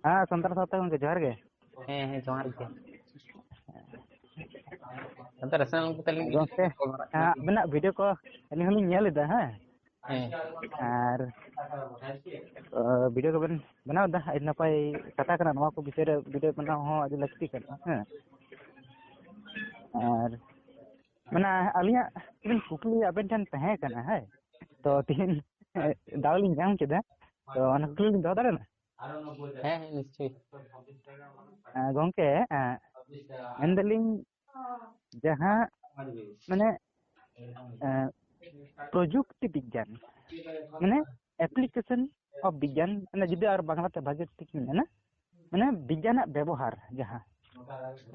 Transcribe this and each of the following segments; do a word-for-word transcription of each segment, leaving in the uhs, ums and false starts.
ᱦᱮᱸ, ᱥᱟᱱᱛᱟᱲ ᱥᱟᱶᱛᱟ ᱜᱚᱝᱠᱮ, ᱡᱚᱦᱟᱨ ᱜᱮ᱾ ᱦᱮᱸ, ᱦᱮᱸ, ᱡᱚᱦᱟᱨ ᱜᱮ᱾ ᱟᱫᱚ ᱨᱮᱥᱱᱟᱞ ᱠᱚ ᱛᱟᱹᱞᱤᱧ ᱜᱚᱝᱠᱮ, ᱠᱚᱞ ᱵᱟᱲᱟᱜ ᱦᱮᱸ, ᱠᱟᱱᱟ᱾ ᱟᱵᱤᱱᱟᱜ ᱵᱷᱤᱰᱤᱭᱳ ᱠᱚ ᱟᱹᱞᱤᱧ ᱦᱚᱸᱞᱤᱧ ᱧᱮᱞ ᱮᱫᱟ, ᱦᱮᱸ᱾ ᱦᱮᱸ᱾ ᱟᱨ, ᱚ, ᱵᱷᱤᱰᱤᱭᱳ ᱠᱚᱵᱮᱱ ᱵᱮᱱᱟᱣ ᱮᱫᱟ, ᱟᱹᱰᱤ ᱱᱟᱯᱟᱭ ᱠᱟᱛᱷᱟ ᱠᱟᱱᱟ᱾ ᱱᱚᱣᱟ ᱠᱚ ᱵᱤᱥᱚᱭ ᱨᱮ ᱵᱷᱤᱰᱤᱭᱳ ᱵᱮᱱᱟᱣ ᱦᱚᱸ ᱟᱹᱰᱤ ᱞᱟᱹᱠᱛᱤ ᱠᱟᱱᱟ, ᱦᱮᱸ᱾ ᱟᱨ, ᱢᱟᱱᱮ, ᱟᱹᱞᱤᱧᱟᱜ ᱢᱤᱫᱴᱮᱱ ᱠᱩᱠᱞᱤ ᱟᱵᱮᱱ ᱴᱷᱮᱱ ᱛᱟᱦᱮᱸ ᱠᱟᱱᱟ, ᱦᱮᱸ᱾ ᱛᱚ, ᱛᱮᱦᱮᱧ ᱫᱟᱣ ᱞᱤᱧ ᱧᱟᱢ ᱠᱮᱫᱟ, ᱛᱚ, ᱚᱱᱟ ᱠᱩᱠᱞᱤ ᱞᱤᱧ ᱫᱚᱦᱚ ᱫᱟᱲᱮᱭᱟᱜᱼᱟ? ᱦᱮᱸ, ᱦᱮᱸ, ᱱᱤᱥᱪᱚᱭ᱾ ᱦᱮᱸ, ᱜᱚᱝᱠᱮ, ᱮᱸ, ᱢᱮᱱᱫᱟᱞᱤᱧ, ᱡᱟᱦᱟᱸ, ᱢᱟᱱᱮ, ᱮᱸ, ᱯᱨᱚᱡᱩᱠᱛᱤ ᱵᱤᱜᱽᱜᱟᱱ, ᱢᱟᱱᱮ, application of ᱵᱤᱜᱽᱜᱟᱱ, ᱢᱟᱱᱮ, ᱡᱩᱫᱤ ᱟᱨ ᱵᱟᱝᱞᱟᱛᱮ ᱵᱷᱟᱜᱮ ᱴᱷᱤᱠ ᱤᱧ ᱢᱮᱱᱟ, ᱢᱟᱱᱮ, ᱵᱤᱜᱽᱜᱟᱱᱟᱜ ᱵᱮᱵᱚᱦᱟᱨ ᱡᱟᱦᱟᱸ,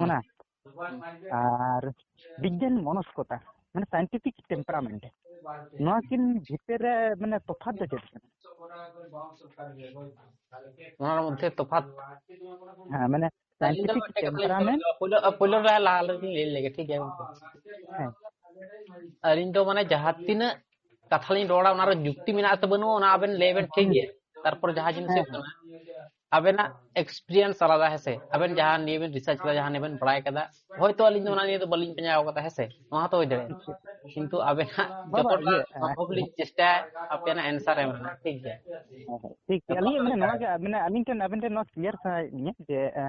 ᱚᱱᱟ᱾ ᱟᱨ ᱵᱤᱜᱽᱜᱟᱱ ᱢᱚᱱᱚᱥᱠᱚᱛᱟ, ᱢᱟᱱᱮ, scientific temperament, ᱱᱚᱣᱟ ᱠᱤᱱ ᱵᱷᱤᱛᱤᱨ ᱨᱮ, ᱢᱟᱱᱮ, ᱛᱚᱯᱷᱟᱛ ᱫᱚ ᱪᱮᱫ ᱠᱟᱱᱟ? ᱚᱱᱟ ᱢᱚᱫᱽᱫᱷᱮ ᱛᱚᱯᱷᱟᱛ? ᱦᱮᱸ, ᱢᱟᱱᱮ, ᱟᱹᱞᱤᱧ ᱫᱚ scientific ᱢᱤᱫᱴᱮᱡ ᱠᱟᱛᱷᱟ ᱞᱤᱧ temperament᱾ ᱯᱳᱭᱞᱳ, ᱯᱳᱭᱞᱳ ᱨᱮ ᱞᱟᱦᱟ ᱞᱤᱧ ᱞᱟᱹᱭ ᱞᱮᱜᱮ, ᱴᱷᱤᱠ ᱜᱮᱭᱟ ᱜᱚᱝᱠᱮ? ᱦᱮᱸ᱾ ᱟᱹᱞᱤᱧ ᱫᱚ, ᱢᱟᱱᱮ, ᱡᱟᱦᱟᱸ ᱛᱤᱱᱟᱹᱜ ᱠᱟᱛᱷᱟ ᱞᱤᱧ ᱨᱚᱲᱟ, ᱚᱱᱟ ᱨᱮ ᱡᱩᱠᱛᱤ ᱢᱮᱱᱟᱜ ᱥᱮ ᱵᱟᱹᱱᱩᱜᱼᱟ, ᱚᱱᱟ ᱟᱵᱮᱱ ᱞᱟᱹᱭ ᱵᱮᱱ, ᱴᱷᱤᱠ ᱜᱮᱭᱟ? ᱛᱟᱨᱯᱚᱨ ᱡᱟᱦᱟᱸ ᱡᱤᱱᱤᱥ ᱦᱮᱸ, ᱦᱩᱭᱩᱜ ᱦᱮᱸ᱾ ᱠᱟᱱᱟ, ᱟᱵᱮᱱᱟᱜ experience ᱟᱞᱟᱫᱟ, ᱦᱮᱸ ᱥᱮ? ᱟᱵᱮᱱ ᱡᱟᱦᱟᱸ ᱱᱤᱭᱮ ᱵᱮᱱ research ᱠᱟᱫᱟ, ᱡᱟᱦᱟᱸ ᱱᱤᱭᱮ ᱵᱮᱱ ᱵᱟᱲᱟᱭ ᱠᱟᱫᱟ, ᱦᱚᱭᱛᱳ ᱟᱹᱞᱤᱧ ᱫᱚ ᱚᱱᱟ ᱱᱤᱭᱮ ᱫᱚ ᱵᱟᱹᱞᱤᱧ ᱯᱟᱸᱡᱟ ᱠᱟᱫᱟ, ᱦᱮᱸ ᱥᱮ? ᱱᱚᱣᱟ ᱦᱚᱸᱛᱚ ᱦᱩᱭ ᱫᱟᱲᱮᱭᱟᱜᱼᱟ᱾ ᱠᱤᱱᱛᱩ ᱟᱵᱮᱱᱟᱜ ᱵᱟᱵᱟ, ᱡᱚᱛᱚᱴᱟ ᱤᱭᱟᱹ, ᱦᱮᱸ, ᱥᱚᱢᱵᱷᱚᱵ ᱞᱤᱧ ᱪᱮᱥᱴᱟᱭᱟ ᱟᱵᱮᱱᱟᱜ answer ᱮᱢ ᱨᱮᱱᱟᱜ, ᱴᱷᱤᱠ ᱜᱮᱭᱟ? ᱦᱮᱸ, ᱦᱮᱸ, ᱴᱷᱤᱠ ᱜᱮᱭᱟ᱾ ᱟᱹᱞᱤᱧ, ᱢᱟᱱᱮ, ᱱᱚᱣᱟ ᱜᱮ, ᱢᱟᱱᱮ, ᱟᱹᱞᱤᱧ ᱴᱷᱮᱱ, ᱟᱵᱮᱱ ᱴᱷᱮᱱ ᱱᱚᱣᱟ clear ᱥᱟᱱᱟᱭᱮᱫ ᱞᱤᱧᱟ ᱡᱮ, ᱮ,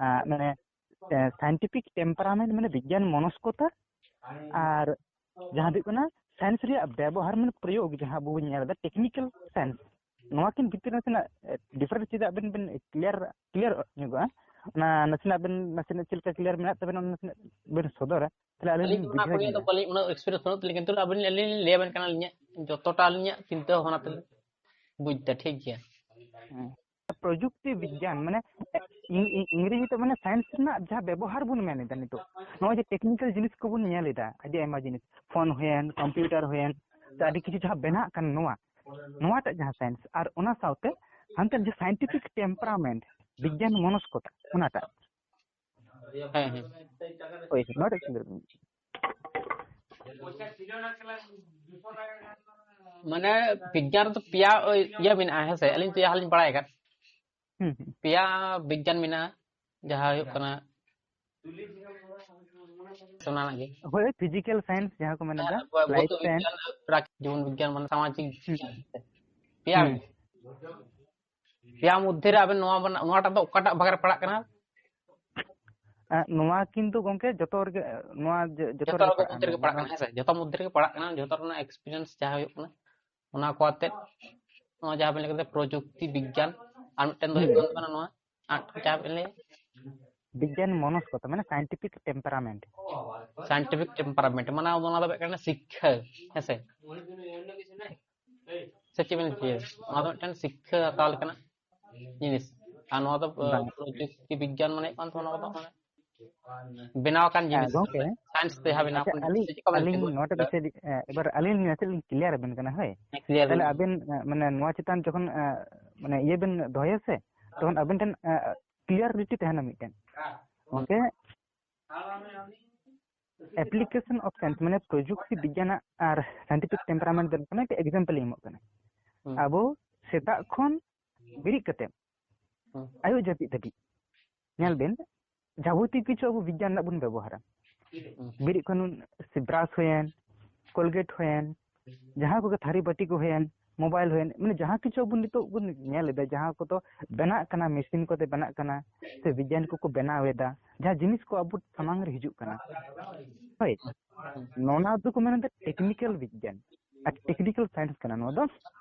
ᱟ, ᱢᱟᱱᱮ, ᱮ, scientific temperament, ᱢᱟᱱᱮ, ᱵᱤᱜᱽᱜᱟᱱ ᱢᱚᱱᱚᱥᱠᱚᱛᱟ, ᱟᱨ ᱡᱟᱦᱟᱸ ᱫᱚ ᱦᱩᱭᱩᱜ ᱠᱟᱱᱟ science ᱨᱮᱭᱟᱜ ᱵᱮᱵᱚᱦᱟᱨ, ᱢᱟᱱᱮ, ᱯᱨᱚᱭᱳᱜᱽ, ᱡᱟᱦᱟᱸ ᱟᱵᱚ ᱵᱚᱱ ᱧᱮᱞ ᱮᱫᱟ technical science, ᱱᱚᱣᱟ ᱠᱤᱱ ᱵᱷᱤᱛᱤᱨ ᱨᱮ ᱱᱟᱥᱮᱱᱟᱜ, ᱮ, difference ᱪᱮᱫᱟᱜ ᱵᱮᱱ, ᱵᱮᱱ clear, clear ᱧᱚᱜᱚᱜᱼᱟ? ᱚᱱᱟ ᱱᱟᱥᱮᱱᱟᱜ ᱵᱮᱱ, ᱱᱟᱥᱮᱱᱟᱜ ᱪᱮᱫ ᱞᱮᱠᱟ clear ᱢᱮᱱᱟᱜ ᱛᱟᱵᱮᱱᱟ, ᱚᱱᱟ ᱱᱟᱥᱮᱱᱟᱜ ᱵᱮᱱ ᱥᱚᱫᱚᱨᱟ, ᱛᱟᱦᱞᱮ ᱟᱹᱞᱤᱧ ᱟᱹᱞᱤᱧ ᱞᱤᱧ ᱚᱱᱟ ᱵᱩᱡᱷᱟᱹᱣ ᱠᱚ ᱱᱤᱭᱮ ᱫᱚ ᱧᱚᱜᱟ᱾ ᱵᱟᱹᱞᱤᱧ, ᱩᱱᱟᱹᱜ experience ᱵᱟᱹᱱᱩᱜ ᱛᱟᱹᱞᱤᱧᱟ, ᱠᱤᱱᱛᱩ ᱟᱹᱵᱤᱱ, ᱟᱹᱞᱤᱧ ᱞᱤᱧ ᱞᱟᱹᱭ ᱟᱵᱮᱱ ᱠᱟᱱᱟ, ᱟᱹᱞᱤᱧᱟᱜ ᱡᱚᱛᱚᱴᱟ ᱟᱹᱞᱤᱧᱟᱜ ᱪᱤᱱᱛᱟᱹ ᱵᱷᱟᱵᱽᱱᱟ ᱛᱮᱞᱤᱧ ᱵᱩᱡᱽ ᱮᱫᱟ, ᱴᱷᱤᱠ ᱜᱮᱭᱟ? ᱦᱮᱸ᱾ ᱯᱨᱚᱡᱩᱠᱛᱤ ᱵᱤᱜᱽᱜᱟᱱ, ᱢᱟᱱᱮ, ᱤᱝ-, ᱤᱝ-, ᱤᱝᱨᱮᱡᱤ ᱛᱮ, ᱢᱟᱱᱮ, science ᱨᱮᱱᱟᱜ ᱡᱟᱦᱟᱸ ᱵᱮᱵᱚᱦᱟᱨ ᱵᱚᱱ ᱢᱮᱱ ᱮᱫᱟ ᱱᱤᱛᱚᱜ, ᱱᱚᱜᱼᱚᱭ ᱡᱮ technical ᱡᱤᱱᱤᱥ ᱠᱚᱵᱚᱱ ᱧᱮᱞ ᱮᱫᱟ, ᱟᱹᱰᱤ ᱟᱭᱢᱟ ᱡᱤᱱᱤᱥ, phone ᱦᱩᱭᱮᱱ, computer ᱦᱩᱭᱮᱱ, ᱥᱮ ᱟᱹᱰᱤ ᱠᱤᱪᱷᱩ ᱡᱟᱦᱟᱸ ᱵᱮᱱᱟᱜ ᱠᱟᱱ, ᱱᱚᱣᱟ, ᱱᱚᱣᱟᱴᱟᱜ ᱡᱟᱦᱟᱸ science, ᱟᱨ ᱚᱱᱟ ᱥᱟᱶᱛᱮ ᱦᱟᱱᱛᱮ ᱡᱮ scientific temperament, ᱵᱤᱜᱽᱜᱟᱱ ᱢᱚᱱᱚᱥᱠᱚᱛᱟ, ᱚᱱᱟᱴᱟᱜ᱾ ᱦᱮᱸ, ᱦᱮᱸ᱾ ᱦᱳᱭ, ᱱᱚᱣᱟᱴᱟᱜ ᱪᱤᱱᱛᱟᱹ ᱵᱷᱟᱵᱽᱱᱟ᱾ ᱢᱟᱱᱮ, ᱵᱤᱜᱽᱜᱟᱱ ᱨᱮᱫᱚ ᱯᱮᱭᱟ, ᱳᱭ, ᱤᱭᱟᱹ ᱢᱮᱱᱟᱜᱼᱟ, ᱦᱮᱸ ᱥᱮ? ᱟᱹᱞᱤᱧ ᱛᱚ ᱡᱟᱦᱟᱸ ᱞᱤᱧ ᱵᱟᱲᱟᱭ ᱟᱠᱟᱫ, ᱦᱩᱸ, ᱦᱩᱸ᱾ ᱯᱮᱭᱟ ᱵᱤᱜᱽᱜᱟᱱ ᱢᱮᱱᱟᱜᱼᱟ, ᱡᱟᱦᱟᱸ ᱦᱩᱭᱩᱜ ᱠᱟᱱᱟ ᱚᱱᱟ ᱨᱮᱱᱟᱜ ᱜᱮ᱾ ᱦᱳᱭ, ᱯᱷᱤᱡᱤᱠᱮᱞ ᱥᱟᱭᱮᱱᱥ ᱡᱟᱦᱟᱸ ᱠᱚ ᱢᱮᱱ ᱮᱫᱟ, ᱦᱮᱸ, ᱵᱷᱳ- ᱞᱟᱭᱤᱯᱷ ᱵᱷᱳᱣᱛᱚ ᱥᱟᱭᱮᱱᱥ᱾ ᱵᱤᱜᱽᱜᱟᱱ, ᱯᱨᱟᱠ- ᱡᱤᱵᱚᱱ ᱵᱤᱜᱽᱜᱟᱱ, ᱢᱟᱱᱮ ᱥᱟᱢᱟᱡᱤᱠ ᱦᱩᱸ, ᱵᱤᱜᱽᱜᱟᱱ᱾ ᱯᱮᱭᱟ ᱦᱩᱸ᱾ ᱢᱮᱱᱟᱜᱼᱟ᱾ ᱯᱮᱭᱟ ᱢᱚᱫᱽᱫᱷᱮ ᱨᱮ ᱟᱵᱮᱱ ᱱᱚᱣᱟ ᱵᱮᱱ, ᱱᱚᱣᱟᱴᱟᱜ ᱫᱚ ᱚᱠᱟᱴᱟᱜ ᱵᱷᱟᱜᱽ ᱨᱮ ᱯᱟᱲᱟᱜ ᱠᱟᱱᱟ? ᱟᱸ, ᱱᱚᱣᱟ ᱠᱤᱱᱛᱩ ᱜᱚᱝᱠᱮ ᱡᱚᱛᱚ ᱨᱮᱜᱮ, ᱱᱚᱣᱟ ᱡᱚ- ᱡᱚᱛᱚ ᱡᱚᱛᱚ ᱨᱮᱜᱮ ᱨᱮᱜᱮ ᱯᱟᱲᱟᱜ ᱢᱚᱫᱽᱫᱷᱮ ᱨᱮᱜᱮ ᱠᱟᱱᱟ᱾ ᱯᱟᱲᱟᱜ ᱠᱟᱱᱟ, ᱦᱮᱸ ᱥᱮ? ᱡᱚᱛᱚ ᱢᱚᱫᱽᱫᱷᱮ ᱨᱮᱜᱮ ᱯᱟᱲᱟᱜ ᱠᱟᱱᱟ, ᱡᱚᱛᱚ ᱨᱮᱱᱟᱜ ᱮᱠᱥᱯᱤᱨᱤᱭᱮᱱᱥ ᱡᱟᱦᱟᱸ ᱦᱩᱭᱩᱜ ᱠᱟᱱᱟ, ᱚᱱᱟ ᱠᱚ ᱟᱛᱮ, ᱱᱚᱣᱟ ᱡᱟᱦᱟᱸ ᱵᱮᱱ ᱞᱟᱹᱭ ᱠᱮᱫᱟ ᱯᱨᱚᱡᱩᱠᱛᱤ ᱵᱤᱜᱽᱜᱟᱱ, ᱟᱨ ᱢᱤᱫᱴᱮᱱ ᱫᱚ ᱦᱩᱭᱩᱜ ᱦᱩᱸ᱾ ᱠᱟᱱ ᱛᱟᱵᱚᱱᱟ ᱱᱚᱣᱟ, ᱟᱨ ᱡᱟᱦᱟᱸ ᱵᱮᱱ ᱞᱟᱹᱭ, ᱵᱤᱜᱽᱜᱟᱱ ᱢᱚᱱᱚᱥᱠᱚᱛᱟ, ᱢᱟᱱᱮ ᱥᱟᱭᱮᱱᱴᱤᱯᱷᱤᱠ ᱴᱮᱢᱯᱟᱨᱟᱢᱮᱱᱴ᱾ ᱥᱟᱭᱮᱱᱴᱤᱯᱷᱤᱠ ᱴᱮᱢᱯᱟᱨᱟᱢᱮᱱᱴ, ᱢᱟᱱᱮ ᱚᱱᱟ ᱫᱚ ᱦᱩᱭᱩᱜ ᱠᱟᱱᱟ ᱥᱤᱠᱠᱷᱟ, ᱦᱮᱸ ᱥᱮ? ᱥᱮ ᱪᱮᱫ ᱵᱮᱱ ᱞᱟᱹᱭᱟ? ᱚᱱᱟ ᱫᱚ ᱢᱤᱫᱴᱮᱱ ᱥᱤᱠᱠᱷᱟ ᱦᱟᱛᱟᱣ ᱞᱮᱠᱟᱱᱟᱜ ᱡᱤᱱᱤᱥ᱾ ᱟᱨ ᱱᱚᱣᱟ ᱫᱚ, ᱟᱸ, ᱵᱟᱝ᱾ ᱯᱨᱚᱡᱩᱠᱛᱤ ᱵᱤᱜᱽᱜᱟᱱ ᱢᱟᱱᱮ ᱦᱩᱭᱩᱜ ᱠᱟᱱ ᱛᱟᱵᱚᱱᱟ, ᱚᱱᱟ ᱫᱚ ᱢᱟᱱᱮ ᱵᱮᱱᱟᱣ ᱟᱠᱟᱱ ᱦᱮᱸ, ᱡᱤᱱᱤᱥ, ᱜᱚᱝᱠᱮ, ᱥᱟᱭᱮᱱᱥ ᱛᱮ ᱡᱟᱦᱟᱸ ᱵᱮᱱᱟᱣ ᱟᱪᱪᱷᱟ, ᱟᱠᱟᱱ ᱡᱤᱱᱤᱥ, ᱟᱹᱞᱤᱧ, ᱥᱮ ᱪᱮᱫ ᱠᱟ ᱵᱮᱱ ᱟᱹᱞᱤᱧ ᱞᱟᱹᱭ ᱱᱚᱣᱟ ᱴᱟᱜ ᱵᱤᱥᱚᱭ ᱞᱤᱧ, ᱮ, ᱮᱵᱟᱨ ᱟᱹᱞᱤᱧ ᱱᱟᱥᱮ ᱞᱤᱧ ᱠᱞᱤᱭᱟᱨ ᱟᱵᱮᱱ ᱠᱟᱱᱟ, ᱦᱳᱭ᱾ ᱦᱮᱸ, ᱠᱞᱤᱭᱟᱨ ᱛᱟᱦᱞᱮ ᱵᱮᱱ᱾ ᱟᱵᱮᱱ, ᱮ, ᱢᱟᱱᱮ ᱱᱚᱣᱟ ᱪᱮᱛᱟᱱ ᱡᱚᱠᱷᱚᱱ, ᱮ, ᱢᱟᱱᱮ ᱤᱭᱟᱹ ᱵᱮᱱ ᱫᱚᱦᱚᱭᱟ ᱥᱮ, ᱛᱚᱠᱷᱚᱱ ᱟᱵᱮᱱ ᱴᱷᱮᱱ, ᱮ, ᱠᱞᱤᱭᱟᱨᱤᱴᱤ ᱛᱟᱦᱮᱱᱟ ᱢᱤᱫᱴᱮᱱ᱾ ᱜᱚᱝᱠᱮ, application of science, ᱢᱟᱱᱮ ᱯᱨᱚᱡᱩᱠᱛᱤ ᱵᱤᱜᱽᱜᱟᱱᱟᱜ ᱟᱨ scientific temperament ᱫᱚ ᱢᱟᱱᱮ ᱢᱤᱫᱴᱮᱱ ᱮᱠᱡᱟᱢᱯᱚᱞ ᱤᱧ ᱮᱢᱚᱜ ᱠᱟᱱᱟ᱾ ᱦᱩᱸ᱾ ᱟᱵᱚ ᱥᱮᱛᱟᱜ ᱠᱷᱚᱱ ᱵᱮᱨᱮᱫ ᱠᱟᱛᱮ ᱦᱩᱸ᱾ ᱟᱭᱩᱵ ᱡᱟᱹᱯᱤᱫ ᱫᱷᱟᱹᱵᱤᱡ ᱧᱮᱞ ᱵᱮᱱ, ᱡᱟᱵᱚᱛᱤᱭᱚ ᱠᱤᱪᱷᱩ ᱟᱵᱚ ᱵᱤᱜᱽᱜᱟᱱ ᱨᱮᱱᱟᱜ ᱵᱚᱱ ᱵᱮᱵᱚᱦᱟᱨᱟ᱾ ᱦᱩᱸ᱾ ᱵᱮᱨᱮᱫ ᱠᱷᱚᱱ ᱥᱮ ᱵᱨᱟᱥ ᱦᱩᱭᱮᱱ, ᱠᱳᱞᱜᱮᱴ ᱦᱩᱭᱮᱱ, ᱡᱟᱦᱟᱸ ᱠᱚᱜᱮ ᱛᱷᱟᱹᱨᱤ ᱵᱟᱹᱴᱤ ᱠᱚ ᱦᱩᱭᱮᱱ, ᱢᱳᱵᱟᱭᱤᱞ ᱦᱩᱭᱮᱱ, ᱢᱟᱱᱮ ᱡᱟᱦᱟᱸ ᱠᱤᱪᱷᱩ ᱟᱵᱚ ᱱᱤᱛᱚᱜ ᱵᱚᱱ ᱧᱮᱞ ᱮᱫᱟ, ᱡᱟᱦᱟᱸ ᱠᱚᱫᱚ ᱵᱮᱱᱟᱜ ᱠᱟᱱᱟ, ᱢᱮᱥᱤᱱ ᱠᱚᱛᱮ ᱵᱮᱱᱟᱜ ᱠᱟᱱᱟ, ᱥᱮ ᱵᱤᱜᱽᱜᱟᱱ ᱠᱚᱠᱚ ᱵᱮᱱᱟᱣ ᱮᱫᱟ, ᱡᱟᱦᱟᱸ ᱡᱤᱱᱤᱥ ᱠᱚ ᱟᱵᱚ ᱥᱟᱢᱟᱝ ᱨᱮ ᱦᱤᱡᱩᱜ ᱠᱟᱱᱟ, ᱦᱳᱭ, ᱱᱚᱣᱟ ᱫᱚᱠᱚ ᱢᱮᱱ ᱮᱫᱟ ᱴᱮᱠᱱᱤᱠᱮᱞ ᱵᱤᱜᱽᱜᱟᱱ ᱟᱨ ᱴᱮᱠᱱᱤᱠᱮᱞ ᱥᱟᱭᱮᱱᱥ ᱠᱟᱱᱟ᱾ ᱱᱚᱣᱟ ᱫᱚ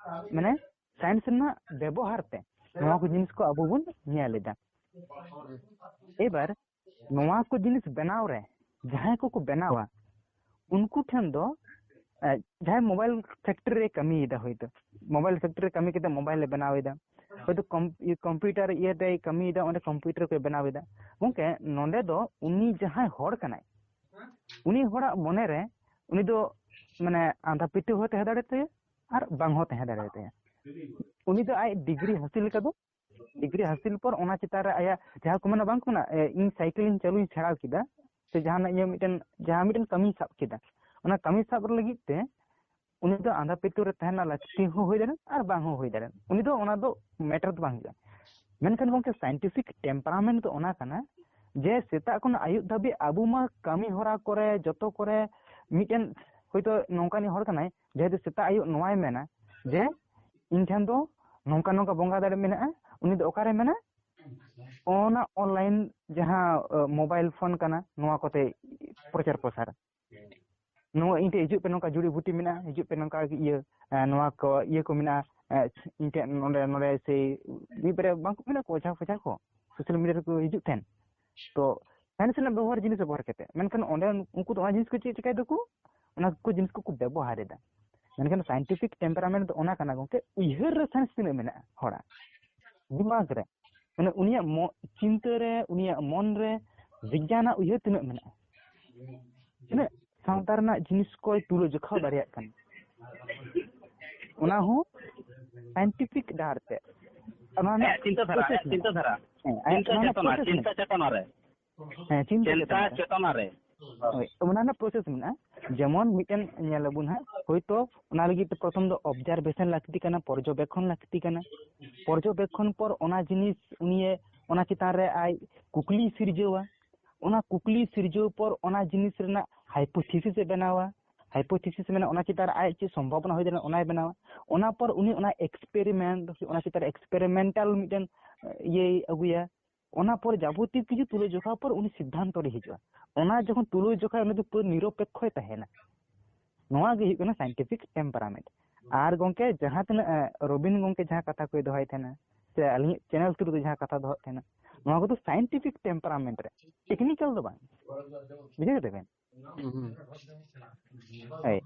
ᱢᱟᱱᱮ ᱥᱟᱭᱮᱱᱥ ᱨᱮᱱᱟᱜ ᱵᱮᱵᱚᱦᱟᱨ ᱛᱮ ᱱᱚᱣᱟ ᱠᱚ ᱡᱤᱱᱤᱥ ᱠᱚ ᱟᱵᱚ ᱵᱚᱱ ᱧᱮᱞ ᱮᱫᱟ᱾ ᱮᱵᱟᱨ ᱱᱚᱣᱟ ᱠᱚ ᱡᱤᱱᱤᱥ ᱵᱮᱱᱟᱣ ᱨᱮ ᱡᱟᱦᱟᱸᱭ ᱠᱚᱠᱚ ᱵᱮᱱᱟᱣᱟ, ᱩᱱᱠᱩ ᱴᱷᱮᱱ ᱫᱚ, ᱮ, ᱡᱟᱦᱟᱸᱭ ᱢᱳᱵᱟᱭᱤᱞ ᱯᱷᱮᱠᱴᱨᱤ ᱨᱮ ᱠᱟᱹᱢᱤᱭᱮᱫᱟ, ᱦᱚᱭᱛᱳ ᱢᱳᱵᱟᱭᱤᱞ ᱯᱷᱮᱠᱴᱨᱤ ᱨᱮ ᱠᱟᱹᱢᱤ ᱠᱟᱛᱮ ᱢᱳᱵᱟᱭᱤᱞ ᱮ ᱵᱮᱱᱟᱣ ᱮᱫᱟ, ᱦᱚᱭᱛᱳ ᱠᱚᱢ-, ᱤᱭᱟᱹ, ᱠᱚᱢᱯᱤᱭᱩᱴᱟᱨ ᱤᱭᱟᱹ ᱨᱮᱭ ᱠᱟᱹᱢᱤᱭᱮᱫᱟ, ᱚᱸᱰᱮ ᱠᱚᱢᱯᱤᱭᱩᱴᱟᱨ ᱠᱚᱭ ᱵᱮᱱᱟᱣ ᱮᱫᱟ᱾ ᱜᱚᱝᱠᱮ, ᱱᱚᱸᱰᱮ ᱫᱚ ᱩᱱᱤ ᱡᱟᱦᱟᱸᱭ ᱦᱚᱲ ᱠᱟᱱᱟᱭ, ᱩᱱᱤ ᱦᱚᱲᱟᱜ ᱢᱚᱱᱮ ᱨᱮ ᱩᱱᱤ ᱫᱚ, ᱢᱟᱱᱮ, ᱟᱸᱫᱷᱟ ᱯᱟᱹᱛᱭᱟᱹᱣ ᱦᱚᱸ ᱛᱟᱦᱮᱸ ᱫᱟᱲᱮᱭᱟᱛᱟᱭᱟ ᱟᱨ ᱵᱟᱝ ᱦᱚᱸ ᱛᱟᱦᱮᱸ ᱫᱟᱲᱮᱭᱟᱛᱟᱭᱟ᱾ ᱩᱱᱤ ᱫᱚ ᱟᱡ ᱰᱤᱜᱽᱨᱤ ᱦᱟᱹᱥᱤᱞ ᱠᱟᱫᱟ, ᱰᱤᱜᱽᱨᱤ ᱦᱟᱹᱥᱤᱞ ᱯᱚᱨ ᱚᱱᱟ ᱪᱮᱛᱟᱱ ᱨᱮ ᱟᱭᱟᱜ ᱡᱟᱦᱟᱸ ᱠᱚ ᱢᱮᱱᱟ, ᱵᱟᱝ ᱠᱚ ᱢᱮᱱᱟ, ᱮ, ᱤᱧ ᱥᱟᱭᱠᱮᱞ ᱤᱧ ᱪᱟᱹᱞᱩᱧ ᱥᱮᱬᱟ ᱠᱮᱫᱟ, ᱥᱮ ᱡᱟᱦᱟᱱᱟᱜ ᱤᱧᱟᱹᱜ ᱢᱤᱫᱴᱮᱱ, ᱡᱟᱦᱟᱸ ᱢᱤᱫᱴᱮᱱ ᱠᱟᱹᱢᱤᱧ ᱥᱟᱵ ᱠᱮᱫᱟ, ᱚᱱᱟ ᱠᱟᱹᱢᱤ ᱥᱟᱵ ᱞᱟᱹᱜᱤᱫ ᱛᱮ ᱩᱱᱤ ᱫᱚ ᱟᱸᱫᱷᱟ ᱯᱟᱹᱛᱭᱟᱹᱣ ᱨᱮ ᱛᱟᱦᱮᱱ ᱨᱮᱱᱟᱜ ᱞᱟᱹᱠᱛᱤ ᱦᱚᱸ ᱦᱩᱭ ᱫᱟᱲᱮᱭᱟᱜᱼᱟ ᱟᱨ ᱵᱟᱝ ᱦᱚᱸ ᱦᱩᱭ ᱫᱟᱲᱮᱭᱟᱜᱼᱟ᱾ ᱩᱱᱤ ᱫᱚ ᱚᱱᱟ ᱫᱚ ᱢᱮᱴᱟᱨ ᱫᱚ ᱵᱟᱝ ᱦᱩᱭᱩᱜᱼᱟ᱾ ᱢᱮᱱᱠᱷᱟᱱ ᱜᱚᱝᱠᱮ, ᱥᱟᱭᱮᱱᱴᱤᱯᱷᱤᱠ ᱴᱮᱢᱯᱟᱨᱟᱢᱮᱱᱴ ᱫᱚ ᱚᱱᱟ ᱠᱟᱱᱟ ᱡᱮ ᱥᱮᱛᱟᱜ ᱠᱷᱚᱱ ᱟᱹᱭᱩᱵ ᱫᱷᱟᱹᱵᱤᱡ ᱟᱵᱚ ᱢᱟ ᱠᱟᱹᱢᱤ ᱦᱚᱨᱟ ᱠᱚᱨᱮ, ᱡᱚᱛᱚ ᱠᱚᱨᱮ, ᱢᱤᱫᱴᱮᱱ ᱦᱚᱭᱛᱳ ᱱᱚᱝᱠᱟᱱᱤᱡ ᱦᱚᱲ ᱠᱟᱱᱟᱭ, ᱡᱟᱦᱟᱸᱭ ᱫᱚ ᱥᱮᱛᱟᱜ ᱟᱹᱭᱩᱵ ᱱᱚᱣᱟᱭ ᱢᱮᱱᱟ ᱡᱮ ᱤᱧ ᱴᱷᱮᱱ ᱫᱚ ᱱᱚᱝᱠᱟ ᱱᱚᱝᱠᱟ ᱵᱚᱸᱜᱟ ᱫᱟᱲᱮ ᱢᱮᱱᱟᱜᱼᱟ᱾ ᱩᱱᱤ ᱫᱚ ᱚᱠᱟᱨᱮ ᱢᱮᱱᱟ? ᱚᱱᱟ ᱚᱱᱞᱟᱭᱤᱱ ᱡᱟᱦᱟᱸ, ᱟ, ᱢᱳᱵᱟᱭᱤᱞ ᱯᱷᱳᱱ ᱠᱟᱱᱟ, ᱱᱚᱣᱟ ᱠᱚᱛᱮ ᱯᱨᱚᱪᱟᱨ ᱯᱨᱚᱥᱟᱨ᱾ ᱱᱚᱣᱟ ᱤᱧ ᱴᱷᱮᱱ ᱦᱤᱡᱩᱜ ᱯᱮ, ᱱᱚᱝᱠᱟ ᱡᱩᱲᱤ ᱵᱩᱴᱤ ᱢᱮᱱᱟᱜᱼᱟ, ᱦᱤᱡᱩᱜ ᱯᱮ, ᱱᱚᱝᱠᱟ ᱤᱭᱟᱹ, ᱮ, ᱱᱚᱣᱟ ᱠᱚ ᱤᱭᱟᱹ ᱠᱚ ᱢᱮᱱᱟᱜᱼᱟ, ᱮ, ᱤᱧ ᱴᱷᱮᱱ ᱱᱚᱰᱮ, ᱱᱚᱰᱮ ᱥᱮ ᱢᱤᱫ ᱵᱟᱨᱭᱟ ᱵᱟᱝ ᱠᱚ ᱢᱮᱱᱟᱜ ᱠᱚᱣᱟ ᱡᱟᱦᱟᱸ ᱯᱚᱭᱥᱟ ᱠᱚ ᱥᱳᱥᱟᱞ ᱢᱤᱰᱤᱭᱟ ᱨᱮᱠᱚ ᱦᱤᱡᱩᱜ ᱛᱟᱦᱮᱱ? ᱛᱚ ᱥᱟᱭᱮᱱᱥ ᱨᱮᱱᱟᱜ ᱵᱮᱵᱚᱦᱟᱨ ᱡᱤᱱᱤᱥ ᱵᱮᱵᱚᱦᱟᱨ ᱠᱟᱛᱮ, ᱢᱮᱱᱠᱷᱟᱱ ᱚᱸᱰᱮ ᱩᱱᱠᱩ ᱫᱚ ᱚᱱᱟ ᱡᱤᱱᱤᱥ ᱠᱚ ᱪᱮᱫ ᱪᱤᱠᱟᱹᱭ ᱫᱟᱠᱚ? ᱚᱱᱟ ᱠᱚ ᱡᱤᱱᱤᱥ ᱠᱚᱠᱚ ᱵᱮᱵᱚᱦᱟᱨ ᱮᱫᱟ᱾ ᱢᱮᱱᱠᱷᱟᱱ ᱥᱟᱭᱮᱱᱴᱤᱯᱷᱤᱠ ᱴᱮᱢᱯᱟᱨᱟᱢᱮᱱᱴ ᱫᱚ ᱚᱱᱟ ᱠᱟᱱᱟ ᱜᱚᱝᱠᱮ, ᱩᱭᱦᱟᱹᱨ ᱨᱮ ᱥᱟᱭᱮᱱᱥ ᱛᱤᱱᱟᱹᱜ ᱢᱮᱱᱟᱜᱼᱟ ᱦᱚᱲᱟᱜ ᱫᱤᱢᱟᱜᱽ ᱨᱮ, ᱢᱟᱱᱮ ᱩᱱᱤᱭᱟᱜ ᱢᱚ-, ᱪᱤᱱᱛᱟᱹ ᱨᱮ, ᱩᱱᱤᱭᱟᱜ ᱢᱚᱱ ᱨᱮ ᱵᱤᱜᱽᱜᱟᱱᱟᱜ ᱩᱭᱦᱟᱹᱨ ᱛᱤᱱᱟᱹᱜ ᱢᱮᱱᱟᱜᱼᱟ, ᱛᱤᱱᱟᱹᱜ ᱥᱟᱶᱛᱟ ᱨᱮᱱᱟᱜ ᱡᱤᱱᱤᱥ ᱠᱚᱭ ᱛᱩᱞᱟᱹ ᱡᱚᱠᱷᱟ ᱫᱟᱲᱮᱭᱟᱜ ᱠᱟᱱᱟ, ᱚᱱᱟ ᱦᱚᱸ ᱥᱟᱭᱮᱱᱴᱤᱯᱷᱤᱠ ᱰᱟᱦᱟᱨ ᱛᱮ᱾ ᱚᱱᱟ ᱨᱮᱱᱟᱜ ᱦᱮᱸ, ᱪᱤᱱᱛᱟᱹ ᱫᱷᱟᱨᱟ, process ᱢᱮᱱᱟᱜᱼᱟ᱾ ᱪᱤᱱᱛᱟᱹ ᱫᱷᱟᱨᱟ᱾ ᱦᱮᱸ, ᱟᱭᱟᱜ ᱪᱤᱱᱛᱟ ᱚᱱᱟ ᱨᱮᱱᱟᱜ ᱪᱮᱛᱚᱱᱟ, process ᱪᱤᱱᱛᱟ ᱢᱮᱱᱟᱜᱼᱟ᱾ ᱪᱮᱛᱚᱱᱟ ᱨᱮ᱾ ᱦᱮᱸ, ᱪᱤᱱᱛᱟ ᱪᱤᱱᱛᱟ ᱪᱮᱛᱚᱱᱟ ᱨᱮ᱾ ᱪᱮᱛᱚᱱᱟ ᱨᱮ᱾ ᱦᱳᱭ, ᱚᱱᱟ ᱨᱮᱱᱟᱜ process ᱢᱮᱱᱟᱜᱼᱟ᱾ ᱡᱮᱢᱚᱱ ᱢᱤᱫᱴᱮᱱ ᱧᱮᱞ ᱟᱵᱚᱱ ᱦᱟᱸᱜ, ᱦᱳᱭᱛᱳ ᱚᱱᱟ ᱞᱟᱹᱜᱤᱫ ᱛᱮ ᱯᱨᱚᱛᱷᱚᱢ ᱫᱚ observation ᱞᱟᱹᱠᱛᱤ ᱠᱟᱱᱟ, ᱯᱚᱨᱡᱚᱵᱮᱠᱷᱚᱱ ᱞᱟᱹᱠᱛᱤ ᱠᱟᱱᱟ᱾ ᱯᱚᱨᱡᱚᱵᱮᱠᱷᱚᱱ ᱯᱚᱨ ᱚᱱᱟ ᱡᱤᱱᱤᱥ ᱩᱱᱤᱭᱮ, ᱚᱱᱟ ᱪᱮᱛᱟᱱ ᱨᱮ ᱟᱡ ᱠᱩᱠᱞᱤᱭ ᱥᱤᱨᱡᱟᱹᱣᱟ᱾ ᱚᱱᱟ ᱠᱩᱠᱞᱤ ᱥᱤᱨᱡᱟᱹᱣ ᱯᱚᱨ ᱚᱱᱟ ᱡᱤᱱᱤᱥ ᱨᱮᱱᱟᱜ hypothesis ᱮ ᱵᱮᱱᱟᱣᱟ᱾ Hypothesis ᱢᱟᱱᱮ ᱚᱱᱟ ᱪᱮᱛᱟᱱ ᱨᱮ ᱟᱡ ᱪᱮᱫ ᱥᱚᱢᱵᱷᱟᱵᱚᱱᱟ ᱦᱩᱭ ᱫᱟᱲᱮᱭᱟᱜᱼᱟ, ᱚᱱᱟᱭ ᱵᱮᱱᱟᱣᱟ᱾ ᱚᱱᱟ ᱯᱚᱨ ᱩᱱᱤ ᱚᱱᱟ experiment, ᱚᱱᱟ ᱪᱮᱛᱟᱱ ᱨᱮ experimental ᱢᱤᱫᱴᱮᱱ, ᱮ, ᱤᱭᱟᱹᱭ ᱟᱹᱜᱩᱭᱟ᱾ ᱚᱱᱟ ᱯᱚᱨ ᱡᱟᱵᱚᱛᱤᱭᱚ ᱠᱤᱪᱷᱩ ᱛᱩᱞᱟᱹ ᱡᱚᱠᱷᱟ ᱯᱚᱨ ᱩᱱᱤ ᱥᱤᱫᱽᱫᱷᱟᱱᱛᱚ ᱨᱮ ᱦᱤᱡᱩᱜᱼᱟ᱾ ᱚᱱᱟ ᱡᱚᱠᱷᱚᱱ ᱛᱩᱞᱟᱹ ᱡᱚᱠᱷᱟ, ᱩᱱᱤ ᱫᱚ ᱯᱩᱨᱟᱹ ᱱᱤᱨᱚᱯᱮᱠᱠᱷᱚᱭ ᱛᱟᱦᱮᱱᱟ᱾ ᱱᱚᱣᱟ ᱜᱮ ᱦᱩᱭᱩᱜ ᱠᱟᱱᱟ scientific temperament᱾ ᱟᱨ ᱜᱚᱝᱠᱮ, ᱡᱟᱦᱟᱸ ᱛᱤᱱᱟᱹᱜ, ᱮ, ᱨᱚᱵᱤᱱ ᱜᱚᱝᱠᱮ ᱡᱟᱦᱟᱸ ᱠᱟᱛᱷᱟ ᱠᱚᱭ ᱫᱚᱦᱚᱭ ᱛᱟᱦᱮᱱᱟ, ᱥᱮ ᱟᱹᱞᱤᱧᱟᱜ channel through ᱛᱮ ᱡᱟᱦᱟᱸ ᱠᱟᱛᱷᱟ ᱫᱚᱦᱚᱜ ᱛᱟᱦᱮᱱᱟ, ᱱᱚᱣᱟ ᱠᱚᱫᱚ scientific temperament ᱨᱮ, technical ᱫᱚ ᱵᱟᱝ᱾ ᱵᱩᱡᱷᱟᱹᱣ ᱠᱮᱫᱟ ᱵᱮᱱ? ᱦᱩᱸ, ᱦᱩᱸ᱾ ᱦᱳᱭ᱾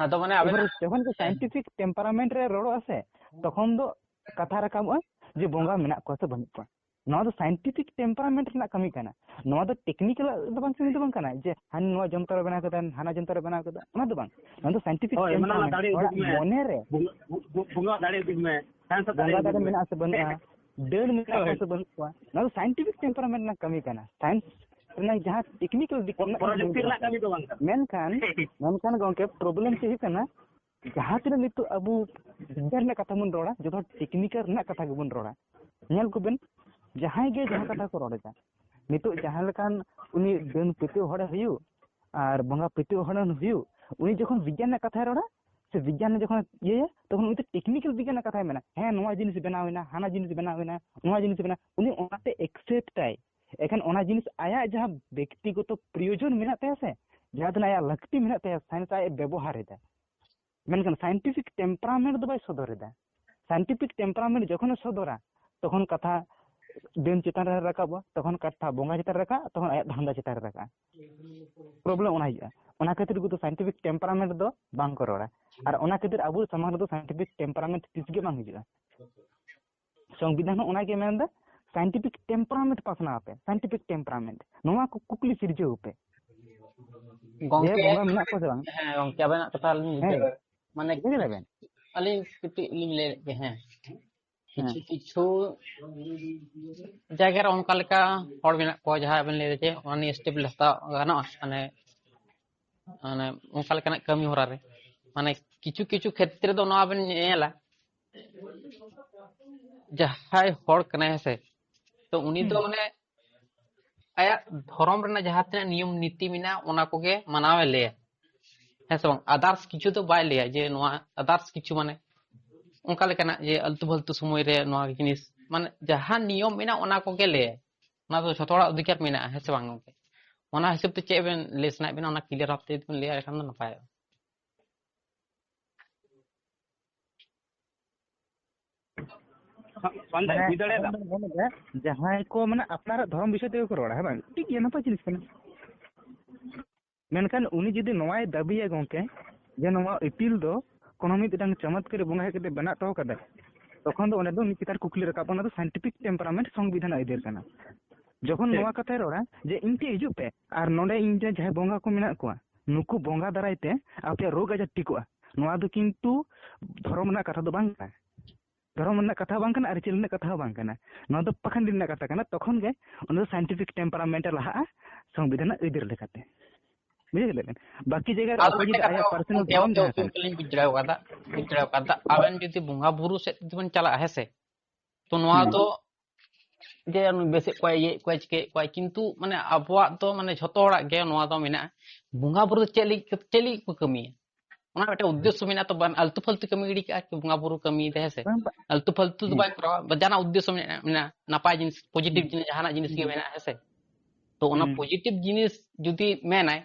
ᱟᱫᱚ ᱢᱟᱱᱮ ᱟᱵᱮᱱᱟᱜ ᱮᱵᱟᱨ ᱡᱚᱠᱷᱚᱱ ᱜᱮ scientific temperament ᱨᱮ ᱨᱚᱲᱚᱜᱼᱟ ᱥᱮ, ᱛᱚᱠᱷᱚᱱ ᱫᱚ ᱠᱟᱛᱷᱟ ᱨᱟᱠᱟᱵᱚᱜᱼᱟ ᱡᱮ ᱵᱚᱸᱜᱟ ᱢᱮᱱᱟᱜ ᱠᱚᱣᱟ ᱥᱮ ᱵᱟᱹᱱᱩᱜ ᱠᱚᱣᱟ᱾ ᱱᱚᱣᱟ ᱫᱚ scientific temperament ᱨᱮᱱᱟᱜ ᱠᱟᱹᱢᱤ ᱠᱟᱱᱟ᱾ ᱱᱚᱣᱟ ᱫᱚ technical ᱟᱜ ᱫᱚ ᱵᱟᱝ, ᱠᱟᱹᱢᱤ ᱫᱚ ᱵᱟᱝ ᱠᱟᱱᱟ ᱡᱮ ᱦᱟᱱ ᱱᱚᱣᱟ ᱡᱚᱱᱛᱨᱚ ᱵᱮᱱᱟᱣ ᱠᱟᱫᱟ, ᱦᱟᱱᱟ ᱡᱚᱱᱛᱨᱚ ᱵᱮᱱᱟᱣ ᱠᱟᱫᱟ, ᱚᱱᱟ ᱫᱚ ᱵᱟᱝ᱾ ᱱᱚᱣᱟ ᱫᱚ scientific temperament, ᱦᱚᱲᱟᱜ ᱢᱚᱱᱮ ᱨᱮ ᱵᱚᱸᱜᱟ, ᱵᱚᱸᱜᱟ ᱫᱟᱲᱮ ᱩᱫᱩᱜ ᱢᱮ, ᱥᱟᱭᱮᱱᱥ ᱫᱟᱲᱮ ᱵᱚᱸᱜᱟ ᱫᱟᱲᱮ ᱩᱫᱩᱜ ᱢᱮ᱾ ᱢᱮᱱᱟᱜᱼᱟ ᱥᱮ ᱵᱟᱹᱱᱩᱜᱼᱟ, ᱰᱟᱹᱱ ᱢᱮᱱᱟᱜ ᱠᱚᱣᱟ ᱦᱳᱭ᱾ ᱥᱮ ᱵᱟᱹᱱᱩᱜ ᱠᱚᱣᱟ, ᱱᱚᱣᱟ ᱫᱚ scientific temperament ᱨᱮᱱᱟᱜ ᱠᱟᱹᱢᱤ ᱠᱟᱱᱟ᱾ ᱥᱟᱭᱮᱱᱥ ᱨᱮᱱᱟᱜ ᱡᱟᱦᱟᱸ technical ᱫᱤᱠ ᱨᱮᱱᱟᱜ ᱯᱨᱚ-, ᱠᱟᱹᱢᱤ ᱯᱨᱚᱡᱩᱠᱛᱤ ᱫᱚ ᱨᱮᱱᱟᱜ ᱵᱟᱝ ᱠᱟᱹᱢᱤ ᱫᱚ ᱵᱟᱝ ᱠᱟᱱᱟ᱾ ᱢᱮᱱᱠᱷᱟᱱ, ᱢᱮᱱᱠᱷᱟᱱ ᱜᱚᱝᱠᱮ, problem ᱪᱮᱫ ᱦᱩᱭᱩᱜ ᱠᱟᱱᱟ? ᱡᱟᱦᱟᱸ ᱛᱤᱱᱟᱹᱜ ᱱᱤᱛᱚᱜ ᱟᱵᱚ ᱵᱤᱜᱽᱜᱟᱱ ᱨᱮᱱᱟᱜ ᱠᱟᱛᱷᱟ ᱵᱚᱱ ᱨᱚᱲᱟ, ᱡᱚᱛᱚ ᱦᱚᱲ ᱴᱮᱠᱱᱤᱠᱮᱞ ᱨᱮᱱᱟᱜ ᱠᱟᱛᱷᱟ ᱜᱮᱵᱚᱱ ᱨᱚᱲᱟ᱾ ᱧᱮᱞ ᱠᱚᱵᱮᱱ, ᱡᱟᱦᱟᱸᱭ ᱜᱮ ᱡᱟᱦᱟᱸ ᱠᱟᱛᱷᱟ ᱠᱚ ᱨᱚᱲ ᱮᱫᱟ, ᱱᱤᱛᱚᱜ ᱡᱟᱦᱟᱸ ᱞᱮᱠᱟᱱ ᱩᱱᱤ ᱰᱟᱹᱱ ᱯᱟᱹᱛᱭᱟᱹᱣ ᱦᱚᱲᱮ ᱦᱩᱭᱩᱜ ᱟᱨ ᱵᱚᱸᱜᱟ ᱯᱟᱹᱛᱭᱟᱹᱣ ᱦᱚᱲᱮ ᱦᱩᱭᱩᱜ, ᱩᱱᱤ ᱡᱚᱠᱷᱚᱱ ᱵᱤᱜᱽᱜᱟᱱ ᱨᱮᱱᱟᱜ ᱠᱟᱛᱷᱟᱭ ᱨᱚᱲᱟ ᱥᱮ ᱵᱤᱜᱽᱜᱟᱱ ᱨᱮ ᱡᱚᱠᱷᱚᱱ ᱤᱭᱟᱹᱭᱟ, ᱛᱚᱠᱷᱚᱱ ᱩᱱᱤ ᱫᱚ ᱴᱮᱠᱱᱤᱠᱮᱞ ᱵᱤᱜᱽᱜᱟᱱ ᱨᱮᱱᱟᱜ ᱠᱟᱛᱷᱟᱭ ᱢᱮᱱᱟ, ᱦᱮᱸ, ᱱᱚᱣᱟ ᱡᱤᱱᱤᱥ ᱵᱮᱱᱟᱣ ᱮᱱᱟ, ᱦᱟᱱᱟ ᱡᱤᱱᱤᱥ ᱵᱮᱱᱟᱣ ᱮᱱᱟ, ᱱᱚᱣᱟ ᱡᱤᱱᱤᱥ ᱵᱮᱱᱟᱣ, ᱩᱱᱤ ᱚᱱᱟᱛᱮ ᱮᱠᱥᱮᱯᱴ ᱟᱭ᱾ ᱮᱠᱷᱟᱱ ᱚᱱᱟ ᱡᱤᱱᱤᱥ ᱟᱭᱟᱜ ᱡᱟᱦᱟᱸ ᱵᱮᱠᱛᱤᱜᱚᱛᱚ ᱯᱨᱚᱭᱳᱡᱚᱱ ᱢᱮᱱᱟᱜ ᱛᱟᱭᱟ ᱥᱮ, ᱡᱟᱦᱟᱸ ᱛᱤᱱᱟᱹᱜ ᱟᱭᱟᱜ ᱞᱟᱹᱠᱛᱤ ᱢᱮᱱᱟᱜ ᱛᱟᱭᱟ, ᱥᱟᱭᱮᱱᱥ ᱟᱡ ᱮ ᱵᱮᱵᱚᱦᱟᱨ ᱮᱫᱟ᱾ ᱢᱮᱱᱠᱷᱟᱱ ᱥᱟᱭᱮᱱᱴᱤᱯᱷᱤᱠ ᱴᱮᱢᱯᱟᱨᱟᱢᱮᱱᱴ ᱫᱚ ᱵᱟᱭ ᱥᱚᱫᱚᱨ ᱮᱫᱟ᱾ ᱥᱟᱭᱮᱱᱴᱤᱯᱷᱤᱠ ᱴᱮᱢᱯᱟᱨᱟᱢᱮᱱᱴ ᱡᱚᱠᱷᱚᱱᱮ ᱥᱚᱫᱚᱨᱟ, ᱛᱚᱠᱷᱚᱱ ᱠᱟᱛᱷᱟ ᱰᱟᱹᱱ ᱪᱮᱛᱟᱱ ᱨᱮ ᱨᱟᱠᱟᱵᱚᱜᱼᱟ, ᱛᱚᱠᱷᱚᱱ ᱠᱟᱛᱷᱟ ᱵᱚᱸᱜᱟ ᱪᱮᱛᱟᱱ ᱨᱮ ᱨᱟᱠᱟᱵ, ᱛᱚᱠᱷᱚᱱ ᱟᱭᱟᱜ ᱫᱷᱟᱱᱫᱟ ᱪᱮᱛᱟᱱ ᱨᱮ ᱨᱟᱠᱟᱵᱼᱟ᱾ ᱯᱨᱚᱵᱞᱮᱢ ᱚᱱᱟ ᱦᱤᱡᱩᱜᱼᱟ᱾ ᱚᱱᱟ ᱠᱷᱟᱹᱛᱤᱨ ᱩᱱᱠᱩ ᱫᱚ ᱥᱟᱭᱮᱱᱴᱤᱯᱷᱤᱠ ᱴᱮᱢᱯᱟᱨᱟᱢᱮᱱᱴ ᱫᱚ ᱵᱟᱝ ᱠᱚ ᱨᱚᱲᱟ᱾ ᱟᱨ ᱚᱱᱟ ᱠᱷᱟᱹᱛᱤᱨ ᱟᱵᱚ ᱥᱚᱢᱟᱡᱽ ᱨᱮᱫᱚ ᱥᱟᱭᱮᱱᱴᱤᱯᱷᱤᱠ ᱴᱮᱢᱯᱟᱨᱟᱢᱮᱱᱴ ᱛᱤᱥ ᱜᱮ ᱵᱟᱝ ᱦᱤᱡᱩᱜᱼᱟ᱾ ᱥᱚᱝᱵᱤᱫᱷᱟᱱ ᱦᱚᱸ ᱚᱱᱟᱜᱮ ᱢᱮᱱᱫᱟ, ᱥᱟᱭᱮᱱᱴᱤᱯᱷᱤᱠ ᱴᱮᱢᱯᱟᱨᱟᱢᱮᱱᱴ ᱯᱟᱥᱱᱟᱣ ᱯᱮ, ᱥᱟᱭᱮᱱᱴᱤᱯᱷᱤᱠ ᱴᱮᱢᱯᱟᱨᱟᱢᱮᱱᱴ, ᱱᱚᱣᱟ ᱠᱩ-, ᱠᱩᱠᱞᱤ ᱥᱤᱨᱡᱟᱹᱣ ᱯᱮ᱾ ᱜᱚᱝᱠᱮ, ᱡᱮ ᱵᱚᱸᱜᱟ ᱢᱮᱱᱟᱜ ᱠᱚᱣᱟ ᱥᱮ ᱵᱟᱝ? ᱦᱮᱸ ᱜᱚᱝᱠᱮ, ᱟᱵᱮᱱᱟᱜ ᱠᱟᱛᱷᱟ ᱞᱤᱧ ᱦᱮᱸ᱾ ᱵᱩᱡᱷᱟᱹᱣ᱾ ᱢᱟᱱᱮ ᱵᱩᱡᱷᱟᱹᱣ ᱠᱮᱫᱟ ᱵᱮᱱ? ᱟᱹᱞᱤᱧ ᱠᱟᱹᱴᱤᱡ ᱞᱤᱧ ᱞᱟᱹᱭ ᱞᱮᱫ ᱜᱮ, ᱦᱮᱸ᱾ ᱠᱤᱪᱷᱩ ᱦᱮᱸ᱾ ᱠᱤᱪᱷᱩ ᱡᱟᱭᱜᱟ ᱨᱮ ᱚᱱᱠᱟ ᱞᱮᱠᱟ ᱦᱚᱲ ᱢᱮᱱᱟᱜ ᱠᱚᱣᱟ, ᱡᱟᱦᱟᱸ ᱵᱮᱱ ᱞᱟᱹᱭ ᱫᱟ ᱡᱮ ᱚᱱᱟ ᱱᱤᱭᱮ ᱥᱴᱮᱯ ᱦᱟᱛᱟᱣ ᱜᱟᱱᱚᱜᱼᱟ, ᱢᱟᱱᱮ, ᱢᱟᱱᱮ ᱚᱱᱠᱟ ᱞᱮᱠᱟᱱᱟᱜ ᱠᱟᱹᱢᱤ ᱦᱚᱨᱟ ᱨᱮ, ᱢᱟᱱᱮ ᱠᱤᱪᱷᱩ ᱠᱤᱪᱷᱩ ᱠᱷᱮᱛᱨᱮ ᱫᱚ ᱱᱚᱣᱟ ᱵᱮᱱ ᱧᱮᱞᱟ, ᱡᱟᱦᱟᱸᱭ ᱦᱚᱲ ᱠᱟᱱᱟᱭ, ᱦᱮᱸ ᱥᱮ, ᱛᱚ ᱩᱱᱤ ᱫᱚ ᱦᱩᱸ᱾ ᱢᱟᱱᱮ ᱟᱭᱟᱜ ᱫᱷᱚᱨᱚᱢ ᱨᱮᱱᱟᱜ ᱡᱟᱦᱟᱸ ᱛᱤᱱᱟᱹᱜ ᱱᱤᱭᱚᱢ ᱱᱤᱛᱤ ᱢᱮᱱᱟᱜᱼᱟ, ᱚᱱᱟ ᱠᱚᱜᱮ ᱢᱟᱱᱟᱣ ᱮ ᱞᱟᱹᱭᱟ, ᱦᱮᱸ ᱥᱮ ᱵᱟᱝ? ᱟᱫᱟᱨᱥ ᱠᱤᱪᱷᱩ ᱫᱚ ᱵᱟᱭ ᱞᱟᱹᱭᱟ ᱡᱮ ᱱᱚᱣᱟ ᱟᱫᱟᱨᱥ ᱠᱤᱪᱷᱩ, ᱢᱟᱱᱮ ᱚᱱᱠᱟ ᱞᱮᱠᱟᱱᱟᱜ ᱡᱮ ᱟᱞᱛᱩ ᱯᱷᱟᱞᱛᱩ ᱥᱚᱢᱚᱭ ᱨᱮ ᱱᱚᱣᱟ ᱡᱤᱱᱤᱥ, ᱢᱟᱱᱮ ᱡᱟᱦᱟᱸ ᱱᱤᱭᱚᱢ ᱢᱮᱱᱟᱜᱼᱟ, ᱚᱱᱟ ᱠᱚᱜᱮ ᱞᱟᱹᱭᱟᱭ᱾ ᱚᱱᱟ ᱫᱚ ᱡᱷᱚᱛᱚ ᱦᱚᱲᱟᱜ ᱚᱫᱷᱤᱠᱟᱨ ᱢᱮᱱᱟᱜᱼᱟ, ᱦᱮᱸ ᱥᱮ ᱵᱟᱝ ᱜᱚᱝᱠᱮ? ᱚᱱᱟ ᱦᱤᱥᱟᱹᱵ ᱛᱮ ᱪᱮᱫ ᱵᱮᱱ ᱞᱟᱹᱭ ᱥᱟᱱᱟᱭᱮᱫ ᱵᱮᱱᱟ, ᱚᱱᱟ ᱠᱞᱤᱭᱟᱨ ᱵᱷᱟᱵ ᱛᱮ ᱡᱩᱫᱤ ᱵᱮᱱ ᱞᱟᱹᱭᱟ, ᱮᱱᱠᱷᱟᱱ ᱫᱚ ᱱᱟᱯᱟᱭᱚᱜᱼᱟ᱾ ᱵᱟᱝ ᱫᱟᱲᱮ-, ᱢᱟᱱᱮ, ᱦᱩᱭ ᱫᱟᱲᱮᱭᱟᱜᱼᱟ᱾ ᱟᱵᱮᱱ ᱵᱮᱱ ᱢᱮᱱᱮᱫᱟ, ᱡᱟᱦᱟᱸᱭ ᱠᱚ, ᱢᱟᱱᱮ, ᱟᱯᱱᱟᱨᱟᱜ ᱫᱷᱚᱨᱚᱢ ᱵᱤᱥᱚᱭ ᱛᱮᱜᱮ ᱠᱚ ᱨᱚᱲᱟ, ᱦᱮᱸ ᱵᱟᱝ? ᱴᱷᱤᱠ ᱜᱮᱭᱟ, ᱱᱟᱯᱟᱭ ᱡᱤᱱᱤᱥ ᱠᱟᱱᱟ᱾ ᱢᱮᱱᱠᱷᱟᱱ ᱩᱱᱤ ᱡᱩᱫᱤ ᱱᱚᱣᱟᱭ ᱫᱟᱹᱵᱤᱭᱟ, ᱜᱚᱝᱠᱮ, ᱡᱮ ᱱᱚᱣᱟ ᱤᱯᱤᱞ ᱫᱚ ᱠᱳᱱᱳ ᱢᱤᱫᱴᱟᱝ ᱪᱚᱢᱚᱛᱠᱟᱨᱤ ᱵᱚᱸᱜᱟ ᱦᱮᱡ ᱠᱟᱛᱮ ᱵᱮᱱᱟᱣ ᱦᱚᱴᱚ ᱠᱟᱫᱟᱭ, ᱛᱚᱠᱷᱚᱱ ᱫᱚ ᱚᱸᱰᱮ ᱫᱚ ᱢᱤᱫ ᱪᱮᱛᱟᱱ ᱠᱩᱠᱞᱤ ᱨᱟᱠᱟᱵ, ᱚᱱᱟ ᱫᱚ ᱥᱟᱭᱮᱱᱴᱤᱯᱷᱤᱠ ᱴᱮᱢᱯᱟᱨᱟᱢᱮᱱᱴ, ᱥᱚᱝᱵᱤᱫᱷᱟᱱ ᱟᱹᱭᱫᱟᱹᱨ ᱠᱟᱱᱟ᱾ ᱡᱚᱠᱷᱚᱱ ᱴᱷᱤᱠ᱾ ᱱᱚᱣᱟ ᱠᱟᱛᱷᱟᱭ ᱨᱚᱲᱟ ᱡᱮ, "ᱤᱧ ᱴᱷᱮᱱ ᱦᱤᱡᱩᱜ ᱯᱮ ᱟᱨ ᱱᱚᱰᱮ ᱤᱧ ᱨᱮᱱ ᱡᱟᱦᱟᱸᱭ ᱵᱚᱸᱜᱟ ᱠᱚ ᱢᱮᱱᱟᱜ ᱠᱚᱣᱟ, ᱱᱩᱠᱩ ᱵᱚᱸᱜᱟ ᱫᱟᱨᱟᱭ ᱛᱮ ᱟᱯᱮᱭᱟᱜ ᱨᱳᱜᱽ ᱟᱡᱟᱨ ᱴᱷᱤᱠᱚᱜᱼᱟ", ᱱᱚᱣᱟ ᱫᱚ ᱠᱤᱱᱛᱩ ᱫᱷᱚᱨᱚᱢ ᱨᱮᱱᱟᱜ ᱠᱟᱛᱷᱟ ᱫᱚ ᱵᱟᱝ ᱠᱟᱱᱟ᱾ ᱫᱷᱚᱨᱚᱢ ᱨᱮᱱᱟᱜ ᱠᱟᱛᱷᱟ ᱦᱚᱸ ᱵᱟᱝ ᱠᱟᱱᱟ, ᱟᱹᱨᱤᱪᱟᱹᱞᱤ ᱨᱮᱱᱟᱜ ᱠᱟᱛᱷᱟ ᱦᱚᱸ ᱵᱟᱝ ᱠᱟᱱᱟ᱾ ᱱᱚᱣᱟ ᱫᱚ ᱯᱟᱠᱷᱟᱱᱰᱤ ᱨᱮᱱᱟᱜ ᱠᱟᱛᱷᱟ ᱠᱟᱱᱟ᱾ ᱛᱚᱠᱷᱚᱱ ᱜᱮ ᱚᱱᱟ ᱫᱚ ᱥᱟᱭᱮᱱᱴᱤᱯᱷᱤᱠ ᱴᱮᱢᱯᱟᱨᱟᱢᱮᱱᱴ ᱮ ᱞᱟᱦᱟᱜᱼᱟ ᱥᱚᱝᱵᱤᱫᱷᱟᱱ ᱨᱮᱱᱟᱜ ᱟᱹᱭᱫᱟᱹᱨ ᱞᱮᱠᱟᱛᱮ᱾ ᱵᱩᱡᱷᱟᱹᱣ ᱠᱮᱫᱟ ᱵᱮᱱ? ᱵᱟᱠᱤ ᱡᱟᱭᱜᱟ ᱨᱮ ᱟᱫᱚ ᱚᱠᱚᱭ ᱢᱤᱫᱴᱮᱱ ᱡᱩᱫᱤ ᱠᱟᱛᱷᱟ ᱟᱭᱟᱜ personal ᱜᱚᱢᱠᱮ, ᱫᱷᱚᱨᱚᱢ ᱚᱱᱛᱮ ᱡᱟᱦᱟᱸ ᱩᱥᱩᱞ ᱠᱟᱱᱟ᱾ ᱠᱟᱹᱞᱤᱧ ᱵᱩᱡᱽ ᱫᱟᱲᱮ ᱠᱟᱫᱟ, ᱵᱩᱡᱽ ᱫᱟᱲᱮ ᱠᱟᱫᱟ᱾ ᱟᱵᱮᱱ ᱡᱩᱫᱤ ᱵᱚᱸᱜᱟ ᱵᱩᱨᱩ ᱥᱮᱫ ᱡᱩᱫᱤ ᱵᱚᱱ ᱪᱟᱞᱟᱜᱼᱟ, ᱦᱮᱸ ᱥᱮ, ᱛᱚ ᱱᱚᱣᱟ ᱦᱩᱸ᱾ ᱫᱚ ᱡᱮ ᱱᱩᱭ ᱵᱮᱥᱮᱫ ᱠᱚᱣᱟᱭ, ᱤᱭᱟᱹᱭᱮᱫ ᱠᱚᱣᱟᱭ, ᱪᱤᱠᱟᱹᱭᱮᱫ ᱠᱚᱣᱟᱭ, ᱠᱤᱱᱛᱩ ᱢᱟᱱᱮ ᱟᱵᱚᱣᱟᱜ ᱫᱚ ᱢᱟᱱᱮ ᱡᱷᱚᱛᱚ ᱦᱚᱲᱟᱜ ᱜᱮ ᱱᱚᱣᱟ ᱫᱚ ᱢᱮᱱᱟᱜᱼᱟ, ᱵᱚᱸᱜᱟ ᱵᱩᱨᱩ ᱫᱚ ᱪᱮᱫ ᱞᱟᱹᱜᱤᱫ, ᱪᱮᱫ ᱞᱟᱹᱜᱤᱫ ᱠᱚ ᱠᱟᱹᱢᱤᱭᱟ? ᱚᱱᱟ ᱢᱤᱫᱴᱮᱱ ᱩᱫᱽᱫᱮᱥᱥᱚ ᱢᱮᱱᱟᱜᱼᱟ, ᱛᱚ ᱵᱟᱝ ᱟᱞᱛᱩ ᱯᱷᱟᱞᱛᱩ ᱠᱟᱹᱢᱤ ᱜᱤᱰᱤ ᱠᱟᱜᱼᱟ ᱠᱤ ᱵᱚᱸᱜᱟ ᱵᱩᱨᱩ ᱠᱟᱹᱢᱤᱭᱮᱫᱟᱭ, ᱦᱮᱸ ᱥᱮ? ᱵᱟᱝ, ᱵᱟᱝ᱾ ᱟᱞᱛᱩ ᱯᱷᱟᱞᱛᱩ ᱫᱚ ᱦᱩᱸ᱾ ᱵᱟᱭ ᱠᱚᱨᱟᱣᱟ, ᱡᱟᱦᱟᱱᱟᱜ ᱩᱫᱽᱫᱮᱥᱥᱚ ᱢᱮᱱᱟᱜᱼᱟ, ᱢᱮᱱᱟᱜᱼᱟ, ᱱᱟᱯᱟᱭ ᱡᱤᱱᱤᱥ, positive ᱦᱩᱸ᱾ ᱡᱤᱱᱤᱥ, ᱡᱟᱦᱟᱱᱟᱜ ᱡᱤᱱᱤᱥ ᱜᱮ ᱦᱩᱸ᱾ ᱢᱮᱱᱟᱜᱼᱟ, ᱦᱮᱸ ᱥᱮ? ᱛᱚ ᱚᱱᱟ ᱦᱩᱸ᱾ positive ᱡᱤᱱᱤᱥ ᱡᱩᱫᱤ ᱢᱮᱱᱟᱭ,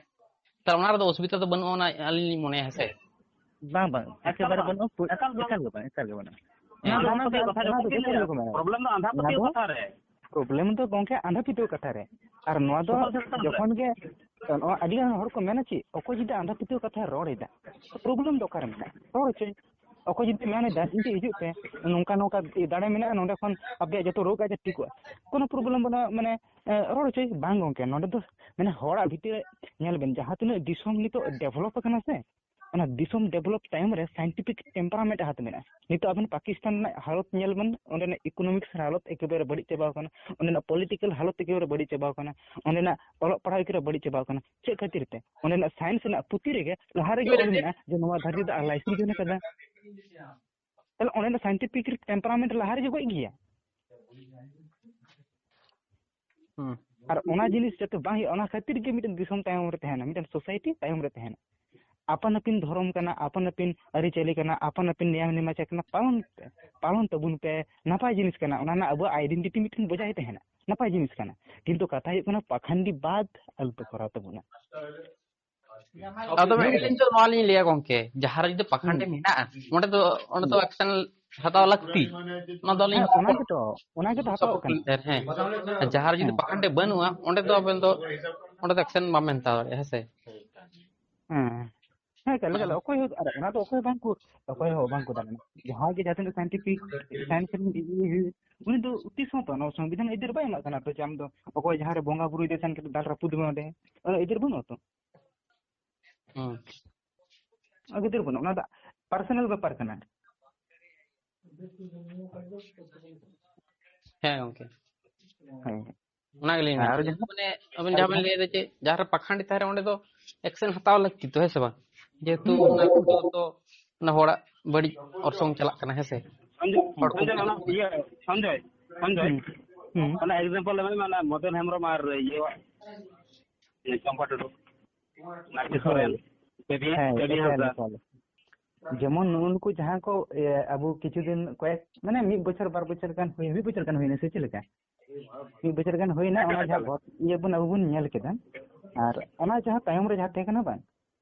ᱛᱟᱦᱞᱮ ᱚᱱᱟ ᱨᱮᱫᱚ ᱚᱥᱩᱵᱤᱫᱷᱟ ᱫᱚ ᱵᱟᱹᱱᱩᱜᱼᱟ, ᱚᱱᱟ ᱟᱹᱞᱤᱧ ᱞᱤᱧ ᱢᱚᱱᱮᱭᱟ, ᱦᱮᱸ ᱥᱮ? ᱵᱟᱝ, ᱵᱟᱝ, ᱮᱠᱟᱞ ᱮᱠᱮᱵᱟᱨᱮ ᱵᱟᱝ᱾ ᱵᱟᱹᱱᱩᱜᱼᱟ, ᱯᱩ-, ᱮᱠᱟᱞ ᱵᱟᱝ᱾ ᱮᱠᱟᱞ ᱜᱮ ᱵᱟᱝ, ᱮᱠᱟᱞ ᱜᱮ ᱵᱟᱹᱱᱩᱜᱼᱟ᱾ ᱦᱮᱸ, ᱚᱱᱟ ᱫᱚ, ᱟᱸᱫᱷᱟ ᱚᱱᱟ ᱫᱚ, ᱯᱟᱹᱛᱭᱟᱹᱣ ᱚᱱᱟ ᱠᱟᱛᱷᱟ ᱫᱚ ᱜᱮ ᱡᱚᱛᱚ ᱞᱟᱹᱭᱟ᱾ ᱦᱚᱲ ᱠᱚ ᱢᱮᱱᱟ᱾ Problem ᱫᱚ ᱟᱸᱫᱷᱟ ᱚᱱᱟ ᱯᱟᱹᱛᱭᱟᱹᱣ ᱫᱚ ᱠᱟᱛᱷᱟ ᱨᱮ᱾ Problem ᱫᱚ ᱜᱚᱝᱠᱮ ᱟᱸᱫᱷᱟ ᱯᱟᱹᱛᱭᱟᱹᱣ ᱠᱟᱛᱷᱟ ᱨᱮ᱾ ᱟᱨ ᱱᱚᱣᱟ ᱫᱚ ᱚᱠᱟ ᱥᱮᱫ ᱠᱷᱚᱱ ᱨᱮ? ᱡᱚᱠᱷᱚᱱ ᱜᱮ, ᱱᱚᱣᱟ ᱟᱹᱰᱤ ᱜᱟᱱ ᱦᱚᱲ ᱠᱚ ᱢᱮᱱᱟ ᱪᱮᱫ, ᱚᱠᱚᱭ ᱡᱩᱫᱤ ᱟᱸᱫᱷᱟ ᱯᱟᱹᱛᱭᱟᱹᱣ ᱠᱟᱛᱷᱟᱭ ᱨᱚᱲ ᱮᱫᱟ, problem ᱫᱚ ᱚᱠᱟᱨᱮ ᱢᱮᱱᱟᱜᱼᱟ? ᱨᱚᱲ ᱦᱚᱪᱚᱭ᱾ ᱚᱠᱚᱭ ᱡᱩᱫᱤ ᱢᱮᱱ ᱮᱫᱟ, "ᱤᱧ ᱴᱷᱮᱱ ᱦᱤᱡᱩᱜ ᱯᱮ, ᱱᱚᱝᱠᱟ ᱱᱚᱝᱠᱟ ᱫᱟᱲᱮ ᱢᱮᱱᱟᱜᱼᱟ, ᱱᱚᱸᱰᱮ ᱠᱷᱚᱱ ᱟᱯᱮᱭᱟᱜ ᱡᱚᱛᱚ ᱨᱳᱜᱽ ᱟᱡᱟᱨ ᱴᱷᱤᱠᱚᱜᱼᱟ", ᱠᱳᱱᱳ problem ᱵᱟᱹᱱᱩᱜᱼᱟ, ᱢᱟᱱᱮ, ᱮ, ᱨᱚᱲ ᱦᱚᱪᱚᱭ᱾ ᱵᱟᱝ ᱜᱚᱝᱠᱮ, ᱱᱚᱸᱰᱮ ᱫᱚ, ᱢᱟᱱᱮ, ᱦᱚᱲᱟᱜ ᱵᱷᱤᱛᱤᱨ ᱨᱮ ᱧᱮᱞ ᱵᱮᱱ, ᱡᱟᱦᱟᱸ ᱛᱤᱱᱟᱹᱜ ᱫᱤᱥᱚᱢ ᱱᱤᱛᱚᱜ develop ᱟᱠᱟᱱᱟ ᱥᱮ, ᱚᱱᱟ ᱫᱤᱥᱚᱢ develop ᱛᱟᱭᱚᱢ ᱨᱮ scientific temperament ᱦᱟᱛ ᱢᱮᱱᱟᱜᱼᱟ᱾ ᱱᱤᱛᱚᱜ ᱟᱵᱮᱱ ᱯᱟᱠᱤᱥᱛᱟᱱ ᱨᱮᱱᱟᱜ ᱦᱟᱞᱚᱛ ᱧᱮᱞ ᱵᱮᱱ, ᱚᱸᱰᱮᱱᱟᱜ economics ᱦᱟᱞᱚᱛ ᱮᱠᱮᱵᱟᱨᱮ ᱵᱟᱹᱲᱤᱡ ᱪᱟᱵᱟᱣ ᱠᱟᱱᱟ, ᱚᱸᱰᱮᱱᱟᱜ political ᱦᱟᱞᱚᱛ ᱮᱠᱮᱵᱟᱨᱮ ᱵᱟᱹᱲᱤᱡ ᱪᱟᱵᱟᱣ ᱠᱟᱱᱟ, ᱚᱸᱰᱮᱱᱟᱜ ᱚᱞᱚᱜ ᱯᱟᱲᱦᱟᱣ ᱮᱠᱮᱵᱟᱨᱮ ᱵᱟᱹᱲᱤᱡ ᱪᱟᱵᱟᱣ ᱠᱟᱱᱟ᱾ ᱪᱮᱫ ᱠᱷᱟᱹᱛᱤᱨ ᱛᱮ? ᱚᱸᱰᱮᱱᱟᱜ science ᱨᱮᱱᱟᱜ ᱯᱩᱛᱷᱤ ᱨᱮᱜᱮ ᱞᱟᱦᱟ ᱨᱮᱜᱮ ᱚᱞ ᱢᱮᱱᱟᱜᱼᱟ ᱡᱮ ᱱᱚᱣᱟ ᱫᱷᱟᱹᱨᱛᱤ ᱫᱚ ᱟᱞᱞᱟᱭ ᱥᱤᱨᱡᱚᱱ ᱟᱠᱟᱫᱟ᱾ ᱛᱟᱦᱞᱮ ᱚᱸᱰᱮᱱᱟᱜ scientific temperament ᱞᱟᱦᱟ ᱨᱮᱜᱮ ᱜᱚᱡ ᱜᱮᱭᱟ᱾ ᱦᱩᱸ᱾ ᱟᱨ ᱚᱱᱟ ᱡᱤᱱᱤᱥ ᱡᱟᱛᱮ ᱵᱟᱝ ᱦᱩᱭᱩᱜᱼᱟ, ᱚᱱᱟ ᱠᱷᱟᱹᱛᱤᱨ ᱜᱮ ᱢᱤᱫᱴᱮᱱ ᱫᱤᱥᱚᱢ ᱛᱟᱭᱚᱢ ᱨᱮ ᱛᱟᱦᱮᱱᱟ, ᱢᱤᱫᱴᱮᱱ society ᱛᱟᱭᱚᱢ ᱨᱮ ᱛᱟᱦᱮᱱᱟ᱾ ᱟᱯᱟᱱ ᱟᱹᱯᱤᱱ ᱫᱷᱚᱨᱚᱢ ᱠᱟᱱᱟ, ᱟᱯᱟᱱ ᱟᱹᱯᱤᱱ ᱟᱹᱨᱤᱪᱟᱹᱞᱤ ᱠᱟᱱᱟ, ᱟᱯᱟᱱ ᱟᱹᱯᱤᱱ ᱱᱤᱭᱚᱢ ᱱᱮᱢᱟᱪᱟᱨ ᱠᱟᱱᱟ, ᱯᱟᱞᱚᱱ ᱯᱮ, ᱯᱟᱞᱚᱱ ᱛᱟᱵᱚᱱ ᱯᱮ, ᱱᱟᱯᱟᱭ ᱡᱤᱱᱤᱥ ᱠᱟᱱᱟ, ᱚᱱᱟ ᱨᱮᱱᱟᱜ ᱟᱵᱚᱣᱟᱜ identity ᱢᱤᱫᱴᱮᱱ ᱵᱚᱡᱟᱭ ᱛᱟᱦᱮᱱᱟ, ᱱᱟᱯᱟᱭ ᱡᱤᱱᱤᱥ ᱠᱟᱱᱟ᱾ ᱠᱤᱱᱛᱩ ᱠᱟᱛᱷᱟ ᱦᱩᱭᱩᱜ ᱠᱟᱱᱟ, ᱯᱟᱠᱷᱟᱱᱰᱤ ᱵᱟᱫ ᱟᱞᱚᱯᱮ ᱠᱚᱨᱟᱣ ᱛᱟᱵᱚᱱᱟ᱾ ᱟᱫᱚ ᱢᱮᱱ ᱟᱹᱞᱤᱧ ᱫᱚ ᱱᱚᱣᱟ ᱞᱤᱧ ᱞᱟᱹᱭᱟ ᱜᱚᱝᱠᱮ, ᱡᱟᱦᱟᱸ ᱨᱮ ᱡᱩᱫᱤ ᱯᱟᱠᱷᱟᱱᱰᱤ ᱦᱩᱸ᱾ ᱢᱮᱱᱟᱜᱼᱟ, ᱚᱸᱰᱮ ᱫᱚ, ᱚᱸᱰᱮ ᱫᱚ ᱦᱩᱸ᱾ Action ᱦᱟᱛᱟᱣ ᱞᱟᱹᱠᱛᱤ᱾ ᱚᱱᱟ ᱫᱚ ᱟᱹᱞᱤᱧ ᱦᱮᱸ, ᱚᱱᱟ ᱜᱮᱛᱚ, ᱚᱱᱟ ᱜᱮᱛᱚ ᱦᱟᱛᱟᱣ support ᱠᱟᱱᱟ᱾ ᱞᱤᱧ ᱞᱟᱹᱭᱟ, ᱦᱮᱸ᱾ ᱟᱨ ᱡᱟᱦᱟᱸ ᱨᱮ ᱡᱩᱫᱤ ᱦᱮᱸ᱾ ᱯᱟᱠᱷᱟᱱᱰᱤ ᱵᱟᱹᱱᱩᱜᱼᱟ, ᱚᱸᱰᱮ ᱫᱚ ᱟᱵᱮᱱ ᱫᱚ, ᱚᱸᱰᱮ ᱫᱚ action ᱵᱟᱢ ᱦᱟᱛᱟᱣ ᱫᱟᱲᱮᱭᱟᱜᱼᱟ, ᱦᱮᱸ ᱥᱮ? ᱦᱮᱸ᱾ ᱦᱮᱸ, ᱠᱟᱞᱮ, ᱠᱟᱞᱮ, ᱚᱠᱚᱭ ᱦᱚᱸ, ᱟᱨ ᱚᱱᱟ ᱫᱚ ᱚᱠᱚᱭ ᱦᱚᱸ ᱵᱟᱝ ᱠᱚ, ᱚᱠᱚᱭ ᱦᱚᱸ ᱵᱟᱝ ᱠᱚ ᱫᱟᱲᱮᱭᱟᱜᱼᱟ᱾ ᱡᱟᱦᱟᱸᱭ ᱜᱮ ᱡᱟᱦᱟᱸ ᱛᱤᱱᱟᱹᱜ scientific, science ᱨᱮᱱ ᱤᱭᱟᱹ ᱦᱩᱭᱩᱜ, ᱩᱱᱤ ᱫᱚ ᱛᱤᱥ ᱦᱚᱸ ᱵᱟᱝ, ᱱᱚᱣᱟ ᱥᱚᱝᱵᱤᱫᱷᱟᱱ ᱟᱹᱭᱫᱟᱹᱨ ᱵᱟᱭ ᱮᱢᱟᱜ ᱠᱟᱱᱟ ᱛᱚ, ᱡᱮ ᱟᱢ ᱫᱚ ᱚᱠᱚᱭ ᱡᱟᱦᱟᱸ ᱨᱮ ᱵᱚᱸᱜᱟ ᱵᱩᱨᱩᱭ ᱫᱮ ᱛᱟᱦᱮᱱ ᱠᱷᱟᱱ ᱫᱟᱞ ᱨᱟᱹᱯᱩᱫ ᱢᱮ ᱚᱸᱰᱮ᱾ ᱚᱱᱟ ᱟᱹᱭᱫᱟᱹᱨ ᱵᱟᱹᱱᱩᱜᱼᱟ ᱛᱚ᱾ ᱦᱩᱸ᱾ ᱚᱱᱟ ᱟᱹᱭᱫᱟᱹᱨ ᱵᱟᱹᱱᱩᱜᱼᱟ, ᱚᱱᱟ ᱫᱚ personal ᱵᱮᱯᱟᱨ ᱠᱟᱱᱟ᱾ ᱦᱮᱸ ᱜᱚᱝᱠᱮ᱾ ᱦᱮᱸ᱾ ᱚᱱᱟ ᱜᱮᱞᱤᱧ ᱟᱨ ᱢᱮᱱᱫᱟ᱾ ᱡᱟᱦᱟᱸ ᱢᱟᱱᱮ ᱟᱵᱮᱱ ᱟᱨ ᱡᱟᱦᱟᱸ ᱵᱮᱱ ᱡᱟᱦᱟᱸ ᱞᱟᱹᱭᱫᱟ ᱡᱮ ᱡᱟᱦᱟᱸ ᱨᱮ ᱯᱟᱠᱷᱟᱱᱰᱤ ᱛᱟᱦᱮᱸ ᱨᱮ ᱚᱸᱰᱮ ᱫᱚ ᱮᱠᱥᱮᱱ ᱦᱟᱛᱟᱣ ᱞᱟᱹᱠᱛᱤ ᱛᱚ, ᱦᱮᱸ ᱥᱮ ᱵᱟᱝ? ᱡᱮᱦᱮᱛᱩ ᱚᱱᱟ ᱠᱚᱫᱚ ᱛᱚ ᱚᱱᱟ ᱦᱚᱲᱟᱜ ᱵᱟᱹᱲᱤᱡ ᱚᱨᱥᱚᱝ ᱪᱟᱞᱟᱜ ᱠᱟᱱᱟ, ᱦᱮᱸ ᱥᱮ? ᱥᱚᱧᱡᱚᱭ, ᱦᱚᱲ ᱠᱚ ᱥᱚᱧᱡᱚᱭ, ᱚᱱᱟ ᱤᱭᱟᱹ, ᱥᱚᱧᱡᱚᱭ, ᱥᱚᱧᱡᱚᱭ, ᱦᱩᱸ, ᱦᱩᱸ᱾ ᱚᱱᱟ ᱮᱠᱡᱟᱢᱯᱚᱞ ᱮᱢ ᱮᱢᱟ, ᱚᱱᱟ ᱢᱚᱫᱚᱱ ᱦᱮᱢᱵᱨᱚᱢ ᱟᱨ ᱤᱭᱟᱹ ᱪᱚᱢᱯᱟ ᱴᱩᱰᱩ, ᱱᱟᱨᱥᱤ ᱥᱚᱨᱮᱱ, ᱵᱮᱵᱤ, ᱦᱮᱸ, ᱵᱮᱵᱤ ᱮᱠᱟᱞ, ᱦᱟᱸᱥᱫᱟ᱾ ᱮᱠᱟᱞ᱾ ᱡᱮᱢᱚᱱ ᱱᱩᱜᱼᱩ ᱱᱩᱠᱩ ᱡᱟᱦᱟᱸ ᱠᱚ, ᱮ, ᱟᱵᱚ ᱠᱤᱪᱷᱩ ᱫᱤᱱ ᱠᱚᱭᱮᱠ, ᱢᱟᱱᱮ ᱢᱤᱫ ᱵᱚᱪᱷᱚᱨ ᱵᱟᱨ ᱵᱚᱪᱷᱚᱨ ᱜᱟᱱ ᱦᱩᱭ, ᱢᱤᱫ ᱵᱚᱪᱷᱚᱨ ᱜᱟᱱ ᱦᱩᱭᱱᱟ ᱥᱮ ᱪᱮᱫ ᱞᱮᱠᱟ? ᱢᱤᱫ ᱵᱚᱪᱷᱚᱨ ᱜᱟᱱ ᱦᱩᱭᱱᱟ, ᱚᱱᱟ ᱡᱟᱦᱟᱸ ᱜᱷᱚᱴ-, ᱤᱭᱟᱹ ᱵᱚᱱ ᱟᱵᱚ ᱵᱚᱱ ᱧᱮᱞ ᱠᱮᱫᱟ, ᱟᱨ ᱚᱱᱟ ᱡᱟᱦᱟᱸ ᱛᱟᱭᱚᱢ ᱨᱮ ᱡᱟᱦᱟᱸ ᱛᱟᱦᱮᱸ ᱠᱟᱱᱟ ᱵᱟᱝ,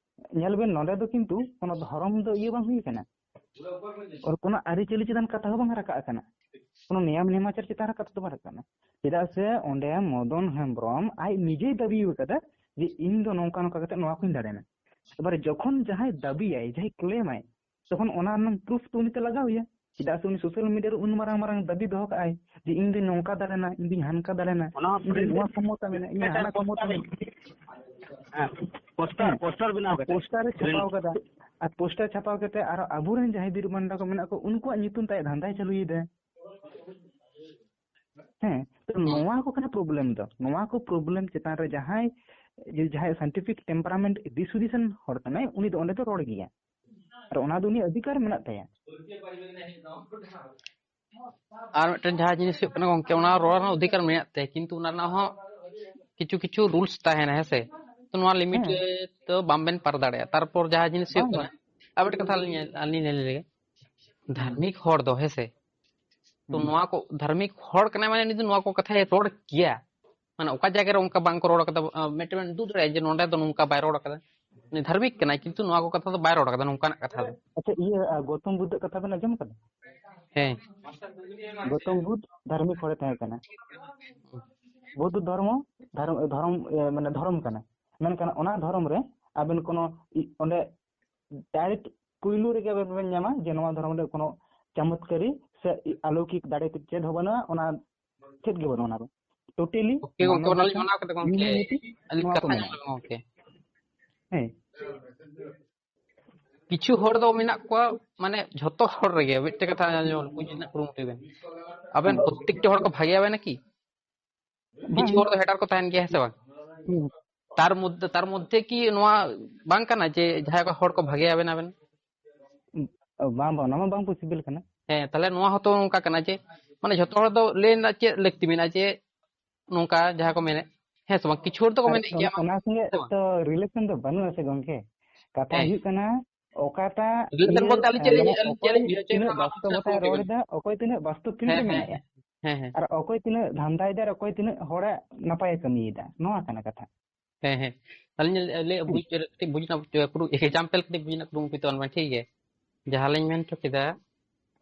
ᱧᱮᱞ ᱵᱮᱱ ᱱᱚᱰᱮ ᱫᱚ ᱠᱤᱱᱛᱩ ᱠᱳᱱᱳ ᱫᱷᱚᱨᱚᱢ ᱫᱚ ᱤᱭᱟᱹ ᱵᱟᱝ ᱦᱩᱭ ᱠᱟᱱᱟ, ᱟᱨ ᱠᱳᱱᱳ ᱟᱹᱨᱤᱪᱟᱹᱞᱤ ᱪᱮᱛᱟᱱ ᱠᱟᱛᱷᱟ ᱦᱚᱸ ᱵᱟᱝ ᱨᱟᱠᱟᱵ ᱟᱠᱟᱱᱟ, ᱠᱳᱱᱳ ᱱᱤᱭᱚᱢ ᱱᱮᱢᱟᱪᱟᱨ ᱪᱮᱛᱟᱱ ᱨᱮ ᱠᱟᱛᱷᱟ ᱫᱚ ᱵᱟᱝ ᱨᱟᱠᱟᱵ ᱠᱟᱱᱟ᱾ ᱪᱮᱫᱟᱜ ᱥᱮ ᱚᱸᱰᱮ ᱢᱚᱫᱚᱱ ᱦᱮᱢᱵᱨᱚᱢ ᱟᱡ ᱱᱤᱡᱮᱭ ᱫᱟᱹᱵᱤ ᱟᱠᱟᱫᱟ ᱡᱮ ᱤᱧ ᱫᱚ ᱱᱚᱝᱠᱟ ᱱᱚᱝᱠᱟ ᱠᱟᱛᱮ ᱱᱚᱣᱟ ᱠᱚᱧ ᱫᱟᱲᱮᱱᱟ᱾ ᱮᱵᱟᱨᱮ ᱡᱚᱠᱷᱚᱱ ᱡᱟᱦᱟᱸᱭ ᱫᱟᱹᱵᱤᱭᱟᱭ, ᱡᱟᱦᱟᱸᱭ ᱠᱞᱮᱢᱟᱭ, ᱛᱚᱠᱷᱚᱱ ᱚᱱᱟ ᱨᱮᱱᱟᱜ ᱯᱨᱩᱯᱷ ᱛᱚ ᱩᱱᱤ ᱛᱮ ᱞᱟᱜᱟᱣ ᱮᱭᱟ᱾ ᱪᱮᱫᱟᱜ ᱥᱮ ᱩᱱᱤ ᱥᱳᱥᱟᱞ ᱢᱤᱰᱤᱭᱟ ᱨᱮ ᱩᱱ ᱢᱟᱨᱟᱝ ᱢᱟᱨᱟᱝ ᱫᱟᱹᱵᱤ ᱫᱚᱦᱚ ᱠᱟᱜᱼᱟᱭ ᱡᱮ ᱤᱧ ᱫᱚᱧ ᱱᱚᱝᱠᱟ ᱫᱟᱲᱮᱱᱟ, ᱤᱧ ᱫᱚᱧ ᱦᱟᱱᱠᱟ ᱫᱟᱲᱮᱱᱟ, ᱚᱱᱟ ᱦᱚᱸ ᱤᱧ ᱫᱚᱧ ᱱᱚᱣᱟ ᱠᱷᱚᱢᱚᱛᱟ ᱢᱮᱱᱟᱜᱼᱟ, ᱤᱧᱟᱹᱜ ᱦᱟᱱᱟ ᱠᱷᱚᱢᱚᱛᱟ ᱢᱮᱱᱟᱜᱼᱟ᱾ ᱦᱮᱸ, ᱯᱳᱥᱴᱟᱨ, ᱦᱮᱸ᱾ ᱯᱳᱥᱴᱟᱨ ᱵᱮᱱᱟᱣ ᱠᱟᱛᱮ᱾ ᱯᱳᱥᱴᱟᱨ ᱮ ᱪᱷᱟᱯᱟᱣ ᱠᱟᱫᱟ᱾ ᱟᱨ ᱯᱳᱥᱴᱟᱨ ᱪᱷᱟᱯᱟᱣ ᱠᱟᱛᱮ ᱟᱨᱚ ᱟᱵᱚᱨᱮᱱ ᱡᱟᱦᱟᱸᱭ ᱵᱤᱨ ᱵᱟᱱᱴᱟ ᱠᱚ ᱢᱮᱱᱟᱜ ᱠᱚ, ᱩᱱᱠᱩᱣᱟᱜ ᱧᱩᱛᱩᱢ ᱛᱮ ᱟᱡ ᱫᱷᱟᱱᱫᱟᱭ ᱪᱟᱹᱞᱩᱭᱮᱫᱟ᱾ ᱦᱮᱸ, ᱛᱚ ᱱᱚᱣᱟ ᱠᱚ ᱠᱟᱱᱟ ᱯᱨᱚᱵᱞᱮᱢ ᱫᱚ᱾ ᱱᱚᱣᱟ ᱠᱚ ᱯᱨᱚᱵᱞᱮᱢ ᱪᱮᱛᱟᱱ ᱨᱮ ᱡᱟᱦᱟᱸᱭ, ᱡᱟᱦᱟᱸᱭ ᱥᱟᱭᱮᱱᱴᱤᱯᱷᱤᱠ ᱴᱮᱢᱯᱟᱨᱟᱢᱮᱱᱴ ᱫᱤᱥ ᱦᱩᱫᱤᱥᱟᱱ ᱦᱚᱲ ᱠᱟᱱᱟᱭ, ᱩᱱᱤ ᱫᱚ ᱚᱸᱰᱮ ᱫᱚ ᱨᱚᱲ ᱜᱮᱭᱟ᱾ ᱟᱨ ᱚᱱᱟ ᱫᱚ ᱩᱱᱤᱭᱟᱜ ᱚᱫᱷᱤᱠᱟᱨ ᱢᱮᱱᱟᱜ ᱛᱟᱭᱟ᱾ ᱟᱨ ᱢᱤᱫᱴᱮᱱ ᱡᱟᱦᱟᱸ ᱡᱤᱱᱤᱥ ᱦᱩᱭᱩᱜ ᱠᱟᱱᱟ ᱜᱚᱝᱠᱮ, ᱚᱱᱟ ᱨᱚᱲ ᱨᱮᱱᱟᱜ ᱚᱫᱷᱤᱠᱟᱨ ᱢᱮᱱᱟᱜ ᱛᱟᱭᱟ, ᱠᱤᱱᱛᱩ ᱚᱱᱟ ᱨᱮᱱᱟᱜ ᱦᱚᱸ ᱠᱤᱪᱷᱩ ᱠᱤᱪᱷᱩ ᱨᱩᱞᱥ ᱛᱟᱦᱮᱱᱟ, ᱦᱮᱸ ᱥᱮ? ᱛᱚ ᱱᱚᱣᱟ ᱞᱤᱢᱤᱴ ᱦᱮᱸ᱾ ᱨᱮ ᱛᱚ ᱵᱟᱢ ᱵᱮᱱ ᱯᱟᱨ ᱫᱟᱲᱮᱭᱟᱜᱼᱟ᱾ ᱛᱟᱨᱯᱚᱨ ᱡᱟᱦᱟᱸ ᱡᱤᱱᱤᱥ ᱦᱩᱭᱩᱜ ᱵᱟᱝ, ᱠᱟᱱᱟ, ᱵᱟᱝ᱾ ᱟᱨ ᱢᱤᱫᱴᱮᱱ ᱠᱟᱛᱷᱟ ᱟᱹᱞᱤᱧ, ᱟᱹᱞᱤᱧ ᱞᱤᱧ ᱞᱟᱹᱭ ᱞᱮᱜᱮ, ᱦᱩᱸ᱾ ᱫᱷᱟᱨᱢᱤᱠ ᱦᱚᱲ ᱫᱚ, ᱦᱮᱸ ᱥᱮ? ᱛᱚ ᱦᱩᱸ᱾ ᱱᱚᱣᱟ ᱠᱚ ᱫᱷᱟᱨᱢᱤᱠ ᱦᱚᱲ ᱠᱟᱱᱟᱭ ᱢᱟᱱᱮ ᱩᱱᱤ ᱫᱚ ᱱᱚᱣᱟ ᱠᱚ ᱠᱟᱛᱷᱟᱭ ᱨᱚᱲ ᱜᱮᱭᱟ᱾ ᱢᱟᱱᱮ ᱚᱠᱟ ᱡᱟᱭᱜᱟ ᱨᱮ ᱚᱱᱠᱟ ᱵᱟᱝ ᱠᱚ ᱨᱚᱲ ᱠᱟᱫᱟ, ᱟ, ᱢᱤᱫᱴᱮᱱ ᱵᱮᱱ ᱩᱫᱩᱜ ᱫᱟᱲᱮᱭᱟᱜᱼᱟ ᱡᱮ ᱱᱚᱸᱰᱮ ᱫᱚ ᱱᱚᱝᱠᱟ ᱵᱟᱭ ᱨᱚᱲ ᱠᱟᱫᱟ᱾ ᱩᱱᱤ ᱫᱷᱟᱨᱢᱤᱠ ᱠᱟᱱᱟᱭ, ᱠᱤᱱᱛᱩ ᱱᱚᱣᱟ ᱠᱚ ᱠᱟᱛᱷᱟ ᱫᱚ ᱵᱟᱭ ᱨᱚᱲ ᱠᱟᱫᱟ, ᱱᱚᱝᱠᱟᱱᱟᱜ ᱠᱟᱛᱷᱟ ᱫᱚ᱾ ᱟᱪᱪᱷᱟ, ᱤᱭᱟᱹ, ᱟ, ᱜᱚᱣᱛᱚᱢ ᱵᱩᱫᱽᱫᱷᱚ ᱠᱟᱛᱷᱟ ᱵᱮᱱ ᱟᱸᱡᱚᱢ ᱠᱟᱫᱟ? ᱦᱮᱸ᱾ ᱜᱚᱣᱛᱚᱢ ᱵᱩᱫᱽᱫᱷ ᱫᱷᱟᱨᱢᱤᱠ ᱦᱚᱲᱮ ᱛᱟᱦᱮᱸ ᱠᱟᱱᱟ᱾ ᱵᱩᱫᱽᱫᱷᱚ ᱫᱷᱚᱨᱢᱚ, ᱫᱷᱚᱨᱚᱢ, ᱫᱷᱚᱨᱚᱢ, ᱮ, ᱢᱟᱱᱮ ᱫᱷᱚᱨᱚᱢ ᱠᱟᱱᱟ᱾ ᱢᱮᱱᱠᱷᱟᱱ ᱚᱱᱟ ᱫᱷᱚᱨᱚᱢ ᱨᱮ ᱟᱵᱮᱱ ᱠᱳᱱᱳ ᱤ-, ᱚᱸᱰᱮ ᱰᱟᱭᱨᱮᱠᱴ ᱯᱩᱭᱞᱩ ᱨᱮᱜᱮ ᱟᱵᱮᱱ ᱵᱮᱱ ᱧᱟᱢᱟ ᱡᱮ ᱱᱚᱣᱟ ᱫᱷᱚᱨᱚᱢ ᱨᱮ ᱠᱳᱱᱳ ᱪᱟᱢᱚᱛᱠᱟᱨᱤ ᱥᱮ ᱤ-, ᱟᱞᱚᱠᱤᱠ ᱫᱟᱲᱮ ᱪᱮᱫ ᱦᱚᱸ ᱵᱟᱹᱱᱩᱜᱼᱟ, ᱚᱱᱟ ᱪᱮᱫ ᱜᱮ ᱵᱟᱹᱱᱩᱜᱼᱟ ᱚᱱᱟ ᱫᱚ᱾ ᱴᱳᱴᱟᱞᱤ ᱳᱠᱮ ᱜᱚᱝᱠᱮ, ᱢᱟᱱᱚᱵ ᱚᱱᱟᱞᱤᱧ ᱡᱟᱛᱤ ᱢᱟᱱᱟᱣ ᱠᱮᱫᱟ ᱜᱚᱝᱠᱮ᱾ ᱤᱭᱩᱢᱮᱱᱤᱴᱤ ᱟᱹᱞᱤᱧ ᱱᱚᱣᱟ ᱠᱚ ᱠᱟᱛᱷᱟ ᱢᱮᱱᱟᱜᱼᱟ᱾ ᱧᱮᱞ ᱞᱮᱢ ᱜᱚᱝᱠᱮ᱾ ᱦᱮᱸ᱾ ᱠᱤᱪᱷᱩ ᱦᱚᱲ ᱫᱚ ᱢᱮᱱᱟᱜ ᱠᱚᱣᱟ, ᱢᱟᱱᱮ ᱡᱷᱚᱛᱚ ᱦᱚᱲ ᱨᱮᱜᱮ ᱢᱤᱫᱴᱮᱡ ᱠᱟᱛᱷᱟ ᱟᱸᱡᱚᱢ ᱵᱩᱡᱽ ᱨᱮᱱᱟᱜ ᱠᱩᱨᱩᱢᱩᱴᱩᱭ ᱵᱮᱱ᱾ ᱟᱵᱮᱱ ᱦᱮᱸ᱾ ᱯᱨᱚᱛᱛᱮᱠᱴᱤ ᱦᱚᱲ ᱠᱚ ᱵᱷᱟᱜᱮᱭᱟᱵᱮᱱᱟ ᱠᱤ? ᱵᱟᱝ᱾ ᱠᱤᱪᱷᱩ ᱦᱚᱲ ᱫᱚ ᱦᱮᱴᱟᱨ ᱠᱚ ᱛᱟᱦᱮᱱ ᱜᱮᱭᱟ, ᱦᱮᱸ ᱥᱮ ᱵᱟᱝ? ᱦᱩᱸ᱾ ᱛᱟᱨ ᱢᱚᱫᱽᱫᱷᱮ ᱛᱟᱨ ᱢᱚᱫᱽᱫᱷᱮ ᱠᱤ ᱱᱚᱣᱟ ᱵᱟᱝ ᱠᱟᱱᱟ ᱡᱮ ᱡᱟᱦᱟᱸᱭ ᱠᱚ ᱦᱚᱲ ᱠᱚ ᱵᱷᱟᱜᱮᱭᱟᱵᱮᱱ ᱟᱵᱮᱱ? ᱵᱟᱝ ᱵᱟᱝ, ᱚᱱᱟ ᱢᱟ ᱵᱟᱝ ᱯᱚᱥᱤᱵᱮᱞ ᱠᱟᱱᱟ᱾ ᱦᱮᱸ, ᱛᱟᱦᱞᱮ ᱱᱚᱣᱟ ᱦᱚᱸᱛᱚ ᱱᱚᱝᱠᱟ ᱠᱟᱱᱟ ᱡᱮ ᱢᱟᱱᱮ ᱡᱷᱚᱛᱚ ᱦᱚᱲ ᱫᱚ ᱞᱟᱹᱭ ᱨᱮᱱᱟᱜ ᱪᱮᱫ ᱞᱟᱹᱠᱛᱤ ᱢᱮᱱᱟᱜᱼᱟ ᱡᱮ ᱱᱚᱝᱠᱟ ᱡᱟᱦᱟᱸ ᱠᱚ ᱢᱮᱱᱮᱫ, ᱦᱮᱸ ᱥᱮ ᱵᱟᱝ? ᱠᱤᱪᱷᱩ ᱦᱚᱲ ᱫᱚᱠᱚ ᱟᱨ ᱢᱮᱱᱮᱫ ᱜᱮᱭᱟ, ᱚᱱᱟ ᱚᱱᱟ ᱥᱚᱸᱜᱮ ᱦᱮᱸ ᱥᱮ ᱵᱟᱝ? ᱛᱚ ᱨᱤᱞᱮᱥᱚᱱ ᱫᱚ ᱵᱟᱹᱱᱩᱜ ᱟᱥᱮ ᱜᱚᱝᱠᱮ᱾ ᱠᱟᱛᱷᱟ ᱦᱮᱸ, ᱦᱩᱭᱩᱜ ᱠᱟᱱᱟ, ᱚᱠᱟᱴᱟᱜ ᱨᱤᱞᱮᱥᱚᱱ ᱤᱭᱟᱹ ᱵᱚᱞᱛᱮ ᱟᱹᱞᱤᱧ ᱪᱮᱫ ᱞᱤᱧ ᱢᱟᱱᱮ ᱟᱹᱞᱤᱧ ᱪᱮᱫ ᱚᱠᱚᱭ ᱞᱤᱧ ᱵᱩᱡᱷᱟᱹᱣ ᱦᱚᱪᱚᱭᱟ, ᱛᱤᱱᱟᱹᱜ ᱚᱱᱟ ᱢᱟᱥᱮ ᱵᱟᱥᱛᱚᱵᱚᱛᱟᱭ ᱜᱚᱝᱠᱮ ᱨᱚᱲ ᱵᱮᱱ᱾ ᱮᱫᱟ, ᱚᱠᱚᱭ ᱛᱤᱱᱟᱹᱜ ᱵᱟᱥᱛᱚᱵ ᱯᱷᱤᱞᱰ ᱦᱮᱸ, ᱨᱮ ᱦᱮᱸ, ᱢᱮᱱᱟᱭᱟ, ᱦᱮᱸ, ᱦᱮᱸ, ᱟᱨ ᱚᱠᱚᱭ ᱛᱤᱱᱟᱹᱜ ᱫᱷᱟᱱᱫᱟᱭ ᱫᱟ ᱟᱨ ᱚᱠᱚᱭ ᱛᱤᱱᱟᱹᱜ ᱦᱚᱲᱮ ᱱᱟᱯᱟᱭᱮ ᱠᱟᱹᱢᱤᱭᱮᱫᱟ, ᱱᱚᱣᱟ ᱠᱟᱱᱟ ᱠᱟᱛᱷᱟ᱾ ᱦᱮᱸ, ᱦᱮᱸ᱾ ᱟᱹᱞᱤᱧ ᱞᱤᱧ ᱞᱟᱹᱭ, ᱵᱩᱡᱽ ᱠᱟᱹᱴᱤᱡ ᱵᱩᱡᱽ ᱨᱮᱱᱟᱜ ᱠᱩᱨᱩ-, example ᱠᱟᱹᱴᱤᱡ ᱵᱩᱡᱽ ᱨᱮᱱᱟᱜ ᱠᱩᱨᱩᱢᱩᱴᱩᱭ ᱛᱟᱵᱚᱱ ᱵᱮᱱ, ᱴᱷᱤᱠ ᱜᱮᱭᱟ? ᱡᱟᱦᱟᱸ ᱞᱤᱧ ᱢᱮᱱ ᱦᱚᱪᱚ ᱠᱮᱫᱟ,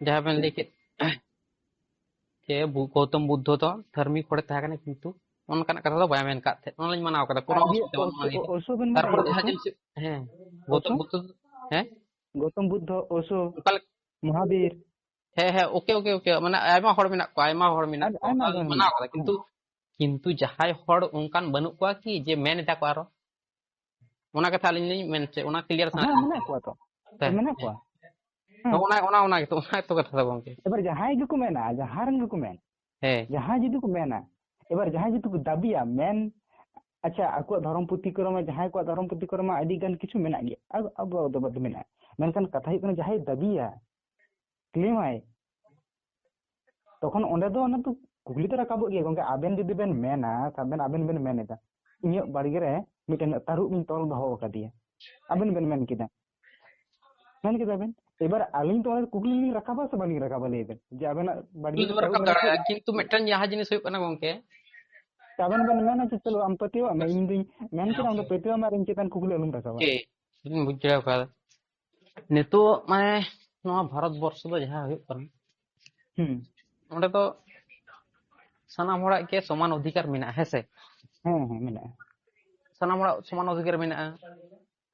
ᱡᱟᱦᱟᱸ ᱵᱮᱱ ᱞᱟᱹᱭ ᱠᱮᱫ, ᱡᱮ ᱵᱩ-, ᱜᱳᱛᱚᱢ ᱵᱩᱫᱽᱫᱷᱚ ᱫᱚ ᱫᱷᱟᱹᱨᱢᱤᱠ ᱦᱚᱲᱮ ᱛᱟᱦᱮᱸ ᱠᱟᱱᱟ, ᱠᱤᱱᱛᱩ ᱚᱱᱠᱟᱱᱟᱜ ᱠᱟᱛᱷᱟ ᱫᱚ ᱵᱟᱭ ᱢᱮᱱ ᱠᱟᱫ ᱛᱟᱦᱮᱸᱫ, ᱚᱱᱟ ᱞᱤᱧ ᱢᱟᱱᱟᱣ ᱠᱟᱫᱟ, ᱠᱳᱱᱳ ᱟᱨ ᱤᱭᱟᱹ ᱚᱥᱩᱵᱤᱫᱷᱟ ᱵᱟᱹᱱᱩᱜᱼᱟ ᱚᱥᱳ-, ᱱᱤᱭᱟᱹ ᱫᱚ᱾ ᱚᱥᱳ ᱵᱮᱱ ᱢᱮᱱᱟ ᱛᱟᱨᱯᱚᱨᱮ ᱜᱮ, ᱡᱟᱦᱟᱸ ᱚᱥᱳ? ᱡᱤᱱᱤᱥ, ᱦᱮᱸ, ᱜᱳᱛᱚᱢ ᱚᱥᱳ? ᱵᱩᱫᱽᱫᱷᱚ, ᱦᱮᱸ, ᱜᱳᱛᱚᱢ ᱵᱩᱫᱽᱫᱷᱚ, ᱚᱥᱳ, ᱚᱱᱠᱟ ᱞᱮᱠᱟ, ᱢᱚᱦᱟᱵᱤᱨ᱾ ᱦᱮᱸ, ᱦᱮᱸ, ᱳᱠᱮ, ᱳᱠᱮ, ᱳᱠᱮ, ᱢᱟᱱᱮ ᱟᱭᱢᱟ ᱦᱚᱲ ᱢᱮᱱᱟᱜ ᱠᱚᱣᱟ, ᱟᱭᱢᱟ ᱦᱚᱲ ᱢᱮᱱᱟᱜ ᱟᱨ ᱠᱚᱣᱟ, ᱟᱭᱢᱟ ᱚᱱᱟ ᱜᱟᱱ ᱞᱤᱧ ᱢᱟᱱᱟᱣ ᱢᱮᱱᱟᱜ ᱠᱟᱫᱟ, ᱠᱚᱣᱟ᱾ ᱠᱤᱱᱛᱩ, ᱦᱮᱸ᱾ ᱠᱤᱱᱛᱩ ᱡᱟᱦᱟᱸᱭ ᱦᱚᱲ ᱚᱱᱠᱟᱱ ᱵᱟᱹᱱᱩᱜ ᱠᱚᱣᱟ ᱠᱤ ᱡᱮ ᱢᱮᱱ ᱮᱫᱟ ᱠᱚ ᱟᱨᱚ? ᱚᱱᱟ ᱠᱟᱛᱷᱟ ᱟᱹᱞᱤᱧ ᱞᱤᱧ ᱢᱮᱱ ᱦᱚᱪᱚᱭ, ᱚᱱᱟ ᱠᱞᱤᱭᱟᱨ ᱥᱟᱱᱟ ᱦᱮᱸ, ᱞᱤᱧᱟ᱾ ᱢᱮᱱᱟᱜ ᱠᱚᱣᱟ ᱛᱚ᱾ ᱦᱮᱸ, ᱢᱮᱱᱟᱜ ᱦᱮᱸ᱾ ᱠᱚᱣᱟ᱾ ᱦᱮᱸ᱾ ᱚᱱᱟ, ᱚᱱᱟ, ᱚᱱᱟ ᱜᱮᱛᱚ, ᱚᱱᱟ ᱜᱮᱛᱚ ᱠᱟᱛᱷᱟ ᱫᱚ ᱜᱚᱝᱠᱮ᱾ ᱮᱵᱟᱨ ᱡᱟᱦᱟᱸᱭ ᱜᱮᱠᱚ ᱢᱮᱱᱟ, ᱡᱟᱦᱟᱸ ᱨᱮᱱ ᱜᱮᱠᱚ ᱢᱮᱱ, ᱦᱮᱸ᱾ ᱡᱟᱦᱟᱸᱭ ᱡᱩᱫᱤ ᱠᱚ ᱢᱮᱱᱟ, ᱮᱵᱟᱨ ᱡᱟᱦᱟᱸᱭ ᱡᱩᱫᱤ ᱠᱚ ᱫᱟᱹᱵᱤᱭᱟ, ᱢᱮᱱ, ᱟᱪᱪᱷᱟ, ᱟᱠᱚᱣᱟᱜ ᱫᱷᱚᱨᱚᱢ ᱯᱩᱛᱷᱤ ᱠᱚᱨᱮ ᱢᱟ, ᱡᱟᱦᱟᱸᱭ ᱠᱚᱣᱟᱜ ᱫᱷᱚᱨᱚᱢ ᱯᱩᱛᱷᱤ ᱠᱚᱨᱮ ᱢᱟ ᱟᱹᱰᱤ ᱜᱟᱱ ᱠᱤᱪᱷᱩ ᱢᱮᱱᱟᱜ ᱜᱮᱭᱟ, ᱟᱵ-, ᱟᱵᱚᱣᱟᱜ ᱫᱚ ᱵᱟᱹᱫ ᱢᱮᱱᱟᱜᱼᱟ, ᱢᱮᱱᱠᱷᱟᱱ ᱠᱟᱛᱷᱟ ᱦᱩᱭᱩᱜ ᱠᱟᱱᱟ, ᱡᱟᱦᱟᱸᱭ ᱫᱟᱹᱵᱤᱭᱟ, ᱠᱞᱮᱢᱟᱭ, ᱛᱚᱠᱷᱚᱱ ᱚᱸᱰᱮ ᱫᱚ ᱚᱱᱟ ᱫᱚ ᱠᱩᱠᱞᱤ ᱫᱚ ᱨᱟᱠᱟᱵᱚᱜ ᱜᱮᱭᱟ ᱜᱚᱝᱠᱮ᱾ ᱟᱵᱮᱱ ᱡᱩᱫᱤ ᱵᱮᱱ ᱢᱮᱱᱟ, ᱥᱟᱵ ᱵᱮᱱ ᱟᱵᱮᱱ ᱵᱮᱱ ᱢᱮᱱ ᱮᱫᱟ, "ᱤᱧᱟᱹᱜ ᱵᱟᱲᱜᱮ ᱨᱮ ᱢᱤᱫᱴᱮᱱ ᱛᱟᱹᱨᱩᱵ ᱤᱧ ᱛᱚᱞ ᱫᱚᱦᱚ ᱟᱠᱟᱫᱮᱭᱟ", ᱟᱵᱮᱱ ᱵᱮᱱ ᱢᱮᱱ ᱠᱮᱫᱟ, ᱢᱮᱱ ᱠᱮᱫᱟ ᱵᱮᱱ, ᱮᱵᱟᱨ ᱟᱹᱞᱤᱧ ᱛᱚ ᱚᱸᱰᱮ ᱠᱩᱠᱞᱤ ᱞᱤᱧ ᱨᱟᱠᱟᱵᱟ ᱥᱮ ᱵᱟᱹᱞᱤᱧ ᱨᱟᱠᱟᱵᱟ? ᱞᱟᱹᱭ ᱵᱮᱱ ᱡᱮ ᱟᱵᱮᱱᱟᱜ ᱵᱟᱲᱜᱮ ᱠᱩᱠᱞᱤ ᱨᱮ ᱫᱚᱵᱚᱱ ᱛᱟᱹᱨᱩᱵ ᱨᱟᱠᱟᱵ ᱢᱮᱱᱟᱜ ᱠᱚᱣᱟ? ᱠᱚᱣᱟ, ᱠᱤᱱᱛᱩ ᱢᱤᱫᱴᱟᱝ ᱡᱟᱦᱟᱸ ᱡᱤᱱᱤᱥ ᱦᱩᱭᱩᱜ ᱠᱟᱱᱟ ᱜᱚᱝᱠᱮ, ᱟᱵᱮᱱ ᱵᱮᱱ ᱢᱮᱱᱟ ᱡᱮ, "ᱪᱚᱞᱚ, ᱟᱢ ᱯᱟᱹᱛᱭᱟᱹᱣᱟᱜ ᱢᱮ, ᱤᱧ ᱫᱩᱧ ᱢᱮᱱ ᱦᱮᱸ, ᱠᱮᱫᱟ, ᱟᱢ ᱫᱚ ᱦᱮᱸ᱾ ᱯᱟᱹᱛᱭᱟᱹᱣᱟᱜ ᱢᱮ, ᱟᱨ ᱤᱧ ᱪᱮᱛᱟᱱ ᱠᱩᱠᱞᱤ ᱟᱞᱚᱢ ᱨᱟᱠᱟᱵᱟ᱾" ᱴᱷᱤᱠ, ᱤᱧ ᱵᱩᱡᱷᱟᱹᱣ ᱠᱟᱫᱟ᱾ ᱱᱤᱛᱚᱜ ᱢᱟᱱᱮ ᱱᱚᱣᱟ ᱵᱷᱟᱨᱚᱛ ᱵᱚᱨᱥᱚ ᱫᱚ ᱡᱟᱦᱟᱸ ᱦᱩᱭᱩᱜ ᱠᱟᱱᱟ, ᱦᱩᱸ᱾ ᱚᱸᱰᱮ ᱫᱚ ᱥᱟᱱᱟᱢ ᱦᱚᱲᱟᱜ ᱜᱮ ᱥᱚᱢᱟᱱ ᱚᱫᱷᱤᱠᱟᱨ ᱢᱮᱱᱟᱜᱼᱟ, ᱦᱮᱸ ᱥᱮ? ᱦᱮᱸ, ᱦᱮᱸ, ᱢᱮᱱᱟᱜᱼᱟ᱾ ᱥᱟᱱᱟᱢ ᱦᱚᱲᱟᱜ ᱥᱚᱢᱟᱱ ᱚᱫᱷᱤᱠᱟᱨ ᱢᱮᱱᱟᱜᱼᱟ᱾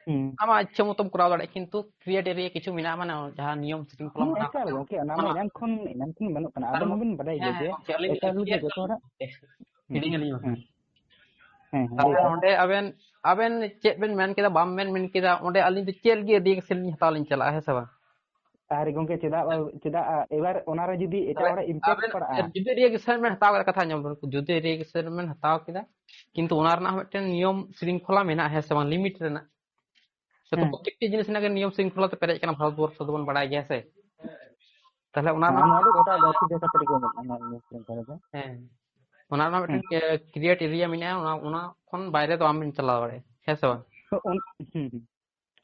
ᱦᱩᱸ᱾ ᱟᱢᱟᱜ ᱤᱪᱪᱷᱟᱹ ᱢᱚᱛᱚᱢ ᱠᱚᱨᱟᱣ ᱫᱟᱲᱮᱭᱟᱜᱼᱟ, ᱠᱤᱱᱛᱩ ᱠᱨᱤᱭᱮᱴ ᱮᱨᱤᱭᱟ ᱠᱤᱪᱷᱩ ᱢᱮᱱᱟᱜᱼᱟ, ᱢᱟᱱᱮ ᱡᱟᱦᱟᱸ ᱱᱤᱭᱚᱢ ᱥᱨᱤᱝᱠᱷᱚᱞᱟ ᱦᱮᱸ, ᱢᱟᱱᱟᱣ ᱮᱠᱟᱞ ᱠᱟᱛᱮ ᱜᱚᱝᱠᱮ, ᱚᱱᱟ ᱢᱟ ᱢᱟᱱᱟᱣ ᱮᱱᱟᱝ ᱠᱷᱚᱱ, ᱮᱱᱟᱝ ᱠᱷᱚᱱ ᱵᱟᱹᱱᱩᱜ ᱠᱟᱱᱟ᱾ ᱟᱨ ᱟᱵᱮᱱ ᱦᱚᱸᱵᱮᱱ ᱵᱟᱰᱟᱭ ᱦᱮᱸ, ᱜᱮᱭᱟ ᱡᱮ ᱦᱮᱸ, ᱜᱚᱝᱠᱮ, ᱟᱹᱞᱤᱧ ᱮᱠᱟᱞ ᱜᱮ clear ᱡᱚᱛᱚ ᱦᱚᱲᱟᱜ᱾ ᱦᱩᱸ, ᱦᱤᱲᱤᱧ ᱟᱹᱞᱤᱧ ᱵᱟᱠᱷᱟᱱ᱾ ᱦᱩᱸ᱾ ᱦᱮᱸ, ᱦᱮᱸ, ᱞᱟᱹᱭ ᱛᱟᱦᱞᱮ ᱵᱮᱱ᱾ ᱱᱚᱰᱮ ᱟᱵᱮᱱ, ᱟᱵᱮᱱ ᱪᱮᱫ ᱵᱮᱱ ᱢᱮᱱ ᱠᱮᱫᱟ, ᱵᱟᱢ ᱢᱮᱱ, ᱢᱮᱱ ᱠᱮᱫᱟ, ᱚᱸᱰᱮ ᱟᱹᱞᱤᱧ ᱫᱚ ᱪᱮᱫ ᱞᱟᱹᱜᱤᱫ ᱨᱤᱭᱮᱠᱥᱚᱱ ᱞᱤᱧ ᱦᱟᱛᱟᱣ ᱞᱤᱧ ᱪᱟᱞᱟᱜᱼᱟ, ᱦᱮᱸ ᱥᱮ ᱵᱟᱝ? ᱟᱨ ᱜᱚᱝᱠᱮ, ᱪᱮᱫᱟᱜ ᱵᱟ-, ᱪᱮᱫᱟᱜ ᱟ-, ᱮᱵᱟᱨ ᱚᱱᱟᱨᱮ ᱡᱩᱫᱤ ᱮᱴᱟᱜ ᱛᱟᱦᱞᱮ ᱦᱚᱲᱟᱜ impact ᱟᱵᱮᱱ ᱯᱟᱲᱟᱜᱼᱟ? ᱡᱩᱫᱤ ᱨᱮᱡᱤᱥᱴᱨᱮᱥᱢᱮᱱ ᱦᱟᱛᱟᱣ ᱠᱮᱫᱟ, ᱠᱟᱛᱷᱟ ᱟᱸᱡᱚᱢ ᱵᱮᱱ, ᱡᱩᱫᱤ ᱨᱮᱡᱤᱥᱴᱨᱮᱥᱢᱮᱱ ᱦᱟᱛᱟᱣ ᱠᱮᱫᱟ, ᱠᱤᱱᱛᱩ ᱚᱱᱟ ᱨᱮᱱᱟᱜ ᱢᱤᱫᱴᱮᱱ ᱱᱤᱭᱚᱢ ᱥᱤᱨᱤᱝᱠᱷᱚᱞᱟ ᱢᱮᱱᱟᱜᱼᱟ, ᱦᱮᱸ ᱥᱮ ᱵᱟᱝ, ᱞᱤᱢᱤᱴ ᱨᱮᱱᱟᱜ? ᱥᱮ ᱛᱚ ᱦᱮᱸ᱾ ᱯᱨᱚᱛᱮᱠᱴᱤ ᱡᱤᱱᱤᱥ ᱨᱮᱱᱟᱜ ᱜᱮ ᱱᱤᱭᱚᱢ ᱥᱤᱨᱤᱝᱠᱷᱚᱞᱟ ᱛᱮ ᱯᱮᱨᱮᱡ ᱠᱟᱱᱟ, ᱵᱷᱟᱨᱚᱛ ᱵᱚᱨᱥᱚ ᱫᱚᱵᱚᱱ ᱵᱟᱲᱟᱭ ᱜᱮᱭᱟ ᱥᱮ᱾ ᱛᱟᱦᱞᱮ ᱚᱱᱟ ᱦᱮᱸ, ᱨᱮᱱᱟᱜ ᱱᱚᱣᱟ ᱫᱚ ᱜᱚᱴᱟ ᱫᱷᱟᱹᱨᱛᱤ ᱡᱟᱠᱟᱛ ᱨᱮᱜᱮ ᱢᱮᱱᱟᱜᱼᱟ, ᱱᱚᱣᱟ ᱱᱤᱭᱚᱢ ᱥᱤᱨᱤᱝᱠᱷᱚᱞᱟ ᱫᱚ᱾ ᱦᱮᱸ, ᱚᱱᱟ ᱨᱮᱱᱟᱜ ᱦᱮᱸ᱾ ᱢᱤᱫᱴᱮᱱ, ᱮ, create area ᱢᱮᱱᱟᱜᱼᱟ, ᱚᱱᱟ, ᱚᱱᱟ ᱠᱷᱚᱱ ᱵᱟᱭᱨᱮ ᱫᱚ ᱟᱢ ᱪᱟᱞᱟᱣ ᱫᱟᱲᱮᱭᱟᱜᱼᱟ, ᱦᱮᱸ ᱥᱮ ᱵᱟᱝ? ᱛᱚ ᱚᱱ-, ᱦᱩᱸ, ᱦᱩᱸ᱾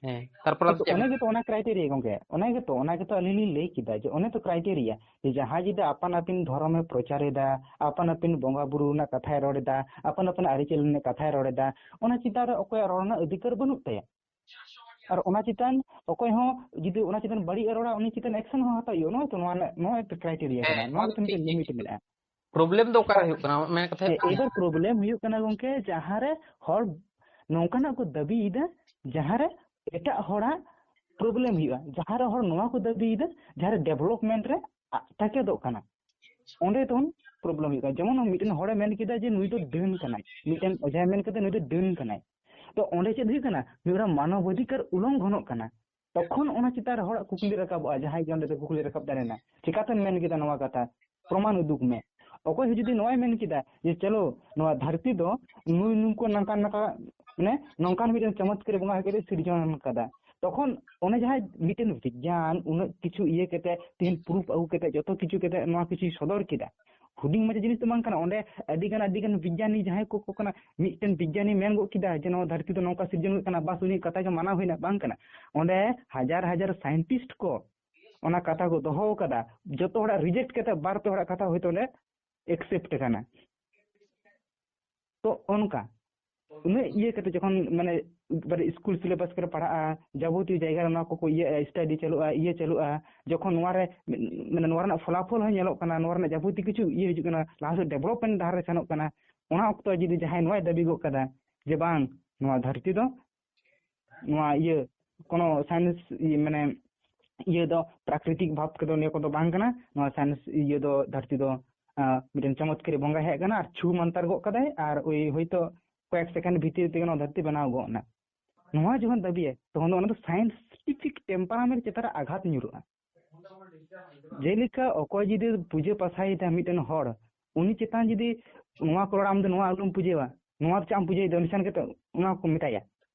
ᱦᱮᱸ, ᱛᱟᱨᱯᱚᱨᱮ ᱟᱫᱚ ᱛᱚ ᱪᱮᱫ ᱚᱱᱟ ᱢᱮᱱᱟᱜᱼᱟ? ᱜᱮᱛᱚ ᱚᱱᱟ criteria ᱜᱚᱝᱠᱮ, ᱚᱱᱟ ᱜᱮᱛᱚ, ᱚᱱᱟ ᱜᱮᱛᱚ ᱟᱹᱞᱤᱧ ᱞᱤᱧ ᱞᱟᱹᱭ ᱠᱮᱫᱟ ᱡᱮ ᱚᱱᱮ ᱛᱚ criteria, ᱡᱮ ᱡᱟᱦᱟᱸᱭ ᱡᱩᱫᱤ ᱟᱯᱟᱱ ᱟᱹᱯᱤᱱ ᱫᱷᱚᱨᱚᱢᱮ ᱯᱨᱚᱪᱟᱨ ᱮᱫᱟ, ᱟᱯᱟᱱ ᱟᱹᱯᱤᱱ ᱵᱚᱸᱜᱟ ᱵᱩᱨᱩ ᱨᱮᱱᱟᱜ ᱠᱟᱛᱷᱟᱭ ᱨᱚᱲ ᱮᱫᱟ, ᱟᱯᱟᱱ ᱟᱹᱯᱤᱱ ᱟᱹᱨᱤᱪᱟᱹᱞᱤ ᱨᱮᱱᱟᱜ ᱠᱟᱛᱷᱟᱭ ᱨᱚᱲ ᱮᱫᱟ, ᱚᱱᱟ ᱪᱮᱛᱟᱱ ᱨᱮ ᱚᱠᱚᱭᱟᱜ ᱨᱚᱲ ᱨᱮᱱᱟᱜ ᱚᱫᱷᱤᱠᱟᱨ ᱵᱟᱹᱱᱩᱜ ᱛᱟᱭᱟ᱾ ᱟᱨ ᱚᱱᱟ ᱪᱮᱛᱟᱱ ᱚᱠᱚᱭ ᱦᱚᱸ ᱡᱩᱫᱤ ᱚᱱᱟ ᱪᱮᱛᱟᱱ ᱵᱟᱹᱲᱤᱡ ᱮ ᱨᱚᱲᱟ, ᱩᱱᱤ ᱪᱮᱛᱟᱱ action ᱦᱚᱸ ᱦᱟᱛᱟᱣ ᱦᱩᱭᱩᱜᱼᱟ᱾ ᱱᱚᱣᱟ ᱛᱚ, ᱱᱚᱣᱟ ᱨᱮᱱᱟᱜ, ᱱᱚᱣᱟ ᱮᱠᱴᱟ criteria ᱦᱮᱸ, ᱠᱟᱱᱟ, ᱱᱚᱣᱟ ᱱᱚᱣᱟ ᱫᱚ ᱢᱤᱫᱴᱮᱱ ᱴᱷᱤᱠ, ᱴᱷᱤᱠ, limit ᱴᱷᱤᱠ᱾ ᱢᱮᱱᱟᱜᱼᱟ᱾ problem ᱫᱚ ᱚᱠᱟᱨᱮ ᱦᱩᱭᱩᱜ ᱠᱟᱱᱟ? ᱢᱮᱱ ᱠᱟᱛᱷᱟ ᱦᱩᱭᱩᱜ ᱦᱮᱸ, ᱠᱟᱱᱟ, ᱮᱵᱟᱨ problem ᱦᱩᱭᱩᱜ ᱠᱟᱱᱟ ᱜᱚᱝᱠᱮ, ᱡᱟᱦᱟᱸᱨᱮ ᱦᱚᱲ ᱱᱚᱝᱠᱟᱱᱟᱜ ᱠᱚ ᱫᱟᱹᱵᱤᱭᱮᱫᱟ, ᱡᱟᱦᱟᱸᱨᱮ ᱮᱴᱟᱜ ᱦᱚᱲᱟᱜ problem ᱦᱩᱭᱩᱜᱼᱟ, ᱡᱟᱦᱟᱸᱨᱮ ᱦᱚᱲ ᱱᱚᱣᱟ ᱠᱚ ᱫᱟᱹᱵᱤᱭᱮᱫᱟ, ᱡᱟᱦᱟᱸᱨᱮ development ᱨᱮ ᱟ-, ᱛᱟᱠᱮᱫᱚᱜ ᱠᱟᱱᱟ, ᱚᱸᱰᱮ ᱛᱚᱠᱷᱚᱱ problem ᱦᱩᱭᱩᱜ ᱠᱟᱱᱟ᱾ ᱡᱮᱢᱚᱱ ᱢᱤᱫᱴᱮᱱ ᱦᱚᱲᱮ ᱢᱮᱱ ᱠᱮᱫᱟ ᱡᱮ ᱱᱩᱭ ᱫᱚ ᱰᱟᱹᱱ ᱠᱟᱱᱟᱭ, ᱢᱤᱫᱴᱮᱱ ᱚᱡᱷᱟᱭ ᱢᱮᱱ ᱠᱮᱫᱟ ᱱᱩᱭ ᱫᱚ ᱰᱟᱹᱱ ᱠᱟᱱᱟᱭ, ᱛᱚ ᱚᱸᱰᱮ ᱪᱮᱫ ᱦᱩᱭᱩᱜ ᱠᱟᱱᱟ? ᱢᱤᱫ ᱦᱚᱲᱟᱜ ᱢᱟᱱᱚᱵ ᱚᱫᱷᱤᱠᱟᱨ ᱩᱞᱚᱝᱜᱷᱚᱱᱚᱜ ᱠᱟᱱᱟ᱾ ᱛᱚᱠᱷᱚᱱ ᱚᱱᱟ ᱪᱮᱛᱟᱱ ᱨᱮ ᱦᱚᱲᱟᱜ ᱠᱩᱠᱞᱤ ᱨᱟᱠᱟᱵᱚᱜᱼᱟ, ᱡᱟᱦᱟᱸᱭ ᱜᱮ ᱚᱸᱰᱮ ᱫᱚ ᱠᱩᱠᱞᱤ ᱨᱟᱠᱟᱵ ᱫᱟᱲᱮᱭᱟᱜᱼᱟ, "ᱪᱤᱠᱟᱛᱮᱢ ᱢᱮᱱ ᱠᱮᱫᱟ ᱱᱚᱣᱟ ᱠᱟᱛᱷᱟ? ᱯᱨᱚᱢᱟᱱ ᱩᱫᱩᱜ ᱢᱮ᱾" ᱚᱠᱚᱭ ᱦᱚᱸ ᱡᱩᱫᱤ ᱱᱚᱣᱟᱭ ᱢᱮᱱ ᱠᱮᱫᱟ ᱡᱮ, "ᱪᱚᱞᱚ, ᱱᱚᱣᱟ ᱫᱷᱟᱹᱨᱛᱤ ᱫᱚ ᱱᱩᱭ ᱱᱩᱠᱩ ᱱᱚᱝᱠᱟᱱ ᱱᱚᱝᱠᱟ, ᱢᱟᱱᱮ, ᱱᱚᱝᱠᱟᱱ ᱢᱤᱫᱴᱮᱱ ᱪᱚᱢᱚᱛᱠᱟᱨᱤ ᱵᱚᱸᱜᱟ ᱦᱮᱡ ᱠᱟᱛᱮ ᱥᱤᱨᱡᱚᱱ ᱠᱟᱫᱟ", ᱛᱚᱠᱷᱚᱱ ᱚᱱᱮ ᱡᱟᱦᱟᱸᱭ ᱢᱤᱫᱴᱮᱱ ᱵᱤᱜᱽᱜᱟᱱ ᱩᱱᱟᱹᱜ ᱠᱤᱪᱷᱩ ᱤᱭᱟᱹ ᱠᱟᱛᱮ, ᱛᱮᱦᱮᱧ proof ᱟᱹᱜᱩ ᱠᱟᱛᱮ, ᱡᱚᱛᱚ ᱠᱤᱪᱷᱩ ᱠᱟᱛᱮ ᱱᱚᱣᱟ ᱠᱤᱪᱷᱩᱭ ᱥᱚᱫᱚᱨ ᱠᱮᱫᱟ, ᱦᱩᱰᱤᱧ ᱢᱟᱪᱷᱟ ᱡᱤᱱᱤᱥ ᱫᱚ ᱵᱟᱝ ᱠᱟᱱᱟ᱾ ᱚᱸᱰᱮ ᱟᱹᱰᱤ ᱜᱟᱱ, ᱟᱹᱰᱤ ᱜᱟᱱ ᱵᱤᱜᱽᱜᱟᱱᱤ ᱡᱟᱦᱟᱸᱭ ᱠᱚ, ᱠᱚ ᱠᱟᱱᱟ, ᱢᱤᱫᱴᱮᱱ ᱵᱤᱜᱽᱜᱟᱱᱤ ᱢᱮᱱ ᱜᱚᱫ ᱠᱮᱫᱟ ᱡᱮ ᱱᱚᱣᱟ ᱫᱷᱟᱹᱨᱛᱤ ᱫᱚ ᱱᱚᱝᱠᱟ ᱥᱤᱨᱡᱚᱱ ᱦᱩᱭᱩᱜ ᱠᱟᱱᱟ, ᱵᱟᱥ, ᱩᱱᱤᱭᱟᱜ ᱠᱟᱛᱷᱟ ᱜᱮ ᱢᱟᱱᱟᱣ ᱦᱩᱭᱱᱟ, ᱵᱟᱝ ᱠᱟᱱᱟ᱾ ᱚᱸᱰᱮ ᱦᱟᱡᱟᱨ ᱦᱟᱡᱟᱨ scientist ᱠᱚ ᱚᱱᱟ ᱠᱟᱛᱷᱟ ᱠᱚ ᱫᱚᱦᱚ ᱟᱠᱟᱫᱟ, ᱡᱚᱛᱚ ᱦᱚᱲᱟᱜ reject ᱠᱟᱛᱮ ᱵᱟᱨ ᱯᱮ ᱦᱚᱲᱟᱜ ᱠᱟᱛᱷᱟ ᱦᱚᱭᱛᱳ ᱚᱸᱰᱮ accept ᱟᱠᱟᱱᱟ᱾ ᱛᱚ ᱚᱱᱠᱟ ᱩᱱᱟᱹᱜ ᱤᱭᱟᱹ ᱠᱟᱛᱮ ᱡᱚᱠᱷᱚᱱ, ᱢᱟᱱᱮ, ᱮᱠᱵᱟᱨᱮ ᱥᱠᱩᱞ syllabus ᱠᱚᱨᱮ ᱯᱟᱲᱦᱟᱜᱼᱟ, ᱡᱟᱵᱚᱛᱤᱭᱚ ᱡᱟᱭᱜᱟ ᱨᱮ ᱱᱚᱣᱟ ᱠᱚᱠᱚ ᱤᱭᱟᱹ, study ᱪᱟᱹᱞᱩᱜᱼᱟ, ᱤᱭᱟᱹ ᱪᱟᱹᱞᱩᱜᱼᱟ, ᱡᱚᱠᱷᱚᱱ ᱱᱚᱣᱟ ᱨᱮ, ᱢᱟᱱᱮ, ᱱᱚᱣᱟ ᱨᱮᱱᱟᱜ ᱯᱷᱚᱞᱟᱯᱷᱚᱞ ᱦᱚᱸ ᱧᱮᱞᱚᱜ ᱠᱟᱱᱟ, ᱱᱚᱣᱟ ᱨᱮᱱᱟᱜ ᱡᱟᱵᱚᱛᱤᱭᱚ ᱠᱤᱪᱷᱩ ᱤᱭᱟᱹ ᱦᱤᱡᱩᱜ ᱠᱟᱱᱟ, ᱞᱟᱦᱟ ᱥᱮᱫ development ᱰᱟᱦᱟᱨ ᱨᱮ ᱥᱮᱱᱚᱜ ᱠᱟᱱᱟ, ᱚᱱᱟ ᱚᱠᱛᱚ ᱡᱩᱫᱤ ᱡᱟᱦᱟᱸᱭ ᱱᱚᱣᱟᱭ ᱫᱟᱹᱵᱤ ᱜᱚᱫ ᱠᱟᱫᱟ ᱡᱮ ᱵᱟᱝ, ᱱᱚᱣᱟ ᱫᱷᱟᱹᱨᱛᱤ ᱫᱚ ᱱᱚᱣᱟ ᱤᱭᱟᱹ ᱠᱳᱱᱳ science ᱤᱭᱟᱹ ᱢᱟᱱᱮ ᱤᱭᱟᱹ ᱫᱚ ᱯᱨᱟᱠᱨᱤᱛᱤᱠ ᱵᱷᱟᱵ ᱛᱮᱫᱚ ᱱᱤᱭᱟᱹ ᱠᱚᱫᱚ ᱵᱟᱝ ᱠᱟᱱᱟ, ᱱᱚᱣᱟ science ᱤᱭᱟᱹ ᱫᱚ ᱫᱷᱟᱹᱨᱛᱤ ᱫᱚ, ᱟᱸ, ᱢᱤᱫᱴᱮᱱ ᱪᱚᱢᱚᱛᱠᱟᱨᱤ ᱵᱚᱸᱜᱟ ᱦᱮᱡ ᱟᱠᱟᱱᱟ ᱟᱨ ᱪᱷᱩ ᱢᱟᱱᱛᱟᱨ ᱜᱚᱫ ᱠᱟᱫᱟᱭ ᱟᱨ ᱳᱭ ᱦᱚᱭᱛᱳ ᱠᱚᱭᱮᱠ second ᱵᱷᱤᱛᱤᱨ ᱛᱮᱜᱮ ᱱᱚᱣᱟ ᱫᱷᱟᱹᱨᱛᱤ ᱵᱮᱱᱟᱣ ᱜᱚᱫ ᱮᱱᱟ᱾ ᱱᱚᱣᱟ ᱡᱚᱠᱷᱚᱱ ᱫᱟᱹᱵᱤᱭᱟᱭ, ᱛᱚᱠᱷᱚᱱ ᱫᱚ ᱚᱱᱟ ᱫᱚ scientific temperament ᱪᱮᱛᱟᱱ ᱨᱮ ᱟᱜᱷᱟᱛ ᱧᱩᱨᱩᱜᱼᱟ᱾ ᱡᱮᱞᱮᱠᱟ ᱚᱠᱚᱭ ᱡᱩᱫᱤ ᱯᱩᱡᱟᱹ ᱯᱟᱥᱟᱭᱮᱫᱟ ᱢᱤᱫᱴᱮᱱ ᱦᱚᱲ, ᱩᱱᱤ ᱪᱮᱛᱟᱱ ᱡᱩᱫᱤ ᱱᱚᱣᱟ ᱠᱚ ᱨᱚᱲᱟ, "ᱟᱢ ᱫᱚ ᱱᱚᱣᱟ ᱟᱞᱚᱢ ᱯᱩᱡᱟᱹᱭᱟ, ᱱᱚᱣᱟ ᱫᱚ ᱪᱮᱫ ᱮᱢ ᱯᱩᱡᱟᱹᱭᱮᱫᱟ?" ᱚᱱᱠᱟᱱ ᱠᱟᱛᱮ ᱚᱱᱟ ᱠᱚ ᱢᱮᱛᱟᱭᱟ,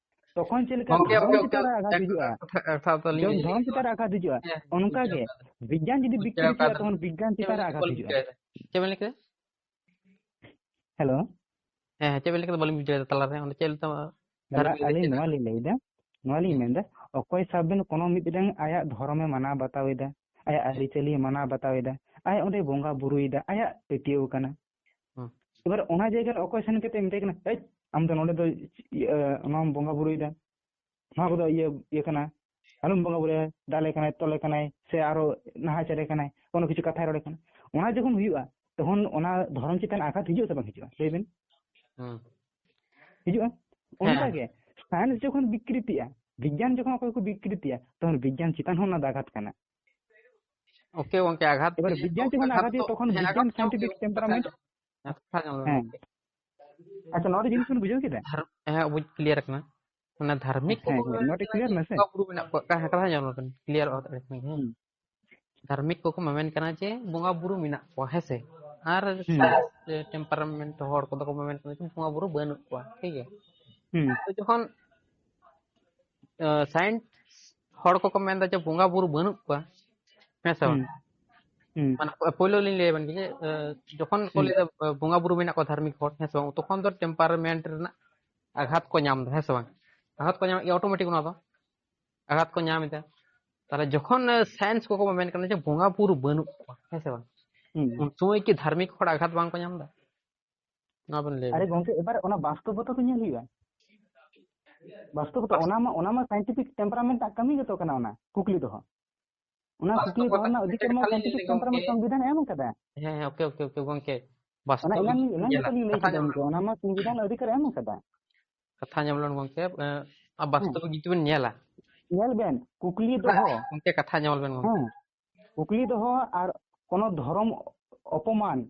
ᱛᱚᱠᱷᱚᱱ ᱪᱮᱫ ᱞᱮᱠᱟ ᱜᱚᱝᱠᱮ, ᱫᱷᱚᱨᱚᱢ ᱜᱚᱝᱠᱮ, ᱪᱮᱛᱟᱱ ᱨᱮ ᱟᱜᱷᱟᱛ ᱦᱤᱡᱩᱜᱼᱟ? ᱠᱟᱛᱷᱟ, ᱠᱟᱛᱷᱟ ᱛᱟᱞᱤᱧ ᱡᱚᱠᱷᱚᱱ ᱞᱤᱧ ᱫᱷᱚᱨᱚᱢ ᱞᱟᱹᱭ ᱪᱮᱛᱟᱱ ᱨᱮ ᱟᱜᱷᱟᱛ ᱦᱤᱡᱩᱜᱼᱟ, ᱦᱮᱸ, ᱚᱱᱠᱟ ᱵᱩᱡᱷᱟᱹᱣ ᱜᱮ ᱠᱟᱫᱟ᱾ ᱵᱤᱜᱽᱜᱟᱱ ᱡᱩᱫᱤ ᱵᱩᱡᱷᱟᱹᱣ ᱵᱤᱠᱨᱤᱛᱤᱜᱼᱟ, ᱠᱟᱫᱟ᱾ ᱛᱚᱠᱷᱚᱱ ᱵᱤᱜᱽᱜᱟᱱ ᱪᱮᱫ ᱪᱮᱛᱟᱱ ᱨᱮ ᱵᱮᱱ ᱞᱟᱹᱭ ᱟᱜᱷᱟᱛ ᱠᱮᱫᱟ? ᱦᱤᱡᱩᱜᱼᱟ᱾ ᱪᱮᱫ ᱵᱮᱱ ᱞᱟᱹᱭ ᱠᱮᱫᱟ? ᱦᱮᱞᱳ᱾ ᱦᱮᱸ, ᱦᱮᱸ, ᱪᱮᱫ ᱵᱮᱱ ᱞᱟᱹᱭ ᱠᱮᱫᱟ? ᱵᱟᱹᱞᱤᱧ ᱵᱩᱡᱷᱟᱹᱣ ᱫᱟ ᱛᱟᱞᱟᱨᱮ᱾ ᱚᱸᱰᱮ ᱪᱮᱫ ᱞᱮᱠᱟ ᱫᱟᱫᱟ, ᱫᱷᱟᱨᱢᱤᱠ ᱞᱟᱹᱭ ᱟᱹᱞᱤᱧ ᱠᱮᱫᱟ? ᱱᱚᱣᱟ ᱞᱤᱧ ᱞᱟᱹᱭᱫᱟ, ᱱᱚᱣᱟ ᱞᱤᱧ ᱦᱮᱸ᱾ ᱢᱮᱱᱫᱟ, ᱚᱠᱚᱭ ᱥᱟᱵ ᱵᱮᱱ ᱠᱳᱱᱳ ᱢᱤᱫᱴᱟᱝ ᱟᱭᱟᱜ ᱫᱷᱚᱨᱚᱢᱮ ᱢᱟᱱᱟᱣ ᱵᱟᱛᱟᱣ ᱮᱫᱟ, ᱟᱭᱟᱜ ᱟᱹᱨᱤᱪᱟᱹᱞᱤ ᱢᱟᱱᱟᱣ ᱵᱟᱛᱟᱣ ᱮᱫᱟ, ᱟᱭᱟᱜ ᱚᱸᱰᱮ ᱵᱚᱸᱜᱟ ᱵᱩᱨᱩᱭᱮᱫᱟ, ᱟᱭᱟᱜ ᱯᱟᱹᱛᱭᱟᱹᱣ ᱠᱟᱱᱟ᱾ ᱦᱩᱸ᱾ ᱮᱵᱟᱨ ᱚᱱᱟ ᱡᱟᱭᱜᱟ ᱨᱮ ᱚᱠᱚᱭ ᱥᱮᱱ ᱠᱟᱛᱮ ᱢᱮᱛᱟᱭ ᱠᱟᱱᱟ, "ᱦᱮᱡ, ᱟᱢ ᱫᱚ ᱱᱚᱰᱮ ᱫᱚ ᱤᱭᱟᱹ, ᱱᱚᱣᱟᱢ ᱵᱚᱸᱜᱟ ᱵᱩᱨᱩᱭᱮᱫᱟ, ᱱᱚᱣᱟ ᱠᱚᱫᱚ ᱤᱭᱟᱹ, ᱤᱭᱟᱹ ᱠᱟᱱᱟ, ᱟᱞᱚᱢ ᱵᱚᱸᱜᱟ ᱵᱩᱨᱩᱭᱟ, ᱫᱟᱞᱮ ᱠᱟᱱᱟᱭ, ᱛᱚᱞᱮ ᱠᱟᱱᱟᱭ, ᱥᱮ ᱟᱨᱚ ᱱᱟᱦᱟᱪᱟᱨᱮ ᱠᱟᱱᱟᱭ, ᱠᱳᱱᱳ ᱠᱤᱪᱷᱩ ᱠᱟᱛᱷᱟᱭ ᱨᱚᱲᱮ ᱠᱟᱱᱟ", ᱚᱱᱟ ᱡᱚᱠᱷᱚᱱ ᱦᱩᱭᱩᱜᱼᱟ, ᱛᱚᱠᱷᱚᱱ ᱚᱱᱟ ᱫᱷᱚᱨᱚᱢ ᱪᱮᱛᱟᱱ ᱟᱜᱷᱟᱛ ᱦᱤᱡᱩᱜᱼᱟ ᱥᱮ ᱵᱟᱝ ᱦᱤᱡᱩᱜᱼᱟ? ᱞᱟᱹᱭ ᱵᱮᱱ᱾ ᱦᱩᱸ᱾ ᱦᱤᱡᱩᱜᱼᱟ᱾ ᱦᱮᱸ᱾ ᱚᱱᱠᱟ ᱜᱮ ᱥᱟᱭᱮᱱᱥ ᱡᱚᱠᱷᱚᱱ ᱵᱤᱠᱨᱤᱛᱤᱜᱼᱟ, ᱵᱤᱜᱽᱜᱟᱱ ᱡᱚᱠᱷᱚᱱ ᱚᱠᱚᱭ ᱠᱚ ᱵᱤᱠᱨᱤᱛᱤᱭᱟ, ᱛᱚᱠᱷᱚᱱ ᱵᱤᱜᱽᱜᱟᱱ ᱪᱮᱛᱟᱱ ᱦᱚᱸ ᱚᱱᱟ ᱫᱚ ᱟᱜᱷᱟᱛ ᱠᱟᱱᱟ᱾ ᱳᱠᱮ ᱜᱚᱝᱠᱮ, ᱟᱜᱷᱟᱛ ᱮᱵᱟᱨ ᱵᱤᱜᱽᱜᱟᱱ ᱡᱚᱠᱷᱚᱱ ᱟᱜᱷᱟᱛ ᱟᱜᱷᱟᱛ ᱦᱩᱭᱩᱜᱼᱟ, ᱫᱚ, ᱛᱚᱠᱷᱚᱱ ᱦᱮᱸ, ᱵᱤᱜᱽᱜᱟᱱ ᱟᱜᱷᱟᱛ ᱧᱟᱢ scientific ᱜᱮ, ᱠᱟᱛᱷᱟ temperament ᱧᱟᱢ, ᱦᱮᱸ, ᱠᱟᱛᱷᱟ ᱧᱟᱢ ᱦᱮᱸ᱾ ᱜᱚᱝᱠᱮ᱾ ᱟᱪᱪᱷᱟ, ᱱᱚᱣᱟ ᱨᱮ ᱡᱤᱱᱤᱥ ᱵᱚᱱ ᱵᱩᱡᱷᱟᱹᱣ ᱠᱮᱫᱟ? ᱫᱷᱟᱨ-, ᱦᱮᱸ, ᱵᱩᱡᱽ clear ᱟᱠᱟᱱᱟ᱾ ᱚᱱᱟ ᱫᱷᱟᱨᱢᱤᱠ ᱦᱮᱸ, ᱠᱚᱠᱚ ᱦᱮᱸ, ᱢᱮᱢᱮᱱ ᱱᱚᱣᱟ ᱴᱷᱤᱠ ᱠᱟᱱᱟ clear ᱡᱮ ᱱᱟ ᱥᱮ? ᱵᱚᱸᱜᱟ ᱵᱩᱨᱩ ᱢᱮᱱᱟᱜ ᱠᱚᱣᱟ, ᱠᱟ-, ᱠᱟᱛᱷᱟ ᱧᱟᱢ ᱞᱮᱠᱷᱟᱱ clear ᱚᱜ ᱛᱟᱦᱮᱸ ᱠᱟᱱᱟ, ᱦᱮᱸ᱾ ᱦᱩᱸ᱾ ᱫᱷᱟᱨᱢᱤᱠ ᱠᱚᱠᱚ ᱢᱮᱢᱮᱱ ᱠᱟᱱᱟ ᱡᱮ ᱵᱚᱸᱜᱟ ᱵᱩᱨᱩ ᱢᱮᱱᱟᱜ ᱠᱚᱣᱟ, ᱦᱮᱸ ᱥᱮ? ᱟᱨ ᱦᱩᱸ᱾ science, ᱮ, temperament ᱦᱚᱲ ᱠᱚᱫᱚ ᱠᱚ ᱢᱮᱢᱮᱱ ᱠᱟᱱᱟ ᱡᱮ ᱵᱚᱸᱜᱟ ᱵᱩᱨᱩ ᱵᱟᱹᱱᱩᱜ ᱠᱚᱣᱟ, ᱴᱷᱤᱠ ᱜᱮᱭᱟ? ᱦᱩᱸ᱾ ᱛᱚ ᱡᱚᱠᱷᱚᱱ, ᱮ, science ᱦᱚᱲ ᱠᱚᱠᱚ ᱢᱮᱱᱫᱟ ᱡᱮ ᱵᱚᱸᱜᱟ ᱵᱩᱨᱩ ᱵᱟᱹᱱᱩᱜ ᱠᱚᱣᱟ, ᱦᱮᱸ ᱥᱮ ᱵᱟᱝ? ᱦᱩᱸ᱾ ᱦᱩᱸ᱾ ᱢᱟᱱᱮ, ᱯᱳᱭᱞᱳ ᱞᱤᱧ ᱞᱟᱹᱭ ᱟᱵᱮᱱ ᱜᱮ ᱡᱮ, ᱮ, ᱡᱚᱠᱷᱚᱱ ᱠᱚ ᱦᱩᱸ᱾ ᱞᱟᱹᱭᱫᱟ, ᱮ, ᱵᱚᱸᱜᱟ ᱵᱩᱨᱩ ᱢᱮᱱᱟᱜ ᱠᱚᱣᱟ ᱫᱷᱟᱨᱢᱤᱠ ᱦᱚᱲ, ᱦᱮᱸ ᱥᱮ ᱵᱟᱝ? ᱛᱚᱠᱷᱚᱱ ᱫᱚ temperament ᱨᱮᱱᱟᱜ ᱟᱜᱷᱟᱛ ᱠᱚ ᱧᱟᱢ ᱮᱫᱟ, ᱦᱮᱸ ᱥᱮ ᱵᱟᱝ? ᱟᱜᱷᱟᱛ ᱠᱚ ᱧᱟᱢᱮᱫ ᱜᱮᱭᱟ automatic ᱚᱱᱟ ᱫᱚ᱾ ᱟᱜᱷᱟᱛ ᱠᱚ ᱧᱟᱢ ᱮᱫᱟ᱾ ᱛᱟᱦᱞᱮ ᱡᱚᱠᱷᱚᱱ, ᱮ, science ᱠᱚᱠᱚ ᱢᱮᱱ ᱠᱟᱱᱟ ᱡᱮ ᱵᱚᱸᱜᱟ ᱵᱩᱨᱩ ᱵᱟᱹᱱᱩᱜ ᱠᱚᱣᱟ, ᱦᱮᱸ ᱥᱮ ᱵᱟᱝ? ᱦᱩᱸ᱾ ᱩᱱ ᱥᱚᱢᱚᱭ ᱠᱤ ᱫᱷᱟᱨᱢᱤᱠ ᱦᱚᱲ ᱟᱜᱷᱟᱛ ᱵᱟᱝ ᱠᱚ ᱧᱟᱢ ᱮᱫᱟ? ᱱᱚᱣᱟ ᱵᱮᱱ ᱞᱟᱹᱭ ᱟᱨᱮ ᱵᱮᱱ᱾ ᱜᱚᱝᱠᱮ, ᱮᱵᱟᱨ ᱚᱱᱟ ᱵᱟᱥᱛᱚᱵᱚᱛᱟ ᱫᱚ ᱧᱮᱞ ᱦᱩᱭᱩᱜᱼᱟ᱾ ᱵᱟᱥᱛᱚᱵᱚᱛᱟ, ᱵᱟᱥ- ᱚᱱᱟ ᱢᱟ, ᱚᱱᱟ ᱢᱟ scientific temperament ᱨᱮᱱᱟᱜ ᱠᱟᱹᱢᱤ ᱜᱮᱛᱚ ᱠᱟᱱᱟ ᱚᱱᱟ ᱠᱩᱠᱞᱤ ᱫᱚᱦᱚ᱾ ᱚᱱᱟ ᱠᱩᱠᱞᱤ ᱵᱟᱥᱛᱚᱵ ᱫᱚᱦᱚ ᱠᱟᱛᱷᱟ, ᱨᱮᱱᱟᱜ ᱚᱫᱷᱤᱠᱟᱨ ᱢᱟ ᱠᱟᱛᱷᱟ ᱞᱤᱧ ᱞᱟᱹᱭ scientific ᱞᱮᱜᱮ ᱜᱚᱝᱠᱮ᱾ temperament ᱥᱚᱝᱵᱤᱫᱷᱟᱱ ᱮ ᱮᱢ ᱟᱠᱟᱫᱟ᱾ ᱦᱮᱸ, ᱦᱮᱸ, ᱳᱠᱮ, ᱳᱠᱮ, ᱳᱠᱮ, ᱜᱚᱝᱠᱮ᱾ ᱚᱱᱟ ᱵᱟᱥᱛᱚᱵ ᱮᱱᱟᱝ, ᱜᱮ ᱮᱱᱟᱝ ᱧᱮᱞᱟ᱾ ᱜᱮᱛᱚ ᱞᱤᱧ ᱞᱟᱹᱭ ᱠᱮᱫᱟ ᱠᱟᱛᱷᱟ ᱜᱚᱝᱠᱮ, ᱚᱱᱟ ᱢᱟ ᱥᱚᱝᱵᱤᱫᱷᱟᱱ ᱚᱫᱷᱤᱠᱟᱨ ᱮ ᱮᱢ ᱟᱠᱟᱫᱟ᱾ ᱠᱟᱛᱷᱟ ᱧᱮᱞ ᱞᱮᱱ ᱜᱚᱝᱠᱮ, ᱮ, ᱟᱨ ᱵᱟᱥᱛᱚᱵ ᱦᱮᱸ᱾ ᱡᱩᱫᱤ ᱵᱮᱱ ᱧᱮᱞᱟ᱾ ᱧᱮᱞ ᱵᱮᱱ, ᱠᱩᱠᱞᱤ ᱫᱚᱦᱚ᱾ ᱜᱚᱝᱠᱮ, ᱠᱟᱛᱷᱟ ᱧᱮᱞ ᱵᱮᱱ ᱜᱚᱝᱠᱮ᱾ ᱦᱮᱸ, ᱠᱩᱠᱞᱤ ᱫᱚᱦᱚ ᱟᱨ ᱠᱳᱱᱳ ᱫᱷᱚᱨᱚᱢ ᱚᱯᱚᱢᱟᱱ,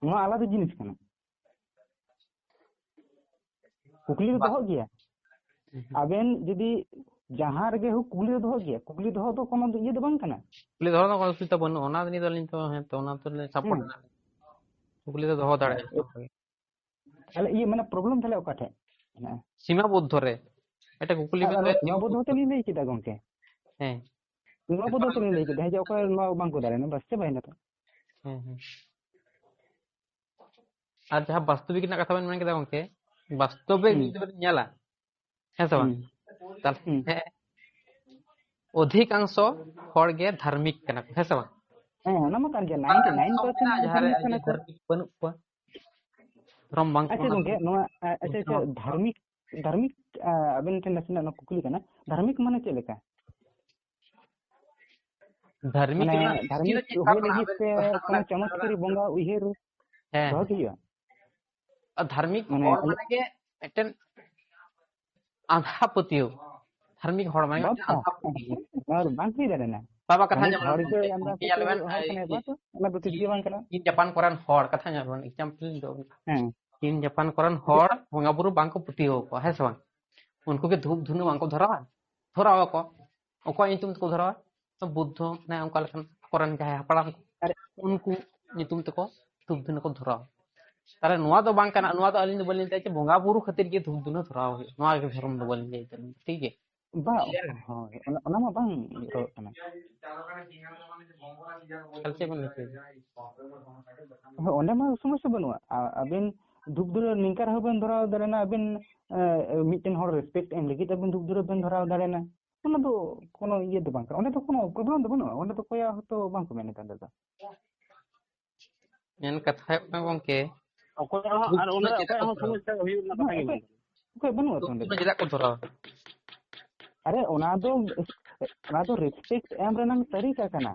ᱱᱚᱣᱟ ᱟᱞᱟᱫᱟ ᱡᱤᱱᱤᱥ ᱠᱟᱱᱟ᱾ ᱠᱩᱠᱞᱤ ᱫᱚ ᱵᱟ- ᱫᱚᱦᱚᱜ ᱜᱮᱭᱟ᱾ ᱦᱩᱸ, ᱦᱩᱸ᱾ ᱟᱵᱮᱱ ᱡᱩᱫᱤ ᱡᱟᱦᱟᱸ ᱨᱮᱜᱮ ᱦᱳᱠ ᱠᱩᱠᱞᱤ ᱫᱚ ᱫᱚᱦᱚ ᱜᱮᱭᱟ, ᱠᱩᱠᱞᱤ ᱫᱚᱦᱚ ᱫᱚ ᱠᱳᱱᱳ ᱤᱭᱟᱹ ᱫᱚ ᱵᱟᱝ ᱠᱟᱱᱟ᱾ ᱠᱩᱠᱞᱤ ᱫᱚᱦᱚ ᱫᱚ ᱠᱳᱱᱳ ᱚᱥᱩᱵᱤᱫᱷᱟ ᱵᱟᱹᱱᱩᱜᱼᱟ, ᱚᱱᱟ ᱱᱤᱭᱮ ᱫᱚ ᱟᱹᱞᱤᱧ ᱫᱚ ᱦᱮᱸ ᱛᱚ ᱚᱱᱟ ᱫᱚᱞᱮ support ᱦᱮᱸ᱾ ᱮᱱᱟ᱾ ᱠᱩᱠᱞᱤ ᱫᱚ ᱫᱚᱦᱚ ᱫᱟᱲᱮᱭᱟᱜᱼᱟ᱾ ᱛᱟᱦᱞᱮ ᱤᱭᱟᱹ ᱢᱟᱱᱮ problem ᱛᱟᱦᱞᱮ ᱚᱠᱟ ᱴᱷᱮᱡ ᱦᱮᱱᱟᱜᱼᱟ? ᱥᱤᱢᱟ ᱵᱚᱫᱽᱫᱷᱚ ᱨᱮ ᱢᱤᱫᱴᱮᱱ ᱠᱩᱠᱞᱤ ᱟᱨ ᱵᱮᱱ ᱟᱨ ᱫᱚᱦᱚᱭᱟ, ᱱᱚᱣᱟ ᱥᱤᱢᱟ ᱵᱚᱫᱽᱫᱷᱚ ᱵᱚᱫᱽᱫᱷᱚ᱾ ᱛᱮᱞᱤᱧ ᱞᱟᱹᱭ ᱠᱮᱫᱟ ᱜᱚᱝᱠᱮ᱾ ᱦᱮᱸ᱾ ᱱᱚᱣᱟ ᱵᱚᱫᱽᱫᱷᱚ ᱛᱮᱞᱤᱧ ᱞᱟᱹᱭ ᱠᱮᱫᱟ, ᱦᱮᱸ, ᱡᱮ ᱚᱠᱚᱭ ᱱᱚᱣᱟ ᱵᱟᱝᱠᱚ ᱫᱟᱲᱮᱭᱟᱜᱼᱟ, ᱵᱟᱥ ᱪᱟᱵᱟᱭᱮᱱᱟ ᱛᱚ᱾ ᱦᱮᱸ, ᱦᱮᱸ᱾ ᱟᱨ ᱡᱟᱦᱟᱸ ᱵᱟᱥᱛᱚᱵᱤᱠ ᱨᱮᱱᱟᱜ ᱠᱟᱛᱷᱟ ᱵᱮᱱ ᱢᱮᱱ ᱠᱮᱫᱟ ᱜᱚᱝᱠᱮ, ᱵᱟᱥᱛᱚᱵᱤᱠ ᱦᱩᱸ᱾ ᱡᱩᱫᱤ ᱵᱮᱱ ᱧᱮᱞᱟ, ᱦᱮᱸ ᱥᱮ ᱵᱟᱝ? ᱦᱩᱸ᱾ ᱛᱟᱦᱞᱮ ᱦᱩᱸ᱾ ᱚᱫᱷᱤᱠᱟᱝᱥᱚ ᱦᱚᱲ ᱜᱮ ᱫᱷᱟᱨᱢᱤᱠ ᱠᱟᱱᱟ ᱠᱚ, ᱦᱮᱸ ᱥᱮ ᱵᱟᱝ? ᱦᱮᱸ, ᱚᱱᱟ ᱢᱟ ᱠᱟᱱ ᱜᱮᱭᱟ, ᱱᱟᱭᱤᱱᱴᱤ ᱱᱟᱭᱤᱱ ᱯᱟᱨᱥᱮᱱᱴ ᱫᱷᱟᱨᱢᱤᱠ ᱠᱟᱱᱟ ᱠᱚ᱾ ᱫᱷᱟᱨᱢᱤᱠ ᱵᱟᱹᱱᱩᱜ ᱠᱚᱣᱟ, ᱫᱷᱚᱨᱚᱢ ᱵᱟᱝ ᱠᱚ ᱟᱪᱪᱷᱟ ᱢᱟᱱᱟᱣᱟ᱾ ᱜᱚᱝᱠᱮ, ᱱᱚᱣᱟ, ᱟ-, ᱟᱪᱪᱷᱟ, ᱟᱪᱪᱷᱟ, ᱫᱷᱚᱨᱚᱢ᱾ ᱫᱷᱟᱨᱢᱤᱠ, ᱫᱷᱟᱨᱢᱤᱠ, ᱟ, ᱟᱵᱮᱱ ᱴᱷᱮᱱ ᱱᱟᱥᱮᱱᱟᱜ ᱱᱚᱣᱟ ᱠᱩᱠᱞᱤ ᱠᱟᱱᱟ, ᱫᱷᱟᱨᱢᱤᱠ ᱢᱟᱱᱮ ᱪᱮᱫ ᱞᱮᱠᱟ? ᱫᱷᱟᱨᱢᱤᱠ ᱢᱟᱱᱮ ᱨᱮᱱᱟᱜ ᱫᱷᱟᱨᱢᱤᱠ ᱪᱮᱫ ᱫᱚ ᱦᱩᱭ ᱦᱩᱭᱩᱜ ᱠᱟᱱᱟ? ᱞᱟᱹᱜᱤᱫ ᱛᱮ ᱚᱱᱟ ᱠᱳᱱᱳ ᱪᱚᱢᱚᱛᱠᱟᱨᱤ ᱵᱚᱸᱜᱟ ᱩᱭᱦᱟᱹᱨ ᱦᱮᱸ, ᱫᱚᱦᱚ ᱦᱮᱸ᱾ ᱜᱮ ᱦᱩᱭᱩᱜᱼᱟ? ᱟᱨ ᱫᱷᱟᱨᱢᱤᱠ ᱢᱟᱱᱮ ᱦᱚᱲ ᱟᱞᱮ ᱢᱟᱱᱮ ᱜᱮ ᱢᱤᱫᱴᱮᱱ ᱟᱸᱫᱷᱟ ᱯᱟᱹᱛᱭᱟᱹᱣ᱾ ᱫᱷᱟᱨᱢᱤᱠ ᱦᱚᱲ ᱢᱟᱱᱮ ᱵᱟᱝ, ᱢᱤᱫᱴᱮᱱ ᱟᱸᱫᱷᱟ ᱯᱟᱹᱛᱭᱟᱹᱣ᱾ ᱱᱚᱣᱟ ᱫᱚ ᱵᱟᱝ ᱦᱩᱭ ᱫᱟᱲᱮᱭᱟᱜᱼᱟ᱾ ᱵᱟᱵᱟ, ᱠᱟᱛᱷᱟ ᱫᱷᱟᱨᱢᱤᱠ ᱧᱮᱞ ᱵᱮᱱ, ᱦᱚᱲ ᱜᱮ ᱟᱢᱫᱟ ᱜᱚᱝᱠᱮ ᱧᱮᱞ ᱯᱟᱹᱛᱭᱟᱹᱣ ᱵᱮᱱ, ᱦᱚᱲ ᱠᱟᱱᱟᱭ, ᱵᱟᱝ ᱛᱚ? ᱚᱱᱟ ᱫᱚ ᱛᱤᱥ ᱜᱮ ᱵᱟᱝ ᱠᱟᱱᱟ᱾ ᱪᱤᱱ ᱡᱟᱯᱟᱱ ᱠᱚᱨᱮᱱ ᱦᱚᱲ, ᱠᱟᱛᱷᱟ ᱧᱮᱞ ᱵᱮᱱ, example ᱞᱤᱧ ᱫᱚᱦᱚ ᱠᱮᱫᱟ᱾ ᱦᱮᱸ᱾ ᱪᱤᱱ ᱡᱟᱯᱟᱱ ᱠᱚᱨᱮᱱ ᱦᱚᱲ ᱵᱚᱸᱜᱟ ᱵᱩᱨᱩ ᱵᱟᱝ ᱠᱚ ᱯᱟᱹᱛᱭᱟᱹᱣ ᱟᱠᱚᱣᱟ, ᱦᱮᱸ ᱥᱮ ᱵᱟᱝ? ᱩᱱᱠᱩ ᱜᱮ ᱫᱷᱩᱯ ᱫᱷᱩᱱᱟᱹ ᱵᱟᱝ ᱠᱚ ᱫᱷᱚᱨᱟᱣᱟ? ᱫᱷᱚᱨᱟᱣ ᱟᱠᱚ᱾ ᱚᱠᱚᱭᱟᱜ ᱧᱩᱛᱩᱢ ᱛᱮᱠᱚ ᱫᱷᱚᱨᱟᱣᱟ? ᱵᱩᱫᱽᱫᱷᱚ, ᱢᱟᱱᱮ ᱚᱱᱠᱟ ᱞᱮᱠᱟᱱ ᱟᱠᱚᱨᱮᱱ ᱡᱟᱦᱟᱸᱭ ᱦᱟᱯᱲᱟᱢ ᱠᱚ, ᱟᱨ ᱩᱱᱠᱩ ᱧᱩᱛᱩᱢ ᱛᱮᱠᱚ ᱫᱷᱩᱯ ᱫᱷᱩᱱᱟᱹ ᱠᱚ ᱫᱷᱚᱨᱟᱣᱟ᱾ ᱛᱟᱦᱞᱮ ᱱᱚᱣᱟ ᱫᱚ ᱵᱟᱝ ᱠᱟᱱᱟ, ᱱᱚᱣᱟ ᱫᱚ ᱟᱹᱞᱤᱧ ᱫᱚ ᱵᱟᱹᱞᱤᱧ ᱞᱟᱹᱭ ᱫᱟ ᱡᱮ ᱵᱚᱸᱜᱟ ᱵᱩᱨᱩ ᱠᱷᱟᱹᱛᱤᱨ ᱜᱮ ᱫᱷᱩᱯ ᱫᱷᱩᱱᱟᱹ ᱫᱷᱚᱨᱟᱣ ᱦᱩᱭᱩᱜᱼᱟ, ᱱᱚᱣᱟ ᱜᱮ ᱫᱷᱚᱨᱚᱢ ᱫᱚ ᱵᱟᱹᱞᱤᱧ ᱞᱟᱹᱭ ᱫᱟ, ᱴᱷᱤᱠ ᱜᱮᱭᱟ? ᱵᱟᱝ, ᱦᱳᱭ, ᱚᱱᱟ, ᱚᱱᱟ ᱢᱟ ᱵᱟᱝ ᱨᱚᱲᱚᱜ ᱠᱟᱱᱟ᱾ ᱛᱟᱦᱞᱮ ᱪᱮᱫ ᱵᱮᱱ ᱞᱟᱹᱭ ᱦᱚᱪᱚᱭᱮᱫᱟ? ᱦᱳᱭ, ᱚᱸᱰᱮ ᱢᱟ ᱥᱚᱢᱚᱥᱥᱟ ᱵᱟᱹᱱᱩᱜᱼᱟ᱾ ᱟ-, ᱟᱵᱮᱱ ᱫᱷᱩᱯ ᱫᱷᱩᱱᱟᱹ ᱱᱤᱝᱠᱟ ᱨᱮᱦᱚᱸ ᱵᱮᱱ ᱫᱷᱚᱨᱟᱣ ᱫᱟᱲᱮᱭᱟᱜᱼᱟ, ᱟᱵᱮᱱ, ᱮ, ᱢᱤᱫᱴᱮᱱ ᱦᱚᱲ respect ᱮᱢ ᱞᱟᱹᱜᱤᱫ ᱟᱵᱮᱱ ᱫᱷᱩᱯ ᱫᱷᱩᱱᱟᱹ ᱵᱮᱱ ᱫᱷᱚᱨᱟᱣ ᱫᱟᱲᱮᱭᱟᱜᱼᱟ᱾ ᱚᱱᱟ ᱫᱚ ᱠᱳᱱᱳ ᱤᱭᱟᱹ ᱫᱚ ᱵᱟᱝ ᱠᱟᱱᱟ, ᱚᱸᱰᱮ ᱫᱚ ᱠᱳᱱᱳ problem ᱫᱚ ᱵᱟᱹᱱᱩᱜᱼᱟ, ᱚᱸᱰᱮ ᱫᱚ ᱚᱠᱚᱭᱟᱜ ᱦᱚᱸᱛᱚ ᱵᱟᱝ ᱠᱚ ᱢᱮᱱ ᱮᱫᱟ ᱚᱸᱰᱮ ᱫᱚ᱾ ᱢᱮᱱ ᱠᱟᱛᱷᱟ ᱦᱩᱭᱩᱜ ᱠᱟᱱᱟ ᱜᱚᱝᱠᱮ, ᱚᱠᱚᱭᱟᱜ ᱦᱚᱸ, ᱫᱷᱩᱯ ᱟᱨ ᱫᱷᱩᱱᱟᱹ ᱚᱸᱰᱮ ᱪᱮᱫᱟᱜ ᱚᱠᱚᱭᱟᱜ ᱠᱚ ᱦᱚᱸ ᱫᱷᱚᱨᱟᱣᱟ? ᱥᱚᱢᱚᱥᱥᱟ ᱦᱩᱭᱩᱜ ᱨᱮᱱᱟᱜ ᱠᱟᱛᱷᱟ ᱜᱮ ᱚᱠᱚᱭ, ᱵᱟᱝ ᱠᱟᱱᱟ᱾ ᱚᱠᱚᱭ ᱵᱟᱹᱱᱩᱜᱼᱟ ᱛᱚ ᱫᱷᱩᱯ ᱚᱸᱰᱮ ᱫᱷᱩᱱᱟᱹ ᱫᱚ᱾ ᱪᱮᱫᱟᱜ ᱠᱚ ᱫᱷᱚᱨᱟᱣᱟ? ᱟᱨᱮ, ᱚᱱᱟ ᱫᱚ, ᱚᱱᱟ ᱫᱚ respect ᱮᱢ ᱨᱮᱱᱟᱝ ᱛᱟᱹᱨᱤᱠᱟ ᱠᱟᱱᱟ᱾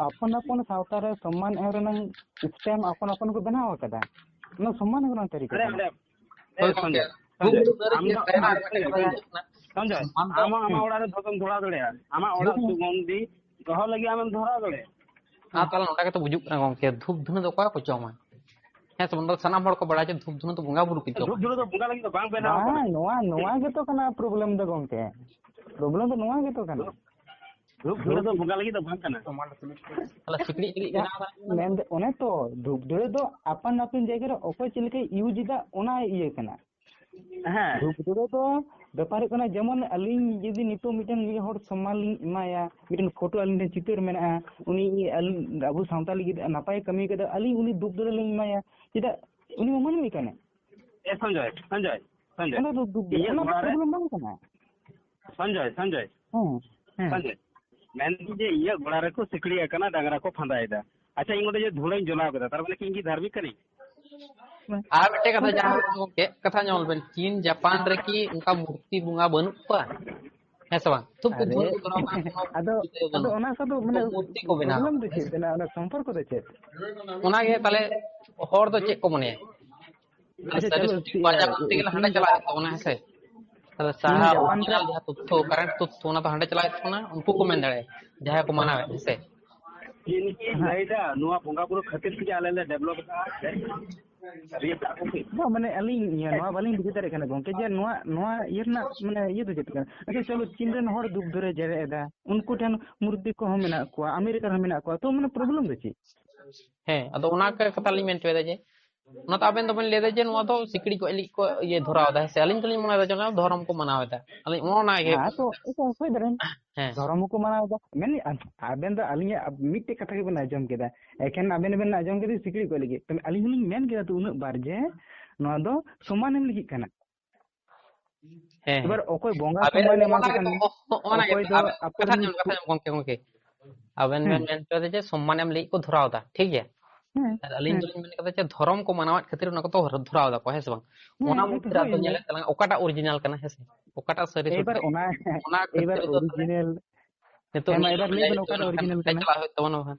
ᱟᱯᱚᱱ ᱟᱯᱚᱱ ᱥᱟᱶᱛᱟ ᱨᱮ ᱥᱚᱢᱢᱟᱱ ᱮᱢ ᱨᱮᱱᱟᱝ system ᱟᱯᱚᱱ ᱟᱯᱚᱱ ᱠᱚ ᱵᱮᱱᱟᱣ ᱟᱠᱟᱫᱟ᱾ ᱚᱱᱟ ᱥᱚᱢᱢᱟᱱ ᱮᱢ ᱨᱮᱱᱟᱝ ᱛᱟᱹᱨᱤᱠᱟ ᱚᱸᱰᱮ, ᱠᱟᱱᱟ᱾ ᱚᱸᱰᱮ, ᱦᱳᱭ ᱮ, ᱜᱚᱝᱠᱮ, ᱥᱚᱧᱡᱚᱭ, ᱫᱷᱩᱯ ᱥᱚᱧᱡᱚᱭ, ᱫᱷᱩᱱᱟᱹ ᱨᱮ ᱟᱢ ᱪᱮᱫ ᱫᱚ, ᱞᱮᱠᱟ ᱟᱢ ᱨᱮᱱᱟᱜ ᱫᱚ, ᱠᱟᱛᱷᱟ ᱦᱤᱡᱩᱜ ᱠᱟᱱᱟ? ᱥᱚᱧᱡᱚᱭ, ᱥᱚᱢᱢᱟᱱ ᱫᱚ ᱟᱢ ᱦᱚᱸ ᱟᱢᱟᱜ ᱦᱩᱸ᱾ ᱚᱲᱟᱜ ᱨᱮ ᱫᱷᱚᱨᱚᱢ ᱫᱷᱚᱨᱟᱣ ᱫᱟᱲᱮᱭᱟᱜᱼᱟ, ᱟᱢᱟᱜ ᱚᱲᱟᱜ ᱦᱩᱸ᱾ ᱥᱩᱜᱚᱱᱫᱷᱤ ᱫᱚᱦᱚ ᱞᱟᱹᱜᱤᱫ ᱟᱢᱮᱢ ᱫᱷᱚᱨᱟᱣ ᱫᱟᱲᱮᱭᱟᱜᱼᱟ᱾ ᱟᱨ ᱛᱟᱦᱚᱞᱮ ᱱᱚᱰᱮ ᱜᱮᱛᱚ ᱵᱩᱡᱩᱜ ᱠᱟᱱᱟ ᱜᱚᱝᱠᱮ, ᱫᱷᱩᱯ ᱫᱷᱩᱱᱟᱹ ᱫᱚ ᱚᱠᱚᱭ ᱠᱚ ᱡᱚᱢᱟ? ᱦᱮᱸ ᱥᱮ ᱵᱟᱝ? ᱚᱱᱟ ᱫᱚ ᱥᱟᱱᱟᱢ ᱦᱚᱲ ᱠᱚ ᱵᱟᱲᱟᱭᱟ ᱡᱮ ᱫᱷᱩᱯ ᱫᱷᱩᱱᱟᱹ ᱫᱚ ᱵᱚᱸᱜᱟ ᱵᱩᱨᱩ ᱠᱤᱱ ᱫᱷᱩᱯ ᱫᱷᱩᱲᱟᱹ ᱫᱚ ᱵᱚᱸᱜᱟ ᱞᱟᱹᱜᱤᱫ ᱫᱚ ᱵᱟᱝ ᱵᱮᱱᱟᱣ ᱠᱟᱱᱟ᱾ ᱵᱟᱝ, ᱱᱚᱣᱟ, ᱱᱚᱣᱟ ᱜᱮᱛᱚ ᱠᱟᱱᱟ problem ᱫᱚ ᱜᱚᱝᱠᱮ᱾ Problem ᱫᱚ ᱱᱚᱣᱟ ᱜᱮᱛᱚ ᱠᱟᱱᱟ᱾ ᱫᱷᱩᱯ ᱫᱷᱩᱲᱟᱹ ᱫᱚ ᱵᱚᱸᱜᱟ ᱞᱟᱹᱜᱤᱫ ᱫᱚ ᱵᱟᱝ ᱠᱟᱱᱟ᱾ ᱛᱟᱦᱞᱮ ᱥᱤᱠᱲᱤᱡ ᱞᱟᱹᱜᱤᱫ ᱵᱮᱱᱟᱣ ᱠᱟᱱᱟ? ᱢᱮᱱᱫᱚ ᱚᱱᱮ ᱛᱚ, ᱫᱷᱩᱯ ᱫᱷᱩᱲᱟᱹ ᱫᱚ ᱟᱯᱟᱱ ᱟᱹᱯᱤᱱ ᱡᱟᱭᱜᱟ ᱨᱮ ᱚᱠᱚᱭ ᱪᱮᱫ ᱞᱮᱠᱟᱭ use ᱮᱫᱟ, ᱚᱱᱟ ᱤᱭᱟᱹ ᱠᱟᱱᱟ᱾ ᱦᱮᱸ᱾ ᱫᱷᱩᱯ ᱫᱷᱩᱲᱟᱹ ᱫᱚ ᱵᱮᱯᱟᱨ ᱦᱩᱭᱩᱜ ᱠᱟᱱᱟ, ᱡᱮᱢᱚᱱ ᱟᱹᱞᱤᱧ ᱡᱩᱫᱤ ᱱᱤᱛᱚᱜ ᱢᱤᱫᱴᱮᱱ ᱢᱤᱫ ᱦᱚᱲ ᱥᱚᱢᱢᱟᱱ ᱞᱤᱧ ᱮᱢᱟᱭᱟ, ᱢᱤᱫᱴᱮᱱ ᱯᱷᱳᱴᱳ ᱟᱹᱞᱤᱧ ᱴᱷᱮᱱ ᱪᱤᱛᱟᱹᱨ ᱢᱮᱱᱟᱜᱼᱟ, ᱩᱱᱤ ᱟᱹᱞᱤᱧ ᱟᱵᱚ ᱥᱟᱶᱛᱟ ᱞᱟᱹᱜᱤᱫ ᱱᱟᱯᱟᱭ ᱠᱟᱹᱢᱤ ᱠᱟᱫᱟ, ᱟᱹᱞᱤᱧ ᱩᱱᱤ ᱫᱷᱩᱯ ᱫᱷᱩᱲᱟᱹ ᱞᱤᱧ ᱮᱢᱟᱭᱟ᱾ ᱪᱮᱫᱟᱜ? ᱩᱱᱤ ᱢᱟ ᱢᱟᱹᱱᱢᱤ ᱠᱟᱱᱟᱭ᱾ ᱮ ᱥᱚᱧᱡᱚᱭ, ᱥᱚᱧᱡᱚᱭ, ᱥᱚᱧᱡᱚᱭ᱾ ᱚᱱᱟ ᱫᱚ ᱫᱷᱩᱯ ᱫᱷᱩᱲᱟᱹ, ᱤᱧᱟᱹᱜ ᱚᱱᱟ ᱫᱚ ᱜᱚᱲᱟ ᱨᱮ, problem ᱵᱟᱝ ᱠᱟᱱᱟ᱾ ᱥᱚᱧᱡᱚᱭ, ᱥᱚᱧᱡᱚᱭ, ᱦᱮᱸ, ᱦᱮᱸ᱾ ᱥᱚᱧᱡᱚᱭ, ᱢᱮᱱᱫᱟᱹᱧ ᱡᱮ ᱤᱧᱟᱹᱜ ᱜᱚᱲᱟ ᱨᱮᱠᱚ ᱥᱤᱠᱲᱤᱡ ᱟᱠᱟᱱᱟ, ᱰᱟᱝᱨᱟ ᱠᱚ ᱯᱷᱟᱸᱫᱟᱭᱮᱫᱟ᱾ ᱟᱪᱪᱷᱟ, ᱤᱧ ᱚᱸᱰᱮ ᱡᱮ ᱫᱷᱩᱲᱟᱹᱧ ᱡᱚᱞᱟᱣ ᱠᱮᱫᱟ, ᱛᱟᱨ ᱢᱟᱱᱮ ᱠᱤ ᱤᱧ ᱜᱮ ᱫᱷᱟᱨᱢᱤᱠ ᱠᱟᱹᱱᱟᱹᱧ? ᱟᱨ ᱢᱤᱫᱴᱮᱡ ᱠᱟᱛᱷᱟ, ᱜᱚᱝᱠᱮ, ᱡᱟᱦᱟᱸ ᱟᱨ ᱜᱚᱝᱠᱮ, ᱠᱟᱛᱷᱟ ᱧᱮᱞ ᱵᱮᱱ, ᱪᱤᱱ ᱡᱟᱯᱟᱱ ᱨᱮᱠᱤ ᱚᱱᱠᱟ ᱢᱩᱨᱛᱤ ᱵᱚᱸᱜᱟ ᱵᱟᱹᱱᱩᱜ ᱠᱚᱣᱟ? ᱦᱮᱸ ᱥᱮ ᱵᱟᱝ? ᱛᱷᱩᱯ ᱠᱚ ᱟᱨᱮ, ᱫᱷᱩᱲᱟᱹ ᱠᱚ ᱫᱷᱚᱨᱟᱣ ᱠᱟᱜᱼᱟ, ᱠᱳᱱᱳ ᱟᱫᱚ, ᱤᱭᱟᱹ ᱟᱫᱚ ᱵᱟᱹᱱᱩᱜᱼᱟ᱾ ᱚᱱᱟ ᱠᱚᱫᱚ ᱢᱟᱱᱮ ᱢᱩᱨᱛᱤ ᱠᱚ ᱵᱮᱱᱟᱣ problem ᱫᱚ ᱠᱟᱜᱼᱟ᱾ ᱪᱮᱫ ᱠᱟᱱᱟ? ᱚᱱᱟ ᱥᱚᱢᱯᱚᱨᱠᱚ ᱫᱚ ᱪᱮᱫ? ᱚᱱᱟᱜᱮ ᱛᱟᱦᱞᱮ ᱦᱚᱲ ᱫᱚ ᱪᱮᱫ ᱠᱚ ᱢᱚᱱᱮᱭᱟ? ᱟᱪᱪᱷᱟ, ᱥᱟᱹᱨᱤ ᱪᱚᱞᱚ, ᱥᱚᱴᱷᱤᱠ ᱤᱭᱟᱹ, ᱵᱟᱨᱭᱟ ᱵᱟᱝ ᱛᱮᱜᱮ ᱦᱟᱸᱰᱮ ᱤᱧ ᱪᱟᱞᱟᱜ ᱦᱩᱭᱩᱜ ᱛᱟᱵᱚᱱᱟ, ᱦᱮᱸ ᱥᱮ? ᱛᱟᱦᱞᱮ ᱤᱧ ᱥᱟᱦᱟ ᱡᱟᱯᱟᱱ ᱨᱮ original ᱡᱟᱦᱟᱸ ᱛᱚᱛᱛᱷᱚ, current ᱛᱚᱛᱛᱷᱚ, ᱚᱱᱟ ᱫᱚ ᱦᱟᱸᱰᱮ ᱪᱟᱞᱟᱜ ᱦᱩᱭᱩᱜ ᱛᱟᱵᱚᱱᱟ, ᱩᱱᱠᱩ ᱠᱚ ᱢᱮᱱ ᱫᱟᱲᱮᱭᱟᱜᱼᱟ, ᱡᱟᱦᱟᱸᱭ ᱠᱚ ᱢᱟᱱᱟᱣᱮᱫ, ᱦᱮᱸ ᱥᱮ? ᱤᱧ ᱪᱮᱫ ᱤᱧ ᱦᱮᱸ᱾ ᱞᱟᱹᱭᱫᱟ, ᱱᱚᱣᱟ ᱵᱚᱸᱜᱟ ᱵᱩᱨᱩ ᱠᱷᱟᱹᱛᱤᱨ ᱛᱮᱜᱮ ᱟᱞᱮ ᱞᱮ develop ᱟᱠᱟᱫᱼᱟ᱾ ᱥᱟᱹᱨᱤ ᱠᱟᱛᱷᱟ ᱠᱚ ᱪᱮᱫ? ᱵᱟᱝ, ᱢᱟᱱᱮ ᱟᱹᱞᱤᱧ ᱤᱭᱟᱹ ᱱᱚᱣᱟ ᱵᱟᱹᱞᱤᱧ ᱵᱩᱡᱷᱟᱹᱣ ᱫᱟᱲᱮᱭᱟᱜ ᱠᱟᱱᱟ ᱜᱚᱝᱠᱮ, ᱡᱮ ᱱᱚᱣᱟ, ᱱᱚᱣᱟ ᱤᱭᱟᱹ ᱨᱮᱱᱟᱜ ᱢᱟᱱᱮ ᱤᱭᱟᱹ ᱫᱚ ᱪᱮᱫ ᱠᱟᱱᱟ? ᱟᱪᱪᱷᱟ, ᱪᱚᱞᱚ, ᱪᱤᱱ ᱨᱮᱱ ᱦᱚᱲ ᱫᱷᱩᱯ ᱫᱷᱩᱲᱟᱹ ᱡᱮᱨᱮᱫ ᱮᱫᱟ, ᱩᱱᱠᱩ ᱴᱷᱮᱱ ᱢᱩᱨᱛᱤ ᱠᱚᱦᱚᱸ ᱢᱮᱱᱟᱜ ᱠᱚᱣᱟ, ᱟᱢᱮᱨᱤᱠᱟ ᱨᱮᱦᱚᱸ ᱢᱮᱱᱟᱜ ᱠᱚᱣᱟ, ᱛᱚ ᱢᱟᱱᱮ problem ᱫᱚ ᱪᱮᱫ? ᱦᱮᱸ, ᱟᱫᱚ ᱚᱱᱟ ᱠᱚ ᱠᱟᱛᱷᱟ ᱞᱤᱧ ᱢᱮᱱ ᱦᱚᱪᱚᱭᱮᱫᱟ ᱡᱮ, ᱚᱱᱟ ᱛᱚ ᱟᱵᱮᱱ ᱫᱚᱵᱮᱱ ᱞᱟᱹᱭᱫᱟ ᱡᱮ ᱱᱚᱣᱟ ᱫᱚ ᱥᱤᱠᱲᱤᱡ ᱜᱚᱡ ᱞᱟᱹᱜᱤᱫ ᱠᱚ ᱤᱭᱟᱹ ᱫᱷᱚᱨᱟᱣ ᱮᱫᱟ, ᱦᱮᱸ ᱥᱮ? ᱟᱹᱞᱤᱧ ᱫᱚᱞᱤᱧ ᱢᱚᱱᱮᱭᱮᱫᱟ ᱡᱮ ᱚᱱᱟ ᱫᱷᱚᱨᱚᱢ ᱠᱚ ᱢᱟᱱᱟᱣ ᱮᱫᱟ᱾ ᱟᱹᱞᱤᱧ ᱚᱱᱟ, ᱚᱱᱟ ᱜᱮ᱾ ᱦᱮᱸ, ᱛᱚ ᱚᱠᱚᱭ ᱫᱷᱚᱨᱚᱢ ᱠᱚ ᱢᱟᱱᱟᱣ ᱮᱫᱟ? ᱢᱮᱱ, ᱟᱵᱮᱱ ᱫᱚ ᱟᱹᱞᱤᱧᱟᱜ ᱢᱤᱫᱴᱮᱡ ᱠᱟᱛᱷᱟ ᱜᱮᱵᱮᱱ ᱟᱸᱡᱚᱢ ᱠᱮᱫᱟ, ᱮᱠᱷᱮᱱ ᱟᱵᱮᱱ ᱵᱮᱱ ᱟᱸᱡᱚᱢ ᱠᱮᱫᱟ ᱥᱤᱠᱲᱤᱡ ᱜᱚᱡ ᱞᱟᱹᱜᱤᱫ, ᱛᱚ ᱟᱹᱞᱤᱧ ᱦᱚᱸᱞᱤᱧ ᱢᱮᱱ ᱠᱮᱫᱟ ᱛᱚ ᱩᱱᱟᱹᱜ ᱵᱟᱨ ᱡᱮ ᱱᱚᱣᱟ ᱫᱚ ᱥᱚᱢᱢᱟᱱ ᱮᱢ ᱞᱟᱹᱜᱤᱫ ᱠᱟᱱᱟ᱾ ᱦᱮᱸ, ᱦᱮᱸ᱾ ᱮᱵᱟᱨ ᱚᱠᱚᱭ ᱵᱚᱸᱜᱟ ᱟᱵᱮᱱ ᱥᱚᱢᱢᱟᱱ ᱮᱢᱟ ᱚᱱᱟ ᱠᱚ ᱜᱮ ᱠᱟᱱᱟ, ᱛᱚ, ᱚᱱᱟ ᱜᱮ ᱚᱠᱚᱭ ᱫᱚ ᱟᱵᱮᱱ ᱟᱯᱚᱨ ᱠᱟᱛᱷᱟ ᱧᱚᱜ, ᱠᱟᱛᱷᱟ ᱧᱚᱜ, ᱜᱚᱢᱠᱮ, ᱜᱚᱢᱠᱮ᱾ ᱟᱵᱮᱱ ᱦᱮᱸ᱾ ᱵᱮᱱ ᱢᱮᱱ ᱦᱚᱪᱚᱭᱮᱫᱟ ᱡᱮ ᱥᱚᱢᱢᱟᱱ ᱮᱢ ᱞᱟᱹᱜᱤᱫ ᱠᱚ ᱫᱷᱚᱨᱟᱣ ᱮᱫᱟ, ᱴᱷᱤᱠ ᱜᱮᱭᱟ? ᱦᱮᱸ, ᱟᱨ ᱟᱹᱞᱤᱧ ᱦᱮᱸ᱾ ᱫᱚᱞᱤᱧ ᱢᱮᱱ ᱠᱟᱫᱟ ᱡᱮ ᱫᱷᱚᱨᱚᱢ ᱠᱚ ᱢᱟᱱᱟᱣᱮᱫ ᱠᱷᱟᱹᱛᱤᱨ ᱚᱱᱟ ᱠᱚᱫᱚ ᱫᱷᱚᱨᱟᱣ ᱮᱫᱟ ᱠᱚ, ᱦᱮᱸ ᱥᱮ ᱵᱟᱝ? ᱦᱮᱸ, ᱚᱱᱟ ᱦᱮᱸ, ᱢᱚᱫᱽᱫᱷᱮ ᱨᱮ ᱦᱳᱭ, ᱟᱫᱚ ᱦᱳᱭ᱾ ᱧᱮᱞᱮᱫ ᱛᱟᱞᱟᱝ ᱚᱠᱟᱴᱟᱜ original ᱠᱟᱱᱟ, ᱦᱮᱸ ᱥᱮ? ᱚᱠᱟᱴᱟᱜ ᱥᱟᱹᱨᱤ ᱮᱵᱟᱨ ᱥᱚᱴᱷᱤᱠ? ᱚᱱᱟ, ᱚᱱᱟ ᱮᱵᱟᱨ ᱠᱷᱟᱹᱛᱤᱨ ᱫᱚ ᱛᱟᱦᱞᱮ original, ᱱᱤᱛᱚᱜ ᱦᱮᱸ, ᱢᱟ, ᱱᱤᱭᱟᱹ ᱮᱵᱟᱨ ᱞᱟᱹᱭ ᱵᱮᱱ ᱚᱠᱟᱴᱟᱜ ᱡᱩᱜᱽ original ᱨᱮ ᱠᱟᱱᱟ? ᱪᱟᱞᱟᱜ ᱦᱩᱭᱩᱜ ᱛᱟᱵᱚᱱᱟ ᱵᱟᱠᱷᱟᱱ᱾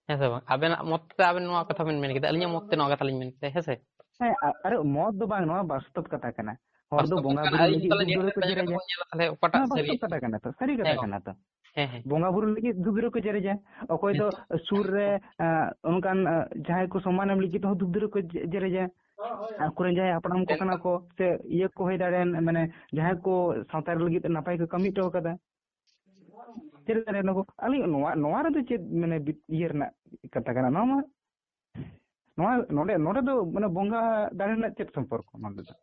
ᱦᱮᱸ ᱥᱮ ᱵᱟᱝ? ᱟᱵᱮᱱᱟᱜ ᱢᱚᱛ ᱛᱮ ᱟᱵᱮᱱ ᱱᱚᱣᱟ ᱠᱟᱛᱷᱟ ᱵᱮᱱ ᱢᱮᱱ ᱠᱮᱫᱟ, ᱟᱹᱞᱤᱧᱟᱜ ᱢᱚᱛ ᱛᱮ ᱱᱚᱣᱟ ᱠᱟᱛᱷᱟ ᱞᱤᱧ ᱢᱮᱱ ᱠᱮᱫᱟ, ᱦᱮᱸ ᱥᱮ? ᱦᱮᱸ, ᱟ-, ᱟᱨᱮ, ᱢᱚᱛ ᱫᱚ ᱵᱟᱝ, ᱱᱚᱣᱟ ᱵᱟᱥᱛᱚᱵ ᱠᱟᱛᱷᱟ ᱠᱟᱱᱟ᱾ ᱦᱚᱲ ᱫᱚ ᱵᱟᱥᱛᱚᱵ ᱵᱚᱸᱜᱟ ᱠᱟᱛᱷᱟ ᱠᱟᱱᱟ᱾ ᱵᱩᱨᱩ ᱟᱹᱞᱤᱧ ᱞᱟᱹᱜᱤᱫ ᱛᱟᱦᱞᱮ ᱫᱷᱩᱯ ᱧᱮᱞ ᱫᱷᱩᱲᱟᱹ ᱠᱟᱛᱮ ᱠᱚ ᱡᱮᱨᱮᱫᱟ᱾ ᱵᱚᱱ ᱧᱮᱞᱟ ᱛᱟᱦᱞᱮ ᱚᱠᱟᱴᱟᱜ ᱱᱚᱣᱟ ᱥᱟᱹᱨᱤ᱾ ᱵᱟᱥᱛᱚᱵ ᱠᱟᱛᱷᱟ ᱠᱟᱱᱟ ᱛᱚ, ᱥᱟᱹᱨᱤ ᱠᱟᱛᱷᱟ ᱦᱮᱸ ᱠᱟᱱᱟ ᱜᱚᱝᱠᱮ᱾ ᱛᱚ᱾ ᱦᱮᱸ, ᱦᱮᱸ᱾ ᱵᱚᱸᱜᱟ ᱵᱩᱨᱩ ᱞᱟᱹᱜᱤᱫ ᱫᱷᱩᱯ ᱫᱷᱤᱨᱤ ᱠᱚ ᱡᱮᱨᱮᱡᱟ᱾ ᱚᱠᱚᱭ ᱫᱚ ᱦᱮᱸ᱾ ᱥᱩᱨ ᱨᱮ, ᱟᱸ, ᱚᱱᱠᱟᱱ, ᱟᱸ, ᱡᱟᱦᱟᱸᱭ ᱠᱚ ᱥᱚᱢᱢᱟᱱ ᱮᱢ ᱞᱟᱹᱜᱤᱫ ᱦᱚᱸ ᱫᱷᱩᱯ ᱫᱷᱤᱨᱤ ᱠᱚ ᱡᱮ-, ᱡᱮᱨᱮᱡᱟ᱾ ᱟᱠᱚᱨᱮᱱ ᱡᱟᱦᱟᱸᱭ ᱦᱟᱯᱲᱟᱢ ᱠᱚ ᱠᱟᱱᱟ ᱠᱚ ᱥᱮ ᱤᱭᱟᱹ ᱠᱚ ᱦᱩᱭ ᱫᱟᱲᱮᱭᱟᱜᱼᱟ, ᱢᱟᱱᱮ ᱡᱟᱦᱟᱸᱭ ᱠᱚ ᱥᱟᱶᱛᱟ ᱨᱮ ᱞᱟᱹᱜᱤᱫ ᱱᱟᱯᱟᱭ ᱠᱚ ᱠᱟᱹᱢᱤ ᱦᱚᱴᱚ ᱠᱟᱫᱟ᱾ ᱪᱮᱫ ᱞᱮᱠᱟ ᱨᱮ ᱱᱩᱠᱩ, ᱟᱹᱞᱤᱧ ᱱᱚᱣᱟ, ᱱᱚᱣᱟ ᱨᱮᱫᱚ ᱪᱮᱫ ᱢᱟᱱᱮ ᱵᱤ-, ᱤᱭᱟᱹ ᱨᱮᱱᱟᱜ ᱠᱟᱛᱷᱟ ᱠᱟᱱᱟ? ᱱᱚᱣᱟ ᱢᱟ, ᱱᱚᱣᱟ ᱱᱚᱰᱮ, ᱱᱚᱰᱮ ᱫᱚ ᱢᱟᱱᱮ ᱵᱚᱸᱜᱟ ᱫᱟᱲᱮ ᱨᱮᱱᱟᱜ ᱪᱮᱫ ᱥᱚᱢᱯᱚᱨᱠᱚ ᱱᱚᱰᱮ ᱫᱚ?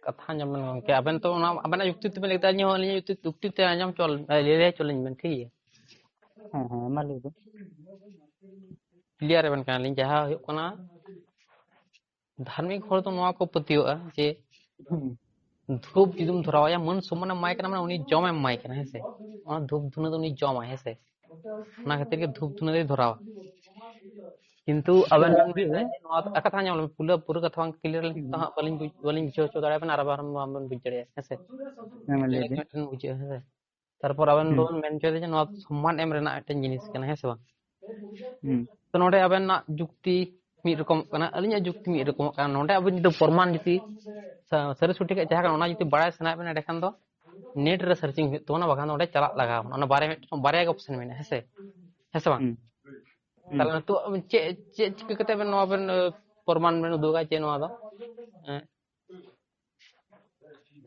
ᱠᱟᱛᱷᱟ ᱟᱸᱡᱚᱢ ᱵᱮᱱ ᱜᱚᱢᱠᱮ, ᱟᱵᱮᱱ ᱛᱚ ᱚᱱᱟ ᱟᱵᱮᱱᱟᱜ ᱡᱩᱠᱛᱤ ᱛᱮᱵᱮᱱ ᱞᱟᱹᱭ ᱠᱮᱫᱟ, ᱟᱹᱞᱤᱧ ᱦᱚᱸ ᱟᱹᱞᱤᱧᱟᱜ ᱡᱩᱠᱛᱤ, ᱡᱩᱠᱛᱤ ᱛᱮ ᱟᱸᱡᱚᱢ ᱦᱚᱪᱚ, ᱞᱟᱹᱭ ᱦᱚᱪᱚ ᱞᱤᱧ ᱵᱮᱱ, ᱴᱷᱤᱠ ᱜᱮᱭᱟ? ᱦᱮᱸ, ᱦᱮᱸ, ᱢᱟ ᱞᱟᱹᱭ ᱵᱮᱱ᱾ ᱠᱞᱤᱭᱟᱨ ᱟᱵᱮᱱ ᱠᱟᱱᱟᱞᱤᱧ, ᱡᱟᱦᱟᱸ ᱦᱩᱭᱩᱜ ᱠᱟᱱᱟ, ᱫᱷᱟᱨᱢᱤᱠ ᱦᱚᱲ ᱫᱚ ᱱᱚᱣᱟ ᱠᱚ ᱯᱟᱹᱛᱭᱟᱹᱣᱟᱜᱼᱟ ᱡᱮ ᱦᱩᱸ᱾ ᱫᱷᱩᱯ ᱡᱩᱫᱤᱢ ᱫᱷᱚᱨᱟᱣᱟᱭᱟ, ᱢᱟᱹᱱ ᱥᱚᱢᱢᱟᱱᱮᱢ ᱮᱢᱟᱭ ᱠᱟᱱᱟ, ᱢᱟᱱᱮ ᱩᱱᱤ ᱡᱚᱢᱮᱢ ᱮᱢᱟᱭ ᱠᱟᱱᱟ, ᱦᱮᱸ ᱥᱮ? ᱚᱱᱟ ᱫᱷᱩᱯ ᱫᱷᱩᱱᱟᱹ ᱫᱚ ᱩᱱᱤ ᱡᱚᱢᱟᱭ, ᱦᱮᱸ ᱥᱮ? ᱚᱱᱟ ᱠᱷᱟᱹᱛᱤᱨ ᱜᱮ ᱫᱷᱩᱯ ᱫᱷᱩᱱᱟᱹ ᱫᱚᱭ ᱫᱷᱚᱨᱟᱣᱟ᱾ ᱠᱤᱱᱛᱩ ᱟᱵᱮᱱ ᱵᱮᱱ ᱢᱮᱱᱫᱟ ᱡᱮ ᱱᱚᱣᱟ ᱠᱟᱛᱷᱟ ᱧᱟᱢ ᱞᱮ, ᱯᱩᱨᱟᱹ, ᱯᱩᱨᱟᱹ ᱠᱟᱛᱷᱟ ᱵᱟᱝ ᱠᱞᱤᱭᱟᱨ ᱞᱮᱱᱠᱷᱟᱱ ᱦᱩᱸ᱾ ᱦᱟᱸᱜ ᱵᱟᱹᱞᱤᱧ ᱵᱩᱡᱽ, ᱵᱟᱹᱞᱤᱧ ᱵᱩᱡᱷᱟᱹᱣ ᱦᱚᱪᱚ ᱫᱟᱲᱮᱭᱟᱵᱮᱱᱟ ᱟᱨ ᱟᱵᱟᱨ ᱵᱟᱝᱵᱮᱱ ᱵᱩᱡᱽ ᱫᱟᱲᱮᱭᱟᱜᱼᱟ, ᱦᱮᱸ ᱥᱮ? ᱦᱮᱸ, ᱢᱟ ᱞᱟᱹᱭ ᱵᱮᱱ᱾ ᱢᱤᱫᱴᱮᱱ ᱵᱩᱡᱷᱟᱹᱜᱼᱟ, ᱦᱮᱸ ᱥᱮ? ᱛᱟᱨᱯᱚᱨ ᱟᱵᱮᱱ ᱦᱩᱸ᱾ ᱫᱚᱵᱮᱱ ᱢᱮᱱ ᱦᱚᱪᱚᱭᱮᱫᱟ ᱡᱮ ᱱᱚᱣᱟ ᱥᱚᱢᱢᱟᱱ ᱮᱢ ᱨᱮᱱᱟᱜ ᱢᱤᱫᱴᱮᱱ ᱡᱤᱱᱤᱥ ᱠᱟᱱᱟ, ᱦᱮᱸ ᱥᱮ ᱵᱟᱝ? ᱦᱩᱸ᱾ ᱛᱚ ᱱᱚᱰᱮ ᱟᱵᱮᱱᱟᱜ ᱡᱩᱠᱛᱤ ᱢᱤᱫ ᱨᱚᱠᱚᱢᱚᱜ ᱠᱟᱱᱟ, ᱟᱹᱞᱤᱧᱟᱜ ᱡᱩᱠᱛᱤ ᱢᱤᱫ ᱨᱚᱠᱚᱢᱚᱜ ᱠᱟᱱᱟ᱾ ᱱᱚᱰᱮ ᱟᱵᱮᱱ ᱡᱩᱫᱤ ᱯᱨᱚᱢᱟᱱ ᱡᱩᱫᱤ ᱥᱟ-, ᱥᱟᱹᱨᱤ ᱥᱚᱴᱷᱤᱠᱟᱜ ᱡᱟᱦᱟᱸ ᱠᱟᱱᱟ, ᱚᱱᱟ ᱡᱩᱫᱤ ᱵᱟᱲᱟᱭ ᱥᱟᱱᱟᱭᱮᱫ ᱵᱮᱱᱟ, ᱮᱸᱰᱮᱠᱷᱟᱱ ᱫᱚ ᱱᱮᱴ ᱨᱮ ᱥᱟᱨᱪᱤᱝ ᱦᱩᱭᱩᱜ ᱛᱟᱵᱚᱱᱟ, ᱵᱟᱠᱷᱟᱱ ᱫᱚ ᱚᱸᱰᱮ ᱪᱟᱞᱟᱜ ᱞᱟᱜᱟᱣ ᱵᱚᱱᱟ᱾ ᱚᱱᱟ ᱵᱟᱨᱭᱟ ᱢᱤᱫᱴᱮᱱ, ᱵᱟᱨᱭᱟ ᱜᱮ ᱚᱯᱥᱮᱱ ᱢᱮᱱᱟᱜᱼᱟ, ᱦᱮᱸ ᱥᱮ? ᱦᱮᱸ ᱥᱮ ᱵᱟᱝ? ᱦᱩᱸ᱾ ᱦᱩᱸ᱾ ᱛᱟᱦᱞᱮ ᱱᱤᱛᱚᱜ ᱟᱵᱮᱱ ᱪᱮᱫ, ᱪᱮᱫ ᱪᱤᱠᱟᱹ ᱠᱟᱛᱮ ᱵᱮᱱ ᱱᱚᱣᱟ ᱵᱮᱱ, ᱮ, ᱯᱨᱚᱢᱟᱱ ᱵᱮᱱ ᱩᱫᱩᱜᱟ ᱡᱮ ᱱᱚᱣᱟ ᱫᱚ, ᱮ,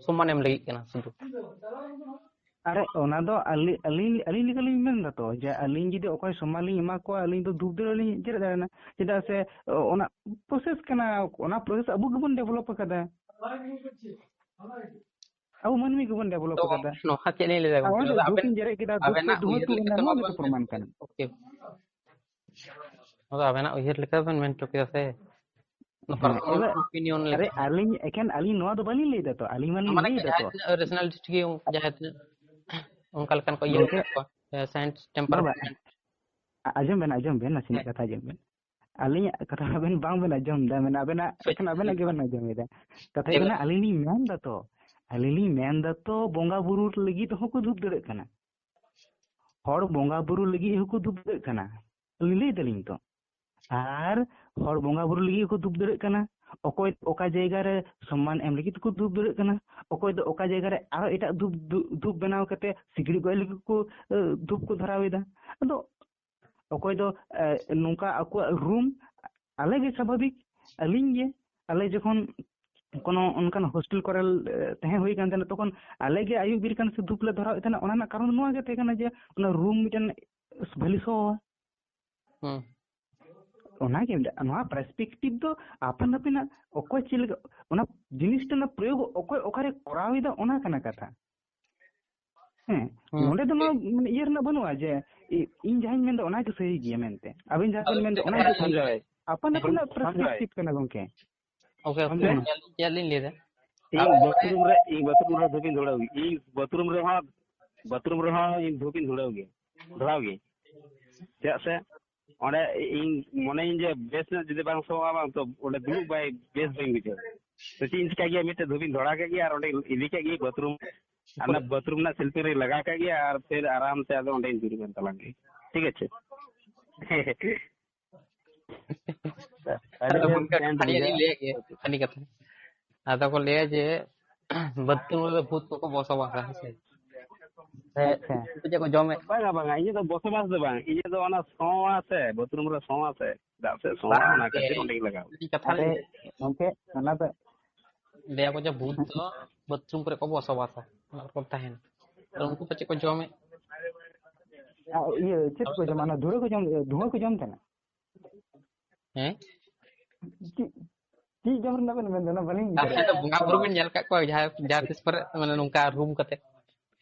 ᱥᱚᱢᱢᱟᱱ ᱮᱢ ᱞᱟᱹᱜᱤᱫ ᱠᱟᱱᱟ ᱥᱩᱫᱷᱩ? ᱟᱨᱮ, ᱚᱱᱟ ᱫᱚ ᱟᱹᱞᱤ-, ᱟᱹᱞᱤᱧ, ᱟᱹᱞᱤᱧ ᱞᱮᱠᱟᱞᱤᱧ ᱢᱮᱱ ᱫᱟ ᱛᱚ, ᱡᱮ ᱟᱹᱞᱤᱧ ᱡᱩᱫᱤ ᱚᱠᱚᱭ ᱥᱚᱢᱢᱟᱱ ᱞᱤᱧ ᱮᱢᱟ ᱠᱚᱣᱟ, ᱟᱹᱞᱤᱧ ᱫᱚ ᱫᱷᱩᱯ ᱫᱷᱤᱨᱤ ᱞᱤᱧ ᱡᱮᱨᱮᱫ ᱫᱟᱲᱮᱭᱟᱜᱼᱟ᱾ ᱪᱮᱫᱟᱜ ᱥᱮ, ᱚ-, ᱚᱱᱟ ᱯᱨᱚᱥᱮᱥ ᱠᱟᱱᱟ, ᱚᱱᱟ ᱯᱨᱚᱥᱮᱥ ᱟᱵᱚ ᱜᱮᱵᱚᱱ ᱰᱮᱵᱷᱞᱚᱯ ᱟᱠᱟᱫᱟ᱾ ᱟᱵᱚ ᱢᱟᱹᱱᱢᱤ ᱜᱮᱵᱚᱱ ᱰᱮᱵᱷᱞᱚᱯ ᱛᱚ ᱟᱠᱟᱫᱟ᱾ ᱱᱚᱣᱟ ᱪᱮᱫ ᱞᱤᱧ ᱞᱟᱹᱭ ᱫᱟ ᱟᱨ ᱜᱚᱢᱠᱮ, ᱚᱱᱟ ᱫᱚ ᱱᱚᱣᱟ ᱫᱚ ᱫᱷᱩᱯ ᱟᱵᱮᱱ, ᱤᱧ ᱡᱮᱨᱮᱫ ᱠᱮᱫᱟ, ᱫᱷᱩᱯ ᱛᱮ ᱟᱵᱮᱱᱟᱜ ᱫᱷᱩᱶᱟᱹ ᱩᱭᱦᱟᱹᱨ ᱛᱩᱫ ᱮᱱᱟ, ᱞᱮᱠᱟᱛᱮ ᱱᱚᱣᱟ ᱱᱚᱣᱟ ᱜᱮᱛᱚ ᱫᱚᱵᱮᱱ, ᱯᱨᱚᱢᱟᱱ ᱠᱟᱱᱟ᱾ ᱳᱠᱮ᱾ ᱱᱚᱣᱟ ᱫᱚ ᱟᱵᱮᱱᱟᱜ ᱩᱭᱦᱟᱹᱨ ᱞᱮᱠᱟ ᱵᱮᱱ ᱢᱮᱱ ᱦᱚᱪᱚ ᱠᱮᱫᱟ ᱥᱮ? ᱦᱮᱸ, ᱯᱟᱨᱥᱚᱱᱟᱞ ᱮᱵᱟᱨ ᱚᱯᱤᱱᱤᱭᱚᱱ ᱟᱨᱮ, ᱞᱮᱠᱟ᱾ ᱟᱹᱞᱤᱧ ᱮᱠᱮᱱ ᱟᱹᱞᱤᱧ ᱱᱚᱣᱟ ᱫᱚ ᱵᱟᱹᱞᱤᱧ ᱞᱟᱹᱭ ᱫᱟ ᱛᱚ, ᱟᱹᱞᱤᱧ ᱢᱟᱞᱤᱧ ᱢᱟᱱᱮ ᱞᱟᱹᱭ ᱫᱟ ᱡᱟᱦᱟᱸ ᱛᱚ᱾ ᱛᱤᱱᱟᱹᱜ ᱨᱮᱥᱚᱱᱟᱞ ᱴᱷᱤᱠ ᱜᱮ, ᱡᱟᱦᱟᱸ ᱛᱤᱱᱟᱹᱜ ᱚᱱᱠᱟ ᱞᱮᱠᱟᱱ ᱠᱚ ᱤᱭᱟᱹ ᱜᱚᱝᱠᱮ, ᱢᱮᱱᱟᱜ ᱠᱚᱣᱟ, ᱥᱟᱭᱮᱱᱥ ᱴᱮᱢᱯᱟᱨ ᱵᱟᱵᱟ, ᱢᱮᱱᱟᱜ᱾ ᱟ-, ᱟᱸᱡᱚᱢ ᱵᱮᱱ, ᱟᱸᱡᱚᱢ ᱵᱮᱱ, ᱱᱟᱥᱮᱱᱟᱜ ᱦᱮᱸ᱾ ᱠᱟᱛᱷᱟ ᱟᱸᱡᱚᱢ ᱵᱮᱱ᱾ ᱟᱹᱞᱤᱧᱟᱜ ᱠᱟᱛᱷᱟ ᱟᱵᱮᱱ ᱵᱟᱝ ᱵᱮᱱ ᱟᱸᱡᱚᱢ ᱫᱟ, ᱢᱟᱱᱮ ᱟᱵᱮᱱᱟᱜ, ᱮᱠᱷᱮᱱ ᱟᱵᱮᱱᱟᱜ ᱜᱮᱵᱮᱱ ᱟᱸᱡᱚᱢ ᱮᱫᱟ᱾ ᱠᱟᱛᱷᱟ ᱦᱩᱭᱩᱜ ᱠᱟᱱᱟ, ᱟᱹᱞᱤᱧ ᱞᱤᱧ ᱢᱮᱱ ᱫᱟ ᱛᱚ, ᱟᱹᱞᱤᱧ ᱞᱤᱧ ᱢᱮᱱ ᱫᱟ ᱛᱚ, ᱵᱚᱸᱜᱟ ᱵᱩᱨᱩ ᱞᱟᱹᱜᱤᱫ ᱦᱚᱸᱠᱚ ᱫᱷᱩᱯ ᱫᱟᱲᱮᱜ ᱠᱟᱱᱟ᱾ ᱦᱚᱲ ᱵᱚᱸᱜᱟ ᱵᱩᱨᱩ ᱞᱟᱹᱜᱤᱫ ᱦᱚᱸᱠᱚ ᱫᱷᱩᱯ ᱫᱟᱲᱮᱜ ᱠᱟᱱᱟ᱾ ᱟᱹᱞᱤᱧ ᱞᱟᱹᱭ ᱫᱟᱞᱤᱧ ᱛᱚ᱾ ᱟᱨ ᱦᱚᱲ ᱵᱚᱸᱜᱟ ᱵᱩᱨᱩ ᱞᱟᱹᱜᱤᱫ ᱦᱚᱸᱠᱚ ᱫᱷᱩᱯ ᱫᱟᱲᱮᱜ ᱠᱟᱱᱟ᱾ ᱚᱠᱚᱭ ᱚᱠᱟ ᱡᱟᱭᱜᱟ ᱨᱮ ᱥᱚᱢᱢᱟᱱ ᱮᱢ ᱞᱟᱹᱜᱤᱫ ᱛᱮᱠᱚ ᱫᱷᱩᱯ ᱫᱷᱚᱨᱟᱹᱜ ᱠᱟᱱᱟ, ᱚᱠᱚᱭ ᱫᱚ ᱚᱠᱟ ᱡᱟᱭᱜᱟ ᱨᱮ ᱟᱨᱚ ᱮᱴᱟᱜ ᱫᱷᱩᱯ, ᱫᱷᱩᱯ, ᱫᱷᱩᱯ ᱵᱮᱱᱟᱣ ᱠᱟᱛᱮ ᱥᱤᱠᱲᱤᱡ ᱜᱚᱡ ᱞᱟᱹᱜᱤᱫ ᱠᱚ, ᱮ, ᱫᱷᱩᱯ ᱠᱚ ᱫᱷᱚᱨᱟᱣ ᱮᱫᱟ᱾ ᱟᱫᱚ ᱚᱠᱚᱭ ᱫᱚ, ᱮ, ᱱᱚᱝᱠᱟ ᱟᱠᱚᱣᱟᱜ ᱨᱩᱢ ᱟᱞᱮ ᱜᱮ ᱥᱟᱵᱷᱟᱵᱤᱠ, ᱟᱹᱞᱤᱧ ᱜᱮ, ᱟᱞᱮ ᱡᱚᱠᱷᱚᱱ ᱠᱳᱱᱳ ᱚᱱᱠᱟᱱ ᱦᱳᱥᱴᱮᱞ ᱠᱚᱨᱮ, ᱮ, ᱛᱟᱦᱮᱸ ᱦᱩᱭ ᱠᱟᱱ ᱛᱟᱦᱮᱱᱟ, ᱛᱚᱠᱷᱚᱱ ᱟᱞᱮ ᱜᱮ ᱟᱹᱭᱩᱵ ᱵᱮᱨ ᱠᱟᱱ ᱥᱮ ᱫᱷᱩᱯ ᱞᱮ ᱫᱷᱚᱨᱟᱣᱮᱫ ᱛᱟᱦᱮᱱᱟ᱾ ᱚᱱᱟ ᱨᱮᱱᱟᱜ ᱠᱟᱨᱚᱱ ᱱᱚᱣᱟ ᱜᱮ ᱛᱟᱦᱮᱸ ᱠᱟᱱᱟ ᱡᱮ ᱚᱱᱟ ᱨᱩᱢ ᱢᱤᱫᱴᱮᱱ ᱵᱷᱟᱹᱞᱤ ᱥᱚᱣᱟ᱾ ᱦᱩᱸ᱾ ᱚᱱᱟᱜᱮ ᱢᱮᱱᱫᱟ, ᱱᱚᱣᱟ ᱯᱟᱨᱥᱯᱮᱠᱴᱤᱵᱷ ᱫᱚ ᱟᱯᱟᱱ ᱟᱹᱯᱤᱱᱟᱜ, ᱚᱠᱚᱭ ᱪᱮᱫ ᱞᱮᱠᱟ, ᱚᱱᱟ ᱡᱤᱱᱤᱥᱴᱟ ᱨᱮᱱᱟᱜ ᱯᱨᱚᱭᱳᱜ ᱚᱠᱚᱭ ᱚᱠᱟᱨᱮ ᱠᱚᱨᱟᱣ ᱮᱫᱟ, ᱚᱱᱟ ᱠᱟᱱᱟ ᱠᱟᱛᱷᱟ᱾ ᱦᱮᱸ, ᱦᱩᱸ᱾ ᱱᱚᱰᱮ ᱫᱚ ᱱᱚᱣᱟ ᱢᱟᱱᱮ ᱤᱭᱟᱹ ᱨᱮᱱᱟᱜ ᱵᱟᱹᱱᱩᱜᱼᱟ ᱡᱮ ᱤ-, ᱤᱧ ᱡᱟᱦᱟᱸᱧ ᱢᱮᱱᱫᱟ ᱚᱱᱟ ᱜᱮ ᱥᱟᱹᱦᱤ ᱜᱮᱭᱟ ᱢᱮᱱᱛᱮ, ᱟᱵᱤᱱ ᱡᱟᱦᱟᱸ ᱵᱤᱱ ᱢᱮᱱᱫᱟ ᱚᱱᱟ ᱜᱮ ᱥᱟᱹᱦᱤ ᱜᱮᱭᱟ᱾ ᱥᱚᱧᱡᱚᱭ, ᱟᱯᱟᱱ ᱟᱹᱯᱤᱱᱟᱜ ᱥᱚᱧᱡᱚᱭ᱾ ᱯᱟᱨᱥᱯᱮᱠᱴᱤᱵᱷ ᱠᱟᱱᱟ ᱜᱚᱝᱠᱮ᱾ ᱳᱠᱮ, ᱳᱠᱮ, ᱦᱩᱸ᱾ ᱪᱮᱫ ᱞᱤᱧ ᱞᱟᱹᱭᱫᱟ? ᱤᱧ ᱵᱟᱛᱷᱨᱩᱢ ᱨᱮ, ᱤᱧ ᱵᱟᱛᱷᱨᱩᱢ ᱨᱮ ᱫᱷᱩᱯᱤᱧ ᱫᱷᱚᱨᱟᱣ ᱜᱮ, ᱤᱧ ᱵᱟᱛᱷᱨᱩᱢ ᱨᱮᱦᱚᱸ, ᱵᱟᱛᱷᱨᱩᱢ ᱨᱮᱦᱚᱸ ᱤᱧ ᱫᱷᱩᱯᱤᱧ ᱫᱷᱚᱨᱟᱣ ᱜᱮ, ᱫᱷᱚᱨᱟᱣ ᱜᱮ᱾ ᱪᱮᱫᱟᱜ ᱥᱮ ᱚᱸᱰᱮ ᱤᱧ ᱢᱚᱱᱮᱭᱟᱹᱧ ᱡᱮ ᱵᱮᱥ ᱧᱚᱜ ᱡᱩᱫᱤ ᱵᱟᱝ ᱥᱚᱣᱟ ᱵᱟᱝ, ᱛᱚ ᱚᱸᱰᱮ ᱫᱩᱲᱩᱵ ᱵᱟᱭ, ᱵᱮᱥ ᱵᱟᱹᱧ ᱵᱩᱡᱷᱟᱹᱣᱟ᱾ ᱛᱚ ᱪᱮᱫ ᱤᱧ ᱪᱤᱠᱟᱹ ᱜᱮᱭᱟ, ᱢᱤᱫᱴᱮᱡ ᱫᱷᱩᱯᱤᱧ ᱫᱷᱚᱨᱟᱣ ᱠᱮᱫ ᱜᱮ ᱟᱨ ᱚᱸᱰᱮ ᱤᱫᱤ ᱠᱮᱫ ᱜᱮ ᱵᱟᱛᱷᱨᱩᱢ, ᱟᱨ ᱚᱱᱟ ᱵᱟᱛᱷᱨᱩᱢ ᱨᱮᱱᱟᱜ ᱥᱤᱞᱯᱤᱧ ᱨᱮ ᱞᱟᱜᱟᱣ ᱠᱮᱫ ᱜᱮ ᱟᱨ ᱯᱷᱤᱨ ᱟᱨᱟᱢ ᱛᱮ ᱟᱫᱚ ᱚᱸᱰᱮᱧ ᱫᱩᱲᱩᱵ ᱮᱱ ᱛᱟᱞᱟᱝ ᱜᱮ᱾ ᱴᱷᱤᱠ ᱟᱪᱷᱮ? ᱟᱹᱰᱤ ᱟᱫᱚ ᱵᱮᱥ ᱜᱚᱢᱠᱮ, ᱥᱮᱱᱴ ᱠᱷᱟᱹᱞᱤ ᱵᱩᱡᱷᱟᱹᱜᱼᱟ᱾ ᱞᱤᱧ ᱞᱟᱹᱭᱟ ᱡᱮ, ᱠᱷᱟᱹᱞᱤ ᱠᱟᱛᱷᱟ᱾ ᱟᱫᱚ ᱠᱚ ᱞᱟᱹᱭᱟ ᱡᱮ, ᱵᱟᱛᱷᱨᱩᱢ ᱨᱮᱫᱚ ᱵᱷᱩᱛ ᱠᱚᱠᱚ ᱵᱚᱥᱚᱵᱟᱥᱟ, ᱦᱮᱸ ᱥᱮ? ᱦᱮᱸ, ᱟᱪᱪᱷᱟ᱾ ᱩᱱᱠᱩ ᱪᱮᱫ ᱠᱚ ᱡᱚᱢᱮᱫ? ᱵᱟᱝᱟ, ᱵᱟᱝᱟ, ᱤᱧᱟᱹᱜ ᱫᱚ ᱵᱚᱥᱚᱵᱟᱥ ᱫᱚ ᱵᱟᱝ, ᱤᱧᱟᱹᱜ ᱫᱚ ᱚᱱᱟ ᱥᱚᱣᱟ ᱥᱮ, ᱵᱟᱛᱷᱨᱩᱢ ᱨᱮ ᱥᱚᱣᱟ ᱥᱮ, ᱫᱟᱜ ᱥᱮ ᱥᱚᱣᱟ, ᱵᱟᱝ ᱚᱱᱟ ᱜᱮ, ᱠᱷᱟᱹᱛᱤᱨ ᱚᱸᱰᱮᱧ ᱞᱟᱜᱟᱣᱟ᱾ ᱤᱧ ᱠᱟᱛᱷᱟ ᱟᱨᱮ, ᱞᱤᱧ ᱞᱟᱹᱭᱟ᱾ ᱜᱚᱢᱠᱮ, ᱚᱱᱟ ᱫᱚ ᱞᱟᱹᱭᱟ ᱠᱚ ᱡᱮ ᱵᱷᱩᱛ ᱫᱚ ᱵᱟᱛᱷᱨᱩᱢ ᱠᱚᱨᱮ ᱠᱚ ᱵᱚᱥᱚᱵᱟᱥᱟ, ᱚᱱᱟ ᱠᱚᱨᱮ ᱠᱚ ᱛᱟᱦᱮᱱᱟ᱾ ᱟᱨ ᱩᱱᱠᱩ ᱯᱟᱪᱮᱫ ᱠᱚ ᱡᱚᱢᱮᱫ? ᱟ, ᱤᱭᱟᱹ, ᱪᱮᱫ ᱠᱚ ᱡᱚᱢᱟ? ᱚᱱᱟ ᱫᱷᱩᱲᱟᱹ ᱠᱚ ᱡᱚᱢ, ᱫᱷᱩᱣᱟᱹ ᱠᱚ ᱡᱚᱢ ᱛᱟᱦᱮᱱᱟ? ᱦᱮᱸ? ᱪᱮᱫ, ᱪᱮᱫ ᱡᱚᱢ ᱨᱮᱱᱟᱜ ᱵᱮᱱ ᱢᱮᱱᱫᱟ? ᱚᱱᱟ ᱵᱟᱹᱞᱤᱧ ᱵᱩᱡᱷᱟᱹᱣ ᱟᱯᱮ ᱫᱚ ᱫᱟᱲᱮᱭᱟᱜ ᱵᱚᱸᱜᱟ ᱠᱟᱱᱟ᱾ ᱵᱩᱨᱩ ᱵᱮᱱ ᱧᱮᱞ ᱟᱠᱟᱫ ᱠᱚᱣᱟ ᱡᱟᱦᱟᱸ, ᱡᱟᱦᱟᱸ ᱛᱤᱥ ᱠᱚᱨᱮ, ᱢᱟᱱᱮ, ᱱᱚᱝᱠᱟ ᱨᱩᱢ ᱠᱟᱛᱮ?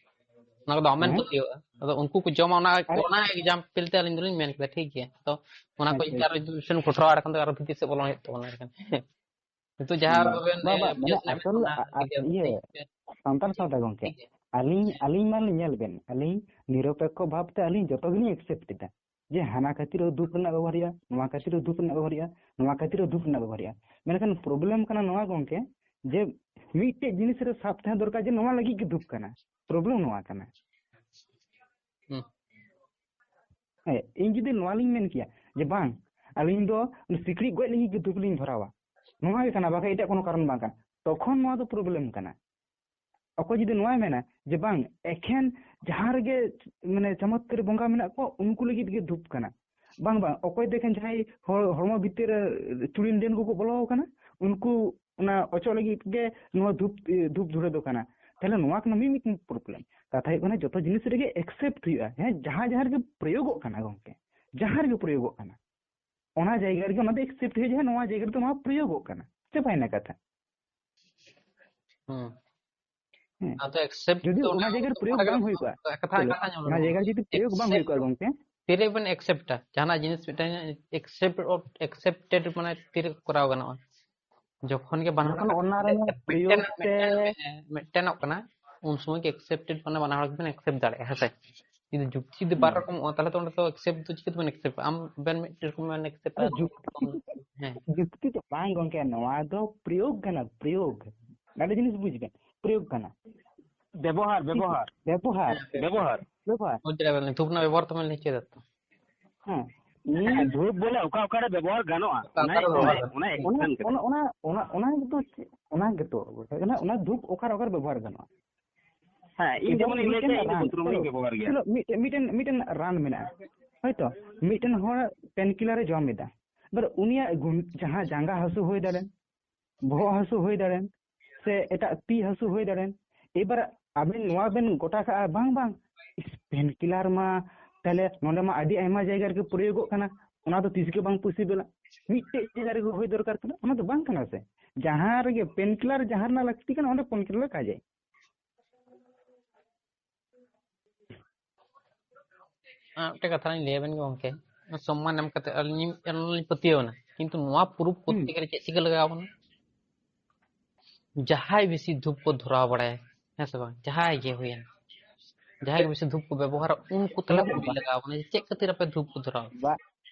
ᱚᱱᱟ ᱠᱚᱫᱚ ᱟᱢᱮᱢ ᱦᱮᱸ? ᱯᱟᱹᱛᱭᱟᱹᱣᱟᱜᱼᱟ᱾ ᱟᱫᱚ ᱩᱱᱠᱩ ᱠᱚ ᱡᱚᱢᱟ, ᱚᱱᱟ, ᱟᱨ ᱚᱱᱟ ᱮᱠᱡᱟᱢᱯᱮᱞ ᱛᱮ ᱟᱹᱞᱤᱧ ᱫᱚᱞᱤᱧ ᱢᱮᱱ ᱠᱮᱫᱟ, ᱴᱷᱤᱠ ᱜᱮᱭᱟ᱾ ᱛᱚ ᱚᱱᱟ ᱠᱚ ᱟᱪᱪᱷᱟ, ᱡᱩᱫᱤ ᱟᱨᱚ ᱟᱪᱪᱷᱟ᱾ ᱡᱩᱫᱤ ᱥᱮᱱ ᱠᱚᱴᱨᱟᱣ ᱠᱷᱟᱱ ᱫᱚ ᱟᱨᱚ ᱵᱷᱤᱛᱤᱨ ᱥᱮᱫ ᱵᱚᱞᱚ ᱦᱩᱭᱩᱜ ᱛᱟᱵᱚᱱᱟ ᱮᱱᱠᱷᱟᱱ᱾ ᱱᱤᱛᱚᱜ ᱡᱟᱦᱟᱸ ᱦᱩᱸ᱾ ᱟᱵᱮᱱ, ᱵᱟ, ᱮ, ᱵᱟ, ᱢᱟᱱᱮ ᱵᱩᱡᱷᱟᱹᱣ ᱥᱟᱱᱟᱭᱮᱫ ᱟᱥᱚᱞ ᱵᱚᱱᱟ, ᱟ-, ᱟ-, ᱴᱷᱤᱠ ᱜᱮᱭᱟ, ᱤᱭᱟᱹ, ᱴᱷᱤᱠ ᱜᱮᱭᱟ, ᱥᱟᱱᱛᱟᱲ ᱴᱷᱤᱠ ᱥᱟᱶᱛᱟ ᱜᱮᱭᱟ, ᱜᱚᱝᱠᱮ, ᱴᱷᱤᱠ ᱜᱮᱭᱟ᱾ ᱟᱹᱞᱤᱧ, ᱟᱹᱞᱤᱧ ᱢᱟ ᱧᱮᱞ ᱵᱮᱱ, ᱟᱹᱞᱤᱧ ᱱᱤᱨᱚᱯᱮᱠᱠᱷᱚ ᱵᱷᱟᱵᱽ ᱛᱮ ᱟᱹᱞᱤᱧ ᱡᱚᱛᱚ ᱜᱮᱞᱤᱧ accept ᱮᱫᱟ᱾ ᱡᱮ ᱦᱟᱱᱟ ᱠᱷᱟᱹᱛᱤᱨ ᱦᱚᱸ ᱫᱷᱩᱯ ᱨᱮᱱᱟᱜ ᱵᱮᱵᱚᱦᱟᱨ ᱦᱩᱭᱩᱜᱼᱟ, ᱱᱚᱣᱟ ᱠᱷᱟᱹᱛᱤᱨ ᱦᱚᱸ ᱫᱷᱩᱯ ᱨᱮᱱᱟᱜ ᱵᱮᱵᱚᱦᱟᱨ ᱦᱩᱭᱩᱜᱼᱟ, ᱱᱚᱣᱟ ᱠᱷᱟᱹᱛᱤᱨ ᱦᱚᱸ ᱫᱷᱩᱯ ᱨᱮᱱᱟᱜ ᱵᱮᱵᱚᱦᱟᱨ ᱦᱩᱭᱩᱜᱼᱟ᱾ ᱢᱮᱱᱠᱷᱟᱱ problem ᱠᱟᱱᱟ ᱱᱚᱣᱟ ᱜᱚᱝᱠᱮ, ᱡᱮ ᱢᱤᱫᱴᱮᱡ ᱡᱤᱱᱤᱥ ᱨᱮ ᱥᱟᱵ ᱛᱟᱦᱮᱸ ᱫᱚᱨᱠᱟᱨ ᱡᱮ ᱱᱚᱣᱟ ᱞᱟᱹᱜᱤᱫ ᱜᱮ ᱫᱷᱩᱯ ᱠᱟᱱᱟ᱾ Problem ᱱᱚᱣᱟ ᱠᱟᱱᱟ᱾ ᱦᱩᱸ᱾ ᱦᱮᱸ, ᱤᱧ ᱡᱩᱫᱤ ᱱᱚᱣᱟ ᱞᱤᱧ ᱢᱮᱱ ᱠᱮᱭᱟ ᱡᱮ ᱵᱟᱝ, ᱟᱹᱞᱤᱧ ᱫᱚ ᱩᱱᱤ ᱥᱤᱠᱲᱤᱡ ᱜᱚᱡ ᱞᱟᱹᱜᱤᱫ ᱜᱮ ᱫᱷᱩᱯ ᱞᱤᱧ ᱫᱷᱚᱨᱟᱣᱟ, ᱱᱚᱣᱟ ᱜᱮ ᱠᱟᱱᱟ, ᱵᱟᱠᱷᱟᱡ ᱮᱴᱟᱜ ᱠᱳᱱᱳ ᱠᱟᱨᱚᱱ ᱵᱟᱝ ᱠᱟᱱᱟ᱾ ᱛᱚᱠᱷᱚᱱ ᱱᱚᱣᱟ ᱫᱚ ᱯᱨᱚᱵᱞᱮᱢ ᱠᱟᱱᱟ᱾ ᱚᱠᱚᱭ ᱡᱩᱫᱤ ᱱᱚᱣᱟᱭ ᱢᱮᱱᱟ ᱡᱮ ᱵᱟᱝ, ᱮᱠᱷᱮᱱ ᱡᱟᱦᱟᱸ ᱨᱮᱜᱮ ᱢᱟᱱᱮ ᱪᱚᱢᱚᱛᱠᱟᱨᱤ ᱵᱚᱸᱜᱟ ᱢᱮᱱᱟᱜ ᱠᱚᱣᱟ, ᱩᱱᱠᱩ ᱞᱟᱹᱜᱤᱫ ᱜᱮ ᱫᱷᱩᱯ ᱠᱟᱱᱟ, ᱵᱟᱝ ᱵᱟᱝ, ᱚᱠᱚᱭ ᱫᱚ ᱮᱠᱷᱮᱱ ᱡᱟᱦᱟᱸᱭ ᱦᱚᱲ ᱦᱚᱲᱢᱚ ᱵᱷᱤᱛᱤᱨ ᱨᱮ ᱪᱩᱲᱤᱱ ᱰᱟᱹᱱ ᱠᱚᱠᱚ ᱵᱚᱞᱚ ᱟᱠᱟᱱᱟ, ᱩᱱᱠᱩ ᱚᱱᱟ ᱚᱪᱚᱜ ᱞᱟᱹᱜᱤᱫ ᱜᱮ ᱱᱚᱣᱟ ᱫᱷᱩᱯ, ᱫᱷᱩᱯ ᱫᱷᱩᱲᱟᱹ ᱫᱚ ᱠᱟᱱᱟ᱾ ᱛᱟᱦᱞᱮ ᱱᱚᱣᱟ ᱠᱟᱱᱟ ᱢᱤᱢᱤᱫ ᱯᱨᱚᱵᱞᱮᱢ᱾ ᱠᱟᱛᱷᱟ ᱦᱩᱭᱩᱜ ᱠᱟᱱᱟ, ᱡᱚᱛᱚ ᱡᱤᱱᱤᱥ ᱨᱮᱜᱮ ᱮᱠᱥᱮᱯᱴ ᱦᱩᱭᱩᱜᱼᱟ᱾ ᱦᱮᱸ, ᱡᱟᱦᱟᱸ ᱡᱟᱦᱟᱸ ᱨᱮᱜᱮ ᱯᱨᱚᱭᱳᱜᱚᱜ ᱠᱟᱱᱟ ᱜᱚᱝᱠᱮ, ᱡᱟᱦᱟᱸ ᱨᱮᱜᱮ ᱯᱨᱚᱭᱳᱜᱚᱜ ᱠᱟᱱᱟ, ᱚᱱᱟ ᱡᱟᱭᱜᱟ ᱨᱮᱜᱮ ᱚᱱᱟ ᱫᱚ ᱮᱠᱥᱮᱯᱴ ᱦᱩᱭᱩᱜᱼᱟ ᱡᱮ ᱱᱚᱣᱟ ᱡᱟᱭᱜᱟ ᱨᱮᱫᱚ ᱱᱚᱣᱟ ᱯᱨᱚᱭᱳᱜᱚᱜ ᱠᱟᱱᱟ᱾ ᱪᱟᱵᱟᱭᱮᱱᱟ ᱠᱟᱛᱷᱟ᱾ ᱦᱩᱸ᱾ ᱦᱮᱸ᱾ ᱟᱫᱚ ᱮᱠᱥᱮᱯᱴ ᱡᱩᱫᱤ ᱫᱚ ᱚᱱᱟ ᱡᱟᱭᱜᱟ ᱨᱮ ᱯᱨᱚᱭᱳᱜ ᱵᱟᱝ ᱦᱩᱭ ᱠᱚᱜᱼᱟ, ᱠᱟᱛᱷᱟ, ᱪᱚᱞᱚ, ᱠᱟᱛᱷᱟ ᱧᱮᱞ ᱚᱱᱟ ᱢᱮ᱾ ᱡᱟᱭᱜᱟ ᱨᱮ ᱡᱩᱫᱤ ᱯᱨᱚᱭᱳᱜ ᱵᱟᱝ ᱦᱩᱭ ᱠᱚᱜᱼᱟ ᱜᱚᱝᱠᱮ, ᱛᱤᱨᱮᱵᱮᱱ ᱮᱠᱥᱮᱯᱴᱟ ᱡᱟᱦᱟᱱᱟᱜ ᱡᱤᱱᱤᱥ? ᱢᱤᱫᱴᱟᱝ ᱮᱠᱥᱮᱯᱴ, ᱮᱠᱥᱮᱯᱴᱮᱰ ᱢᱟᱱᱮ ᱛᱤᱨᱮ ᱠᱚᱨᱟᱣ ᱜᱟᱱᱚᱜᱼᱟ? ᱡᱚᱠᱷᱚᱱ ᱜᱮ ᱵᱟᱱᱟᱨ ᱡᱚᱠᱷᱚᱱ ᱚᱱᱟ ᱨᱮᱱᱟᱜ ᱯᱨᱚᱭᱳᱜ ᱢᱤᱫᱴᱮᱱ, ᱛᱮ ᱢᱤᱫᱴᱮᱱ, ᱢᱤᱫᱴᱮᱱᱚᱜ ᱠᱟᱱᱟ, ᱩᱱ ᱥᱚᱢᱚᱭ ᱜᱮ ᱮᱠᱥᱮᱯᱴᱮᱰ ᱢᱟᱱᱮ ᱵᱟᱱᱟ ᱦᱚᱲ ᱜᱮᱵᱮᱱ ᱮᱠᱥᱮᱯᱴ ᱫᱟᱲᱮᱭᱟᱜᱼᱟ, ᱦᱮᱸ ᱥᱮ? ᱡᱩᱫᱤ ᱡᱩᱠᱛᱤ ᱡᱩᱫᱤ ᱵᱟᱨ ᱦᱩᱸ᱾ ᱨᱚᱠᱚᱢᱚᱜᱼᱟ, ᱛᱟᱦᱚᱞᱮ ᱛᱚ ᱚᱸᱰᱮ ᱛᱚ ᱮᱠᱥᱮᱯᱴ ᱫᱚ ᱪᱤᱠᱟᱹ ᱛᱮᱵᱮᱱ ᱮᱠᱥᱮᱯᱴᱟ? ᱟᱢ ᱵᱮᱱ ᱢᱤᱫᱴᱮᱱ ᱨᱚᱠᱚᱢ ᱵᱮᱱ ᱮᱠᱥᱮᱯᱴᱟ, ᱟᱨ ᱡᱩᱠᱛᱤ, ᱦᱮᱸ᱾ ᱡᱩᱠᱛᱤ ᱫᱚ ᱵᱟᱝ ᱜᱚᱝᱠᱮ, ᱱᱚᱣᱟ ᱫᱚ ᱯᱨᱚᱭᱳᱜ ᱠᱟᱱᱟ, ᱯᱨᱚᱭᱳᱜ᱾ ᱟᱹᱰᱤ ᱡᱤᱱᱤᱥ ᱵᱩᱡ ᱵᱮᱱ, ᱯᱨᱚᱭᱳᱜ ᱠᱟᱱᱟ᱾ ᱵᱮᱵᱚᱦᱟᱨ, ᱵᱮᱵᱚᱦᱟᱨ, ᱵᱮᱵᱚᱦᱟᱨ, ᱵᱮᱵᱚᱦᱟᱨ᱾ ᱵᱮᱵᱚᱦᱟᱨ᱾ ᱵᱩᱡᱽ ᱫᱟᱲᱮᱭᱟᱜ ᱠᱟᱱᱟ, ᱫᱷᱩᱯ ᱨᱮᱱᱟᱜ ᱵᱮᱵᱚᱦᱟᱨ ᱛᱚ ᱵᱮᱱ ᱞᱟᱹᱭ ᱦᱚᱪᱚᱭᱮᱫᱟ ᱛᱚ? ᱦᱮᱸ, ᱩᱱᱤ ᱦᱮᱸ, ᱫᱷᱩᱯ ᱵᱚᱞᱮ ᱚᱠᱟ ᱚᱠᱟᱨᱮ ᱵᱮᱵᱚᱦᱟᱨ ᱜᱟᱱᱚᱜᱼᱟ, ᱚᱠᱟ ᱚᱱᱟ ᱚᱠᱟᱨᱮ ᱚᱱᱟ ᱵᱮᱵᱚᱦᱟᱨ ᱜᱟᱱᱚᱜᱼᱟ? ᱚᱱᱟ ᱚᱱᱟ ᱮᱠᱥᱮᱯᱥᱚᱱ ᱠᱟᱱᱟ᱾ ᱚᱱᱟ ᱚᱱᱟ ᱚᱱᱟ ᱚᱱᱟ ᱜᱮᱛᱚ ᱚᱱᱟ ᱫᱷᱩᱯ ᱚᱠᱟᱨᱮ ᱚᱠᱟᱨᱮ ᱵᱮᱵᱚᱦᱟᱨ ᱜᱟᱱᱚᱜᱼᱟ? ᱦᱮᱸ, ᱤᱧ ᱮᱵᱚᱝ ᱡᱮᱢᱚᱱᱤᱧ ᱞᱟᱹᱭ ᱢᱤᱫᱴᱮᱱ ᱛᱟᱦᱮᱸᱫ, ᱤᱧ ᱫᱚ ᱨᱟᱱ, ᱵᱚᱛᱨᱚᱝ ᱤᱧ ᱪᱚᱞᱚ, ᱵᱮᱵᱚᱦᱟᱨ ᱜᱮᱭᱟ᱾ ᱪᱚᱞᱚ, ᱢᱤᱫᱴᱮᱱ ᱢᱤᱫᱴᱮᱱ ᱢᱤᱫᱴᱮᱱ ᱨᱟᱱ ᱢᱮᱱᱟᱜᱼᱟ, ᱦᱳᱭᱛᱚ ᱢᱤᱫᱴᱮᱱ ᱦᱚᱲ ᱯᱮᱱᱠᱤᱞᱟᱨ ᱮ ᱡᱚᱢ ᱮᱫᱟ, ᱮᱵᱟᱨ ᱩᱱᱤᱭᱟᱜ ᱜᱩᱱ-, ᱡᱟᱦᱟᱸ ᱡᱟᱸᱜᱟ ᱦᱟᱹᱥᱩ ᱦᱩᱭ ᱫᱟᱲᱮᱭᱟᱜᱼᱟ, ᱵᱚᱦᱚᱜ ᱦᱟᱹᱥᱩ ᱦᱩᱭ ᱫᱟᱲᱮᱭᱟᱜᱼᱟ, ᱥᱮ ᱮᱴᱟᱜ ᱛᱤ ᱦᱟᱹᱥᱩ ᱦᱩᱭ ᱫᱟᱲᱮᱭᱟᱜᱼᱟ, ᱮᱵᱟᱨ ᱟᱵᱮᱱ ᱱᱚᱣᱟ ᱵᱮᱱ ᱜᱚᱴᱟ ᱠᱟᱜᱼᱟ, ᱵᱟᱝ ᱵᱟᱝ, ᱯᱮᱱᱠᱤᱞᱟᱨ ᱢᱟ ᱛᱟᱦᱞᱮ ᱱᱚᱰᱮ ᱢᱟ ᱟᱹᱰᱤ ᱟᱭᱢᱟ ᱡᱟᱭᱜᱟ ᱨᱮᱜᱮ ᱯᱨᱚᱭᱳᱜᱚᱜ ᱠᱟᱱᱟ, ᱚᱱᱟ ᱫᱚ ᱛᱤᱥ ᱜᱮ ᱵᱟᱝ ᱯᱚᱥᱤᱵᱮᱞᱟ, ᱢᱤᱫᱴᱮᱡ ᱡᱟᱭᱜᱟ ᱨᱮᱜᱮ ᱦᱩᱭ ᱫᱚᱨᱠᱟᱨ ᱠᱟᱱᱟ, ᱚᱱᱟ ᱫᱚ ᱵᱟᱝ ᱠᱟᱱᱟ ᱥᱮ᱾ ᱡᱟᱦᱟᱸ ᱨᱮᱜᱮ ᱯᱮᱱᱠᱤᱞᱟᱨ ᱡᱟᱦᱟᱸ ᱨᱮᱱᱟᱜ ᱞᱟᱹᱠᱛᱤ ᱠᱟᱱᱟ, ᱚᱸᱰᱮ ᱯᱮᱱᱠᱤᱞᱟᱨ ᱠᱟᱡᱟᱭ᱾ ᱟᱨ ᱢᱤᱫᱴᱮᱱ ᱠᱟᱛᱷᱟ ᱞᱤᱧ ᱞᱟᱹᱭ ᱟᱵᱮᱱ ᱜᱮ ᱜᱚᱝᱠᱮ, ᱥᱚᱢᱢᱟᱱ ᱮᱢ ᱠᱟᱛᱮ ᱟᱹᱞᱤᱧ ᱞᱤᱧ ᱯᱟᱹᱛᱭᱟᱹᱣ ᱮᱱᱟ, ᱠᱤᱱᱛᱩ ᱱᱚᱣᱟ ᱯᱨᱩᱯ ᱠᱚᱨᱛᱮ ᱜᱮᱞᱮ ᱪᱮᱫ ᱪᱤᱠᱟᱹ ᱞᱟᱜᱟᱣ ᱵᱚᱱᱟ? ᱡᱟᱦᱟᱸᱭ ᱵᱮᱥᱤ ᱫᱷᱩᱯ ᱠᱚ ᱫᱷᱚᱨᱟᱣ ᱵᱟᱲᱟᱭᱟ, ᱦᱮᱸ ᱥᱮ ᱵᱟᱝ, ᱡᱟᱦᱟᱸᱭ ᱜᱮ ᱦᱩᱭᱮᱱ, ᱡᱟᱦᱟᱸᱭ ᱜᱮ ᱵᱮᱥᱤ ᱫᱷᱩᱯ ᱠᱚ ᱵᱮᱵᱚᱦᱟᱨᱟ, ᱩᱱᱠᱩ ᱛᱟᱞᱟ ᱦᱮᱸ, ᱠᱩᱞᱤ ᱞᱟᱜᱟᱣ ᱵᱚᱱᱟ ᱡᱮ ᱪᱮᱫ ᱠᱷᱟᱹᱛᱤᱨ ᱟᱯᱮ ᱫᱷᱩᱯ ᱠᱚ ᱫᱷᱚᱨᱟᱣ? ᱵᱟ,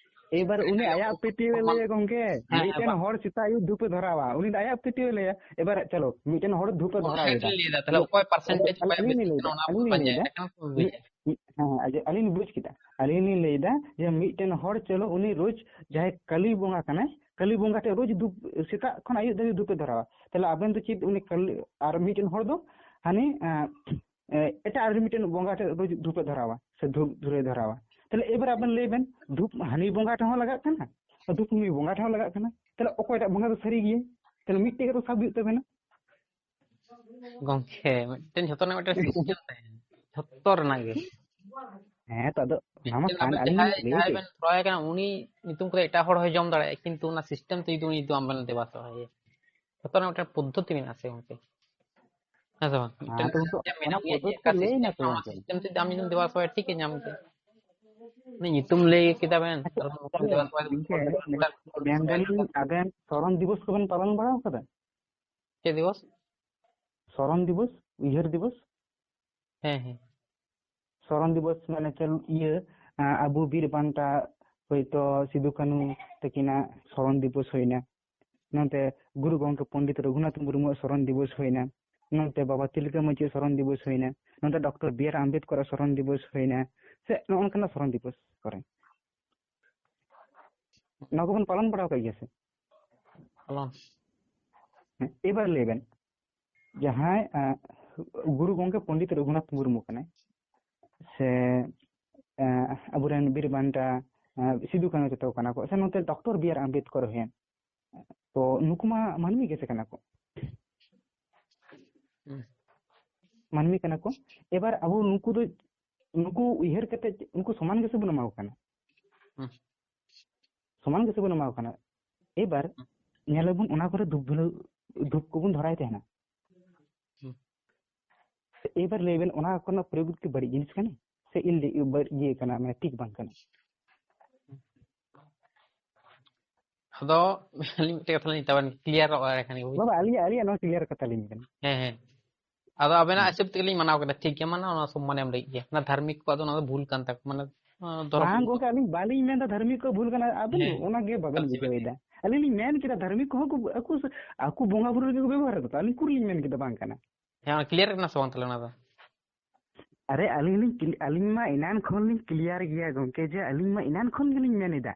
ᱮᱵᱟᱨ ᱩᱱᱤ ᱟᱭᱟᱜ ᱯᱟᱹᱛᱭᱟᱹᱣ ᱮ ᱞᱟᱹᱭᱟ ᱜᱚᱝᱠᱮ, ᱦᱮᱸ, ᱢᱤᱫᱴᱮᱱ ᱵᱟ- ᱦᱚᱲ ᱥᱮᱛᱟᱜ ᱟᱹᱭᱩᱵ ᱫᱷᱩᱯ ᱮ ᱫᱷᱚᱨᱟᱣᱟ, ᱩᱱᱤ ᱫᱚ ᱟᱭᱟᱜ ᱯᱟᱹᱛᱭᱟᱹᱣ ᱮ ᱞᱟᱹᱭᱟ᱾ ᱮᱵᱟᱨ ᱪᱚᱞᱚ, ᱢᱤᱫᱴᱮᱱ ᱦᱚᱲ ᱫᱷᱩᱯ ᱮ ᱫᱷᱚᱨᱟᱣ ᱦᱮᱸ, ᱮᱫᱟ, ᱞᱟᱹᱭ ᱮᱫᱟ, ᱛᱟᱦᱞᱮ ᱚᱠᱚᱭ percentage ᱟᱹᱞᱤᱧ ᱞᱤᱧ ᱞᱟᱹᱭ ᱮᱫᱟ, ᱚᱱᱟ ᱟᱹᱞᱤᱧ ᱞᱤᱧ ᱞᱟᱹᱭ ᱮᱫᱟ᱾ ᱮᱠᱷᱚᱱ ᱠᱚ ᱵᱩᱡᱟ᱾ ᱢᱤᱫ-, ᱦᱮᱸ, ᱦᱮᱸ, ᱟᱹᱞᱤᱧ ᱞᱤᱧ ᱵᱩᱡ ᱠᱮᱫᱟ, ᱟᱹᱞᱤᱧ ᱞᱤᱧ ᱞᱟᱹᱭ ᱮᱫᱟ ᱡᱮ ᱢᱤᱫᱴᱮᱱ ᱦᱚᱲ, ᱪᱚᱞᱚ, ᱩᱱᱤ ᱨᱳᱡᱽ ᱡᱟᱦᱟᱸᱭ ᱠᱟᱹᱞᱤ ᱵᱚᱸᱜᱟ ᱠᱟᱱᱟᱭ, ᱠᱟᱹᱞᱤ ᱵᱚᱸᱜᱟ ᱴᱷᱮᱱ ᱨᱳᱡᱽ ᱫᱷᱩᱯ, ᱥᱮᱛᱟᱜ ᱠᱷᱚᱱ ᱟᱹᱭᱩᱵ ᱫᱷᱟᱹᱵᱤᱡ ᱫᱷᱩᱯ ᱮ ᱫᱷᱚᱨᱟᱣᱟ᱾ ᱛᱟᱦᱞᱮ ᱟᱵᱮᱱ ᱫᱚ ᱪᱮᱫ ᱩᱱᱤ ᱠᱟᱹᱞᱤ, ᱟᱨ ᱢᱤᱫᱴᱮᱱ ᱦᱚᱲ ᱫᱚ ᱦᱟᱱᱮ, ᱮᱸ, ᱮ, ᱮᱴᱟᱜ ᱟᱨ ᱢᱤᱫᱴᱮᱱ ᱵᱚᱸᱜᱟ ᱴᱷᱮᱱ ᱨᱳᱡᱽ ᱫᱷᱩᱯ ᱮ ᱫᱷᱚᱨᱟᱣᱟ ᱥᱮ ᱫᱷᱩᱯ ᱫᱷᱩᱨᱟᱹᱭ ᱫᱷᱚᱨᱟᱣᱟ? ᱛᱟᱦᱞᱮ ᱮᱵᱟᱨ ᱟᱵᱮᱱ ᱞᱟᱹᱭ ᱵᱮᱱ, ᱫᱷᱩᱯ ᱦᱟᱹᱱᱤ ᱵᱚᱸᱜᱟ ᱴᱷᱮᱱ ᱦᱚᱸ ᱞᱟᱜᱟᱜ ᱠᱟᱱᱟ, ᱫᱷᱩᱯ ᱱᱩᱭ ᱵᱚᱸᱜᱟ ᱴᱷᱮᱱ ᱦᱚᱸ ᱞᱟᱜᱟᱜ ᱠᱟᱱᱟ, ᱛᱟᱦᱞᱮ ᱚᱠᱚᱭᱴᱟᱜ ᱵᱚᱸᱜᱟ ᱫᱚ ᱥᱟᱹᱨᱤ ᱜᱮᱭᱟᱭ? ᱛᱟᱦᱞᱮ ᱢᱤᱫᱴᱮᱡ ᱜᱮᱛᱚ ᱥᱟᱵ ᱦᱩᱭᱩᱜ ᱛᱟᱵᱮᱱᱟ᱾ ᱜᱚᱝᱠᱮ, ᱢᱤᱫᱴᱮᱱ ᱡᱷᱚᱛᱚ ᱨᱮᱱᱟᱜ ᱢᱤᱫᱴᱮᱱ system ᱛᱟᱦᱮᱱᱟ, ᱡᱷᱚᱛᱚ ᱨᱮᱱᱟᱜ ᱜᱮ᱾ ᱦᱮᱸ, ᱛᱚ ᱟᱫᱚ ᱚᱱᱟ ᱢᱟ ᱢᱤᱫᱴᱮᱱ ᱠᱟᱱ, ᱟᱵᱮᱱ ᱟᱹᱞᱤᱧ ᱡᱟᱦᱟᱸᱭ, ᱞᱤᱧ ᱞᱟᱹᱭ ᱡᱟᱦᱟᱸᱭ ᱠᱮᱫ᱾ ᱵᱮᱱ ᱠᱨᱚᱭ ᱠᱟᱱᱟ, ᱩᱱᱤ ᱧᱩᱛᱩᱢ ᱠᱚᱫᱚ ᱮᱴᱟᱜ ᱦᱚᱲ ᱦᱚᱸᱭ ᱡᱚᱢ ᱫᱟᱲᱮᱭᱟᱜᱼᱟ, ᱠᱤᱱᱛᱩ ᱚᱱᱟ system ᱛᱮ ᱡᱩᱫᱤ ᱩᱱᱤ ᱡᱩᱫᱤ ᱟᱢ ᱵᱮᱱ ᱫᱮᱵᱟ ᱥᱮᱵᱟᱭᱟ, ᱡᱷᱚᱛᱚ ᱨᱮᱱᱟᱜ ᱢᱤᱫᱴᱮᱱ ᱯᱚᱫᱽᱫᱷᱚᱛᱤ ᱢᱮᱱᱟᱜᱼᱟ ᱥᱮ ᱜᱚᱝᱠᱮ? ᱦᱮᱸ ᱥᱮ ᱵᱟᱝ? ᱦᱮᱸ, ᱢᱤᱫᱴᱮᱱ ᱛᱚ ᱜᱚᱝᱠᱮ, system ᱚᱱᱟ ᱢᱮᱱᱟᱜ ᱜᱮᱭᱟ ᱡᱮ ᱯᱚᱫᱽᱫᱷᱚᱛᱤ ᱚᱱᱠᱟ ᱞᱟᱹᱭ system ᱱᱟ ᱛᱚ ᱨᱮᱱᱟᱜ, ᱚᱱᱟ ᱜᱚᱝᱠᱮ᱾ System ᱛᱮ ᱡᱩᱫᱤ ᱟᱢ ᱡᱩᱫᱤᱢ ᱫᱮᱵᱟ ᱥᱮᱵᱟᱭᱟ, ᱴᱷᱤᱠ ᱜᱮ ᱧᱟᱢ ᱜᱮ᱾ ᱩᱱᱤ ᱧᱩᱛᱩᱢ ᱞᱟᱹᱭ ᱠᱮᱫᱟ ᱵᱮᱱ, ᱟᱪᱪᱷᱟ, ᱟᱨ ᱩᱱᱠᱩ ᱛᱟᱦᱞᱮ ᱫᱮᱵᱟ ᱥᱮᱵᱟ ᱜᱚᱝᱠᱮ, ᱢᱮᱱ-, ᱢᱮᱱᱫᱟᱞᱤᱧ, ᱟᱵᱮᱱ ᱥᱚᱨᱚᱱ ᱫᱤᱵᱚᱥ ᱠᱚᱵᱮᱱ ᱯᱟᱞᱚᱱ ᱵᱟᱲᱟ ᱟᱠᱟᱫᱟ? ᱪᱮᱫ ᱫᱤᱵᱚᱥ? ᱥᱚᱨᱚᱱ ᱫᱤᱵᱚᱥ, ᱩᱭᱦᱟᱹᱨ ᱫᱤᱵᱚᱥ᱾ ᱦᱮᱸ, ᱦᱮᱸ᱾ ᱥᱚᱨᱚᱱ ᱫᱤᱵᱚᱥ ᱢᱟᱱᱮ ᱪᱮᱫ ᱤᱭᱟᱹ, ᱟᱸ, ᱟᱵᱚ ᱵᱤᱨ ᱵᱟᱱᱴᱟ ᱦᱚᱭᱛᱚ ᱥᱤᱫᱩ ᱠᱟᱹᱱᱦᱩ ᱛᱟᱹᱠᱤᱱᱟᱜ ᱥᱚᱨᱚᱱ ᱫᱤᱵᱚᱥ ᱦᱩᱭᱱᱟ, ᱱᱚᱛᱮ ᱜᱩᱨᱩ ᱜᱚᱢᱠᱮ ᱯᱚᱱᱰᱤᱛ ᱨᱚᱜᱷᱩᱱᱟᱛᱷ ᱢᱩᱨᱢᱩᱣᱟᱜ ᱥᱚᱨᱚᱱ ᱫᱤᱵᱚᱥ ᱦᱩᱭᱱᱟ, ᱱᱚᱛᱮ ᱵᱟᱵᱟ ᱛᱤᱞᱠᱟᱹ ᱢᱟᱹᱡᱷᱤᱭᱟᱜ ᱥᱚᱨᱚᱱ ᱫᱤᱵᱚᱥ ᱦᱩᱭᱱᱟ, ᱱᱚᱛᱮ ᱰᱚᱠᱴᱚᱨ ᱵᱤ ᱟᱨ ᱟᱢᱵᱮᱫᱠᱚᱨᱟᱜ ᱥᱚᱨᱚᱱ ᱫᱤᱵᱚᱥ ᱦᱩᱭᱱᱟ, ᱥᱮ ᱱᱚᱜᱼᱚ ᱱᱚᱝᱠᱟᱱᱟᱜ ᱥᱚᱨᱚᱱ ᱫᱤᱵᱚᱥ ᱠᱚᱨᱮ᱾ ᱱᱚᱣᱟ ᱠᱚᱵᱚᱱ ᱯᱟᱞᱚᱱ ᱵᱟᱲᱟ ᱟᱠᱟᱫ ᱜᱮᱭᱟ ᱥᱮ? ᱯᱟᱞᱚᱱ᱾ ᱦᱮᱸ, ᱮᱵᱟᱨ ᱞᱟᱹᱭ ᱵᱮᱱ, ᱡᱟᱦᱟᱸᱭ, ᱮᱸ, ᱜᱩᱨᱩ ᱜᱚᱢᱠᱮ ᱯᱚᱱᱰᱤᱛ ᱨᱚᱜᱷᱩᱱᱟᱛᱷ ᱢᱩᱨᱢᱩ ᱠᱟᱱᱟᱭ, ᱥᱮ, ᱮᱸ, ᱟᱵᱚᱨᱮᱱ ᱵᱤᱨ ᱵᱟᱱᱴᱟ, ᱮᱸ, ᱥᱤᱫᱩ ᱠᱟᱹᱱᱦᱩ ᱡᱚᱛᱚ ᱠᱟᱱᱟ ᱠᱚ, ᱥᱮ ᱱᱚᱛᱮ ᱰᱚᱠᱴᱚᱨ ᱵᱤ ᱟᱨ ᱟᱢᱵᱮᱫᱠᱚᱨ ᱦᱩᱭᱮᱱ, ᱛᱚ ᱱᱩᱠᱩ ᱢᱟ ᱢᱟᱹᱱᱢᱤ ᱜᱮᱥᱮ ᱠᱟᱱᱟ ᱠᱚ᱾ ᱦᱩᱸ᱾ ᱢᱟᱹᱱᱢᱤ ᱠᱟᱱᱟ ᱠᱚ᱾ ᱮᱵᱟᱨ ᱟᱵᱚ ᱱᱩᱠᱩ ᱫᱚ, ᱱᱩᱠᱩ ᱩᱭᱦᱟᱹᱨ ᱠᱟᱛᱮ ᱩᱱᱠᱩ ᱥᱚᱢᱟᱱ ᱜᱮᱥᱮ ᱵᱚᱱ ᱮᱢᱟ ᱠᱚ ᱠᱟᱱᱟ᱾ ᱦᱩᱸ᱾ ᱥᱚᱢᱟᱱ ᱜᱮᱥᱮ ᱵᱚᱱ ᱮᱢᱟ ᱠᱚ ᱠᱟᱱᱟ᱾ ᱮᱵᱟᱨ ᱦᱩᱸ᱾ ᱧᱮᱞᱟᱵᱚᱱ ᱚᱱᱟ ᱠᱚᱨᱮ ᱫᱷᱩᱯ ᱫᱷᱩᱞᱟᱹ-, ᱫᱷᱩᱯ ᱠᱚᱵᱚᱱ ᱫᱷᱚᱨᱟᱭ ᱛᱟᱦᱮᱱᱟ᱾ ᱦᱩᱸ᱾ ᱮᱵᱟᱨ ᱞᱟᱹᱭ ᱵᱮᱱ, ᱚᱱᱟ ᱠᱚᱨᱮᱱᱟᱜ ᱯᱨᱚᱭᱳᱜᱽ ᱠᱤ ᱵᱟᱹᱲᱤᱡ ᱡᱤᱱᱤᱥ ᱠᱟᱱᱟ? ᱥᱮ ᱤᱞ-, ᱵᱟᱹᱲᱤᱡ ᱤᱭᱟᱹ ᱠᱟᱱᱟ, ᱢᱟᱱᱮ ᱴᱷᱤᱠ ᱵᱟᱝ ᱠᱟᱱᱟ? ᱟᱫᱚ ᱟᱹᱞᱤᱧ ᱢᱤᱫᱴᱮᱡ ᱠᱟᱛᱷᱟ ᱞᱤᱧ ᱢᱮᱛᱟ ᱵᱮᱱ, clear ᱚᱜ ᱠᱟᱱᱟ, ᱵᱩᱡᱽ? ᱵᱟᱵᱟ, ᱟᱹᱞᱤᱧᱟᱜ, ᱟᱹᱞᱤᱧᱟᱜ ᱱᱚᱣᱟ clear ᱠᱟᱛᱷᱟ ᱞᱤᱧ ᱢᱮᱱᱟ᱾ ᱦᱮᱸ, ᱦᱮᱸ᱾ ᱟᱫᱚ ᱟᱵᱮᱱᱟᱜ ᱦᱩᱸ᱾ ᱦᱤᱥᱟᱹᱵ ᱛᱮᱜᱮ ᱞᱤᱧ ᱢᱟᱱᱟᱣ ᱠᱮᱫᱟ, ᱴᱷᱤᱠ ᱜᱮᱭᱟ, ᱢᱟᱱᱟᱣ, ᱚᱱᱟ ᱥᱚᱢᱢᱟᱱ ᱮᱢ ᱞᱟᱹᱜᱤᱫ ᱜᱮ᱾ ᱚᱱᱟ ᱫᱷᱟᱨᱢᱤᱠ ᱠᱚᱣᱟᱜ ᱫᱚ ᱚᱱᱟ ᱫᱚ ᱵᱷᱩᱞ ᱠᱟᱱ ᱛᱟᱠᱚ, ᱢᱟᱱᱮ, ᱟᱸ, ᱫᱷᱚᱨᱚᱢ ᱵᱟᱝ ᱜᱚᱝᱠᱮ, ᱟᱹᱞᱤᱧ ᱵᱟᱹᱞᱤᱧ ᱢᱮᱱᱫᱟ ᱫᱷᱟᱨᱢᱤᱠ ᱠᱚ ᱵᱷᱩᱞ ᱠᱟᱱᱟ, ᱟᱵᱮᱱ ᱦᱮᱸ᱾ ᱚᱱᱟ ᱜᱮ ᱵᱟᱵᱮᱱ ᱟᱹᱞᱤᱧ ᱵᱩᱡᱷᱟᱹᱣ ᱮᱫᱟ᱾ ᱟᱹᱞᱤᱧ ᱞᱤᱧ ᱢᱮᱱ ᱠᱮᱫᱟ ᱫᱷᱟᱨᱢᱤᱠ ᱠᱚᱦᱚᱸ ᱠᱚ, ᱟᱠᱚ ᱥ-, ᱟᱠᱚ ᱵᱚᱸᱜᱟ ᱵᱩᱨᱩ ᱨᱮᱜᱮ ᱠᱚ ᱵᱮᱵᱚᱦᱟᱨ ᱫᱟᱠᱚ, ᱟᱹᱞᱤᱧ ᱩᱠᱩᱨ ᱞᱤᱧ ᱢᱮᱱ ᱠᱮᱫᱟ ᱵᱟᱝ ᱠᱟᱱᱟ᱾ ᱦᱮᱸ, ᱚᱱᱟ clear ᱠᱟᱱᱟ ᱥᱮ ᱵᱟᱝ ᱛᱟᱦᱞᱮ ᱚᱱᱟ ᱫᱚ? ᱟᱨᱮ, ᱟᱹᱞᱤᱧ ᱞᱤᱧ ᱠᱞᱤ-, ᱟᱹᱞᱤᱧ ᱢᱟ ᱮᱱᱟᱱ ᱠᱷᱚᱱ ᱞᱤᱧ clear ᱜᱮᱭᱟ ᱜᱚᱝᱠᱮ, ᱡᱮ ᱟᱹᱞᱤᱧ ᱢᱟ ᱮᱱᱟᱱ ᱠᱷᱚᱱ ᱜᱮᱞᱤᱧ ᱢᱮᱱ ᱮᱫᱟ᱾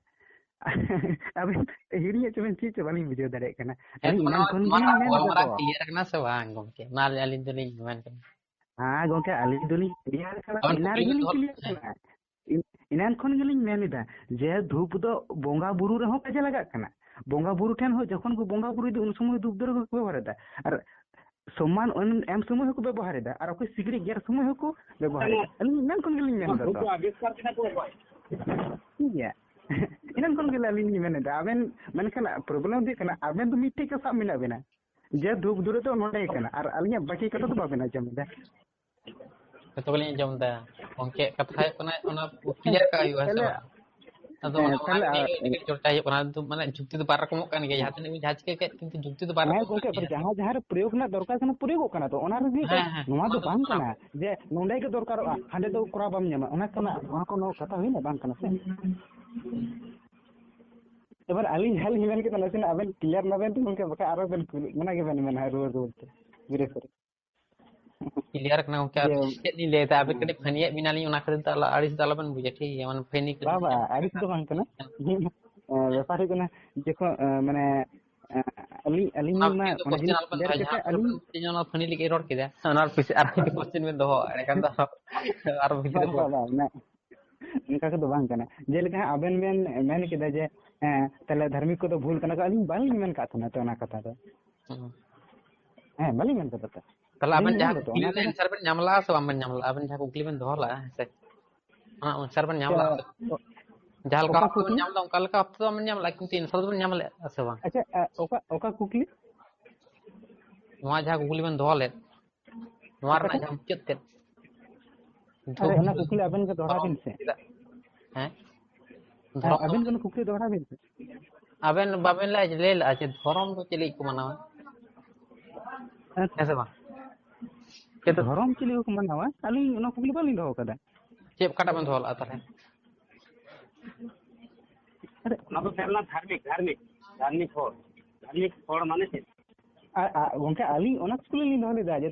ᱟᱵᱮᱱ ᱦᱤᱲᱤᱧᱮᱫ ᱪᱚᱵᱮᱱ ᱪᱮᱫ ᱪᱚ ᱵᱟᱹᱞᱤᱧ ᱵᱩᱡᱷᱟᱹᱣ ᱫᱟᱲᱮᱭᱟᱜ ᱠᱟᱱᱟ᱾ ᱦᱮᱸ, ᱟᱹᱞᱤᱧ ᱛᱚ, ᱮᱱᱟᱝ ᱱᱚᱣᱟ, ᱠᱷᱚᱱ ᱱᱚᱣᱟ ᱜᱮᱞᱤᱧ ᱢᱮᱱ ᱮᱫᱟ ᱜᱟᱞᱢᱟᱨᱟᱣ ᱛᱚ᱾ Clear ᱠᱟᱱᱟ ᱥᱮ ᱵᱟᱝ ᱜᱚᱢᱠᱮ? ᱢᱟ ᱟᱹᱞᱤᱧ ᱫᱚᱞᱤᱧ ᱢᱮᱱ ᱠᱟᱱᱟ᱾ ᱦᱮᱸ ᱜᱚᱢᱠᱮ, ᱟᱹᱞᱤᱧ ᱫᱚᱞᱤᱧ clear ᱠᱟᱱᱟ, ᱟᱵᱮᱱ ᱮᱱᱟᱝ ᱠᱩᱠᱞᱤ ᱨᱮᱜᱮ ᱵᱮᱱ ᱞᱤᱧ ᱫᱚᱦᱚ clear ᱞᱮᱫᱟ᱾ ᱠᱟᱱᱟ᱾ ᱮᱱᱟᱝ ᱠᱷᱚᱱ ᱜᱮᱞᱤᱧ ᱢᱮᱱ ᱮᱫᱟ ᱡᱮ ᱫᱷᱩᱯ ᱫᱚ ᱵᱚᱸᱜᱟ ᱵᱩᱨᱩ ᱨᱮᱦᱚᱸ ᱠᱟᱡᱮ ᱞᱟᱜᱟᱜ ᱠᱟᱱᱟ᱾ ᱵᱚᱸᱜᱟ ᱵᱩᱨᱩ ᱴᱷᱮᱱ ᱦᱚᱸ ᱡᱚᱠᱷᱚᱱ ᱠᱚ ᱵᱚᱸᱜᱟ ᱵᱩᱨᱩᱭᱮᱫᱟ, ᱩᱱ ᱥᱚᱢᱚᱭ ᱫᱷᱩᱯ ᱫᱚ ᱠᱚ ᱵᱮᱵᱚᱦᱟᱨᱮᱫᱟ᱾ ᱟᱨ ᱥᱚᱢᱢᱟᱱ ᱮᱢ, ᱮᱢ ᱥᱚᱢᱚᱭ ᱦᱚᱸᱠᱚ ᱵᱮᱵᱚᱦᱟᱨᱮᱫᱟ, ᱟᱨ ᱚᱠᱚᱭ ᱥᱤᱠᱲᱤᱡ ᱜᱮᱨ ᱥᱚᱢᱚᱭ ᱦᱚᱸᱠᱚ ᱵᱮᱵᱚᱦᱟᱨᱮᱫᱟ᱾ ᱟᱹᱞᱤᱧ ᱮᱱᱟᱝ ᱠᱷᱚᱱ ᱜᱮᱞᱤᱧ ᱢᱮᱱ ᱮᱫᱟ ᱛᱚ᱾ ᱴᱷᱤᱠ ᱜᱮᱭᱟ᱾ ᱮᱱᱟᱝ ᱠᱷᱚᱱ ᱜᱮᱞᱮ ᱟᱹᱞᱤᱧ ᱞᱤᱧ ᱢᱮᱱ ᱮᱫᱟ᱾ ᱟᱵᱮᱱ, ᱢᱮᱱᱠᱷᱟᱱ problem ᱫᱚ ᱦᱩᱭᱩᱜ ᱠᱟᱱᱟ, ᱟᱵᱮᱱ ᱫᱚ ᱢᱤᱫᱴᱮᱡ ᱜᱮ ᱥᱟᱵ ᱢᱮᱱᱟᱜ ᱵᱮᱱᱟ ᱡᱮ ᱫᱷᱩᱯ ᱫᱷᱩᱨᱟᱹ ᱫᱚ ᱱᱚᱰᱮ ᱠᱟᱱᱟ, ᱟᱨ ᱟᱹᱞᱤᱧᱟᱜ ᱵᱟᱹᱠᱤ ᱠᱟᱛᱷᱟ ᱫᱚ ᱵᱟᱵᱮᱱ ᱟᱸᱡᱚᱢ ᱮᱫᱟ᱾ ᱡᱚᱛᱚ ᱜᱮᱞᱤᱧ ᱟᱸᱡᱚᱢ ᱮᱫᱟ᱾ ᱜᱚᱢᱠᱮ, ᱠᱟᱛᱷᱟ ᱦᱩᱭᱩᱜ ᱠᱟᱱᱟ, ᱚᱱᱟ clear ᱠᱟᱜ ᱦᱩᱭᱩᱜᱼᱟ, ᱦᱮᱸ ᱥᱮ ᱛᱟᱦᱞᱮ, ᱵᱟᱝ? ᱟᱫᱚ ᱦᱮᱸ, ᱚᱱᱟ ᱛᱟᱦᱞᱮ, ᱱᱤᱭᱮ ᱟᱹᱰᱤ ᱜᱮ ᱪᱚᱨᱪᱟ ᱦᱩᱭᱩᱜ ᱠᱟᱱᱟ᱾ ᱟᱫᱚ ᱢᱟᱱᱮ ᱡᱩᱠᱛᱤ ᱫᱚ ᱵᱟᱨ ᱨᱚᱠᱚᱢᱚᱜ ᱠᱟᱱ ᱜᱮᱭᱟ, ᱡᱟᱦᱟᱸ ᱛᱤᱱᱟᱹᱜ ᱵᱤᱱ ᱡᱟᱦᱟᱸ ᱪᱤᱠᱟᱹ ᱠᱮᱫ, ᱠᱤᱱᱛᱩ ᱡᱩᱠᱛᱤ ᱫᱚ ᱵᱟᱨ ᱦᱮᱸ ᱨᱚᱠᱚᱢᱚᱜ ᱜᱚᱢᱠᱮ, ᱠᱟᱱ ᱯᱟᱨ-, ᱜᱮᱭᱟ᱾ ᱡᱟᱦᱟᱸ, ᱡᱟᱦᱟᱸ ᱨᱮ ᱯᱨᱚᱭᱳᱜᱽ ᱨᱮᱱᱟᱜ ᱫᱚᱨᱠᱟᱨ ᱠᱟᱱᱟ, ᱯᱨᱚᱭᱳᱜᱚᱜ ᱠᱟᱱᱟ ᱛᱚ, ᱚᱱᱟ ᱨᱮᱜᱮ ᱦᱮᱸ, ᱦᱮᱸ, ᱱᱚᱣᱟ ᱚᱱᱟ ᱫᱚ ᱫᱚ ᱵᱟᱝ ᱠᱟᱱᱟ᱾ ᱠᱟᱱᱟ ᱡᱮ ᱱᱚᱸᱰᱮ ᱜᱮ ᱫᱚᱨᱠᱟᱨᱚᱜᱼᱟ, ᱦᱟᱸᱰᱮ ᱫᱚ ᱠᱚᱨᱟᱣ ᱵᱟᱢ ᱧᱟᱢᱟ, ᱚᱱᱟ ᱠᱟᱱᱟ, ᱚᱱᱟ ᱠᱳᱱᱳ ᱠᱟᱛᱷᱟ ᱦᱩᱭᱱᱟ? ᱵᱟᱝ ᱠᱟᱱᱟ ᱥᱮ᱾ ᱮᱵᱟᱨ ᱟᱹᱞᱤᱧ ᱡᱟᱦᱟᱸ ᱞᱤᱧ ᱢᱮᱱ ᱠᱮᱫᱟ, ᱱᱟᱥᱮᱱᱟᱜ ᱟᱵᱮᱱ clear ᱢᱟᱵᱮᱱ ᱛᱚ ᱜᱚᱢᱠᱮ, ᱵᱟᱠᱷᱟᱡ ᱟᱨᱚ ᱵᱮᱱ ᱠᱩᱞᱤ, ᱢᱟᱱᱟ ᱜᱮᱵᱮᱱ ᱢᱮᱱᱟ ᱨᱩᱣᱟᱹᱲ ᱨᱩᱣᱟᱹᱲ ᱛᱮ ᱜᱤᱨᱟᱹ ᱠᱚᱨᱮ᱾ Clear ᱠᱟᱱᱟ ᱜᱚᱢᱠᱮ, ᱟᱨ ᱡᱮ, ᱪᱮᱫ ᱞᱤᱧ ᱞᱟᱹᱭᱫᱟ, ᱟᱵᱮᱱ ᱦᱮᱸ᱾ ᱠᱟᱹᱴᱤᱡ ᱯᱷᱟᱹᱱᱤᱭᱟᱜ ᱵᱮᱱᱟᱞᱤᱧ, ᱚᱱᱟ ᱠᱷᱟᱹᱛᱤᱨ ᱛᱮ ᱟᱞᱚ, ᱟᱹᱲᱤᱥ ᱫᱚ ᱟᱞᱚᱵᱮᱱ ᱵᱩᱡᱟ, ᱴᱷᱤᱠ ᱜᱮᱭᱟ? ᱢᱟᱱᱮ ᱯᱷᱟᱹᱱᱤ ᱠᱟᱹᱴᱤᱡ ᱵᱟᱝ, ᱵᱟᱝ, ᱟᱹᱲᱤᱥ ᱫᱚ ᱵᱟᱝ ᱠᱟᱱᱟ᱾ ᱦᱮᱸ᱾ ᱮ, ᱵᱮᱯᱟᱨ ᱦᱩᱭᱩᱜ ᱠᱟᱱᱟ, ᱡᱚᱠᱷᱚᱱ, ᱮ, ᱢᱟᱱᱮ, ᱮ, ᱟᱹᱞᱤᱧ, ᱟᱹᱞᱤᱧ ᱚᱱᱟ ᱢᱟ, ᱵᱷᱤᱛᱤᱨ ᱫᱚ ᱢᱟᱱᱮ, question ᱟᱞᱚᱵᱮᱱ ᱫᱟᱹᱲ ᱫᱚᱦᱚᱭᱟ, ᱠᱟᱛᱮ ᱡᱟᱦᱟᱸ ᱟᱹᱞᱤᱧ ᱵᱮᱱ ᱪᱮᱫ ᱚᱱᱟ ᱯᱷᱟᱹᱱᱤ ᱞᱟᱹᱜᱤᱫ ᱨᱚᱲ ᱠᱮᱫᱟ, ᱚᱱᱟ ᱯᱤᱪᱷᱮ ᱟᱨ ᱢᱤᱫᱴᱮᱱ question ᱵᱮᱱ ᱫᱚᱦᱚ, ᱮᱸᱰᱮᱠᱷᱟᱱ ᱫᱚ ᱟᱨᱚ ᱵᱷᱤᱛᱤᱨ ᱨᱮ ᱵᱟᱝ, ᱵᱟᱝ, ᱵᱟᱝ, ᱚᱱᱟ, ᱚᱱᱠᱟ ᱠᱚᱫᱚ ᱵᱟᱝ ᱠᱟᱱᱟ᱾ ᱡᱮᱞᱮᱠᱟ ᱦᱟᱸᱜ ᱟᱵᱮᱱ ᱵᱮᱱ ᱢᱮᱱ ᱠᱮᱫᱟ ᱡᱮ, ᱦᱮᱸ, ᱛᱟᱦᱞᱮ ᱫᱷᱟᱨᱢᱤᱠ ᱠᱚᱫᱚ ᱵᱷᱩᱞ ᱠᱟᱱᱟ ᱠᱚ, ᱟᱹᱞᱤᱧ ᱵᱟᱹᱞᱤᱧ ᱢᱮᱱ ᱠᱟᱜ ᱛᱟᱦᱮᱱᱟ ᱛᱚ ᱚᱱᱟ ᱠᱟᱛᱷᱟ ᱫᱚ᱾ ᱦᱩᱸ᱾ ᱦᱮᱸ, ᱵᱟᱹᱞᱤᱧ ᱢᱮᱱ ᱠᱟᱫᱟ ᱛᱚ᱾ ᱛᱟᱦᱞᱮ ᱟᱹᱞᱤᱧ ᱟᱵᱮᱱ ᱞᱤᱧ ᱡᱟᱦᱟᱸ ᱢᱮᱱ ᱫᱟ ᱛᱚ, ᱠᱩᱠᱞᱤ ᱚᱱᱟ ᱨᱮᱱᱟᱜ ᱠᱟᱛᱷᱟ answer ᱵᱮᱱ ᱧᱟᱢ ᱞᱟᱜᱼᱟ ᱥᱮ ᱵᱟᱝ ᱵᱮᱱ ᱧᱟᱢ ᱞᱟᱜᱼᱟ? ᱟᱵᱮᱱ ᱡᱟᱦᱟᱸ ᱠᱩᱠᱞᱤ ᱵᱮᱱ ᱫᱚᱦᱚ ᱞᱟᱜᱼᱟ, ᱦᱮᱸ ᱥᱮ? ᱚᱱᱟ answer ᱵᱮᱱ ᱧᱟᱢ ᱟᱪᱪᱷᱟ, ᱞᱟᱜᱼᱟ ᱥᱮ? ᱚ-, ᱡᱟᱦᱟᱸ ᱞᱮᱠᱟ ᱚᱠᱟ ᱵᱷᱟᱵ ᱛᱮᱵᱮᱱ ᱠᱩᱠᱞᱤ? ᱧᱟᱢ ᱞᱮᱫᱟ, ᱚᱱᱠᱟ ᱞᱮᱠᱟ ᱵᱷᱟᱵ ᱛᱮᱫᱚ ᱵᱟᱵᱮᱱ ᱧᱟᱢ ᱞᱮᱫᱟ, ᱠᱤᱱᱛᱩ answer ᱫᱚᱵᱮᱱ ᱧᱟᱢ ᱞᱮᱫᱼᱟ ᱥᱮ ᱵᱟᱝ? ᱟᱪᱪᱷᱟ, ᱟ, ᱚᱠᱟ, ᱚᱠᱟ ᱠᱩᱠᱞᱤ? ᱱᱚᱣᱟ ᱡᱟᱦᱟᱸ ᱠᱩᱠᱞᱤ ᱵᱮᱱ ᱫᱚᱦᱚ ᱞᱮᱫ, ᱱᱚᱣᱟ ᱨᱮᱱᱟᱜ ᱚᱠᱟᱴᱟᱜ? ᱡᱟᱦᱟᱸ ᱢᱩᱪᱟᱹᱫ ᱛᱮᱫ, ᱟᱨᱮ, ᱫᱷᱚᱨᱚᱢ ᱚᱱᱟ ᱫᱚ ᱠᱩᱠᱞᱤ ᱟᱵᱮᱱ ᱜᱮ ᱫᱚᱦᱲᱟᱭ ᱫᱷᱚᱨᱚᱢ ᱵᱮᱱ ᱥᱮ᱾ ᱪᱮᱫᱟᱜ? ᱦᱮᱸ? ᱦᱮᱸ, ᱫᱷᱚᱨᱚᱢ ᱫᱚ ᱟᱵᱮᱱ ᱜᱮ ᱚᱱᱟ ᱠᱩᱠᱞᱤ ᱫᱚᱦᱲᱟᱭ ᱵᱮᱱ ᱥᱮ᱾ ᱟᱵᱮᱱ ᱵᱟᱵᱮᱱ ᱞᱟᱹᱭ, ᱞᱟᱹᱭ ᱞᱮᱜᱼᱟ ᱡᱮ ᱫᱷᱚᱨᱚᱢ ᱫᱚ ᱪᱮᱫ ᱞᱟᱹᱜᱤᱫ ᱠᱚ ᱢᱟᱱᱟᱣᱟ? ᱦᱮᱸ᱾ ᱦᱮᱸ ᱥᱮ ᱵᱟᱝ? ᱪᱮᱫ ᱫᱷᱚᱨᱚᱢ ᱪᱮᱫ ᱞᱟᱹᱜᱤᱫ ᱠᱚ ᱢᱟᱱᱟᱣᱟ? ᱟᱹᱞᱤᱧ ᱚᱱᱟ ᱠᱩᱠᱞᱤ ᱵᱟᱹᱞᱤᱧ ᱫᱚᱦᱚ ᱠᱟᱫᱟ᱾ ᱪᱮᱫ, ᱚᱠᱟᱴᱟᱜ ᱵᱮᱱ ᱫᱚᱦᱚ ᱞᱮᱜᱼᱟ ᱛᱟᱦᱞᱮ? ᱟᱨᱮ, ᱚᱱᱟ ᱫᱚ ᱛᱟᱦᱮᱸ ᱞᱮᱱᱟ ᱫᱷᱟᱨᱢᱤᱠ, ᱫᱷᱟᱨᱢᱤᱠ, ᱫᱷᱟᱨᱢᱤᱠ ᱦᱚᱲ᱾ ᱫᱷᱟᱨᱢᱤᱠ ᱦᱚᱲ ᱢᱟᱱᱮ ᱪᱮᱫ? ᱟᱨ, ᱟᱨ, ᱜᱚᱝᱠᱮ, ᱟᱹᱞᱤᱧ ᱚᱱᱟ ᱠᱩᱠᱞᱤ ᱞᱤᱧ ᱫᱚᱦᱚ ᱞᱮᱫᱟ ᱡᱮ,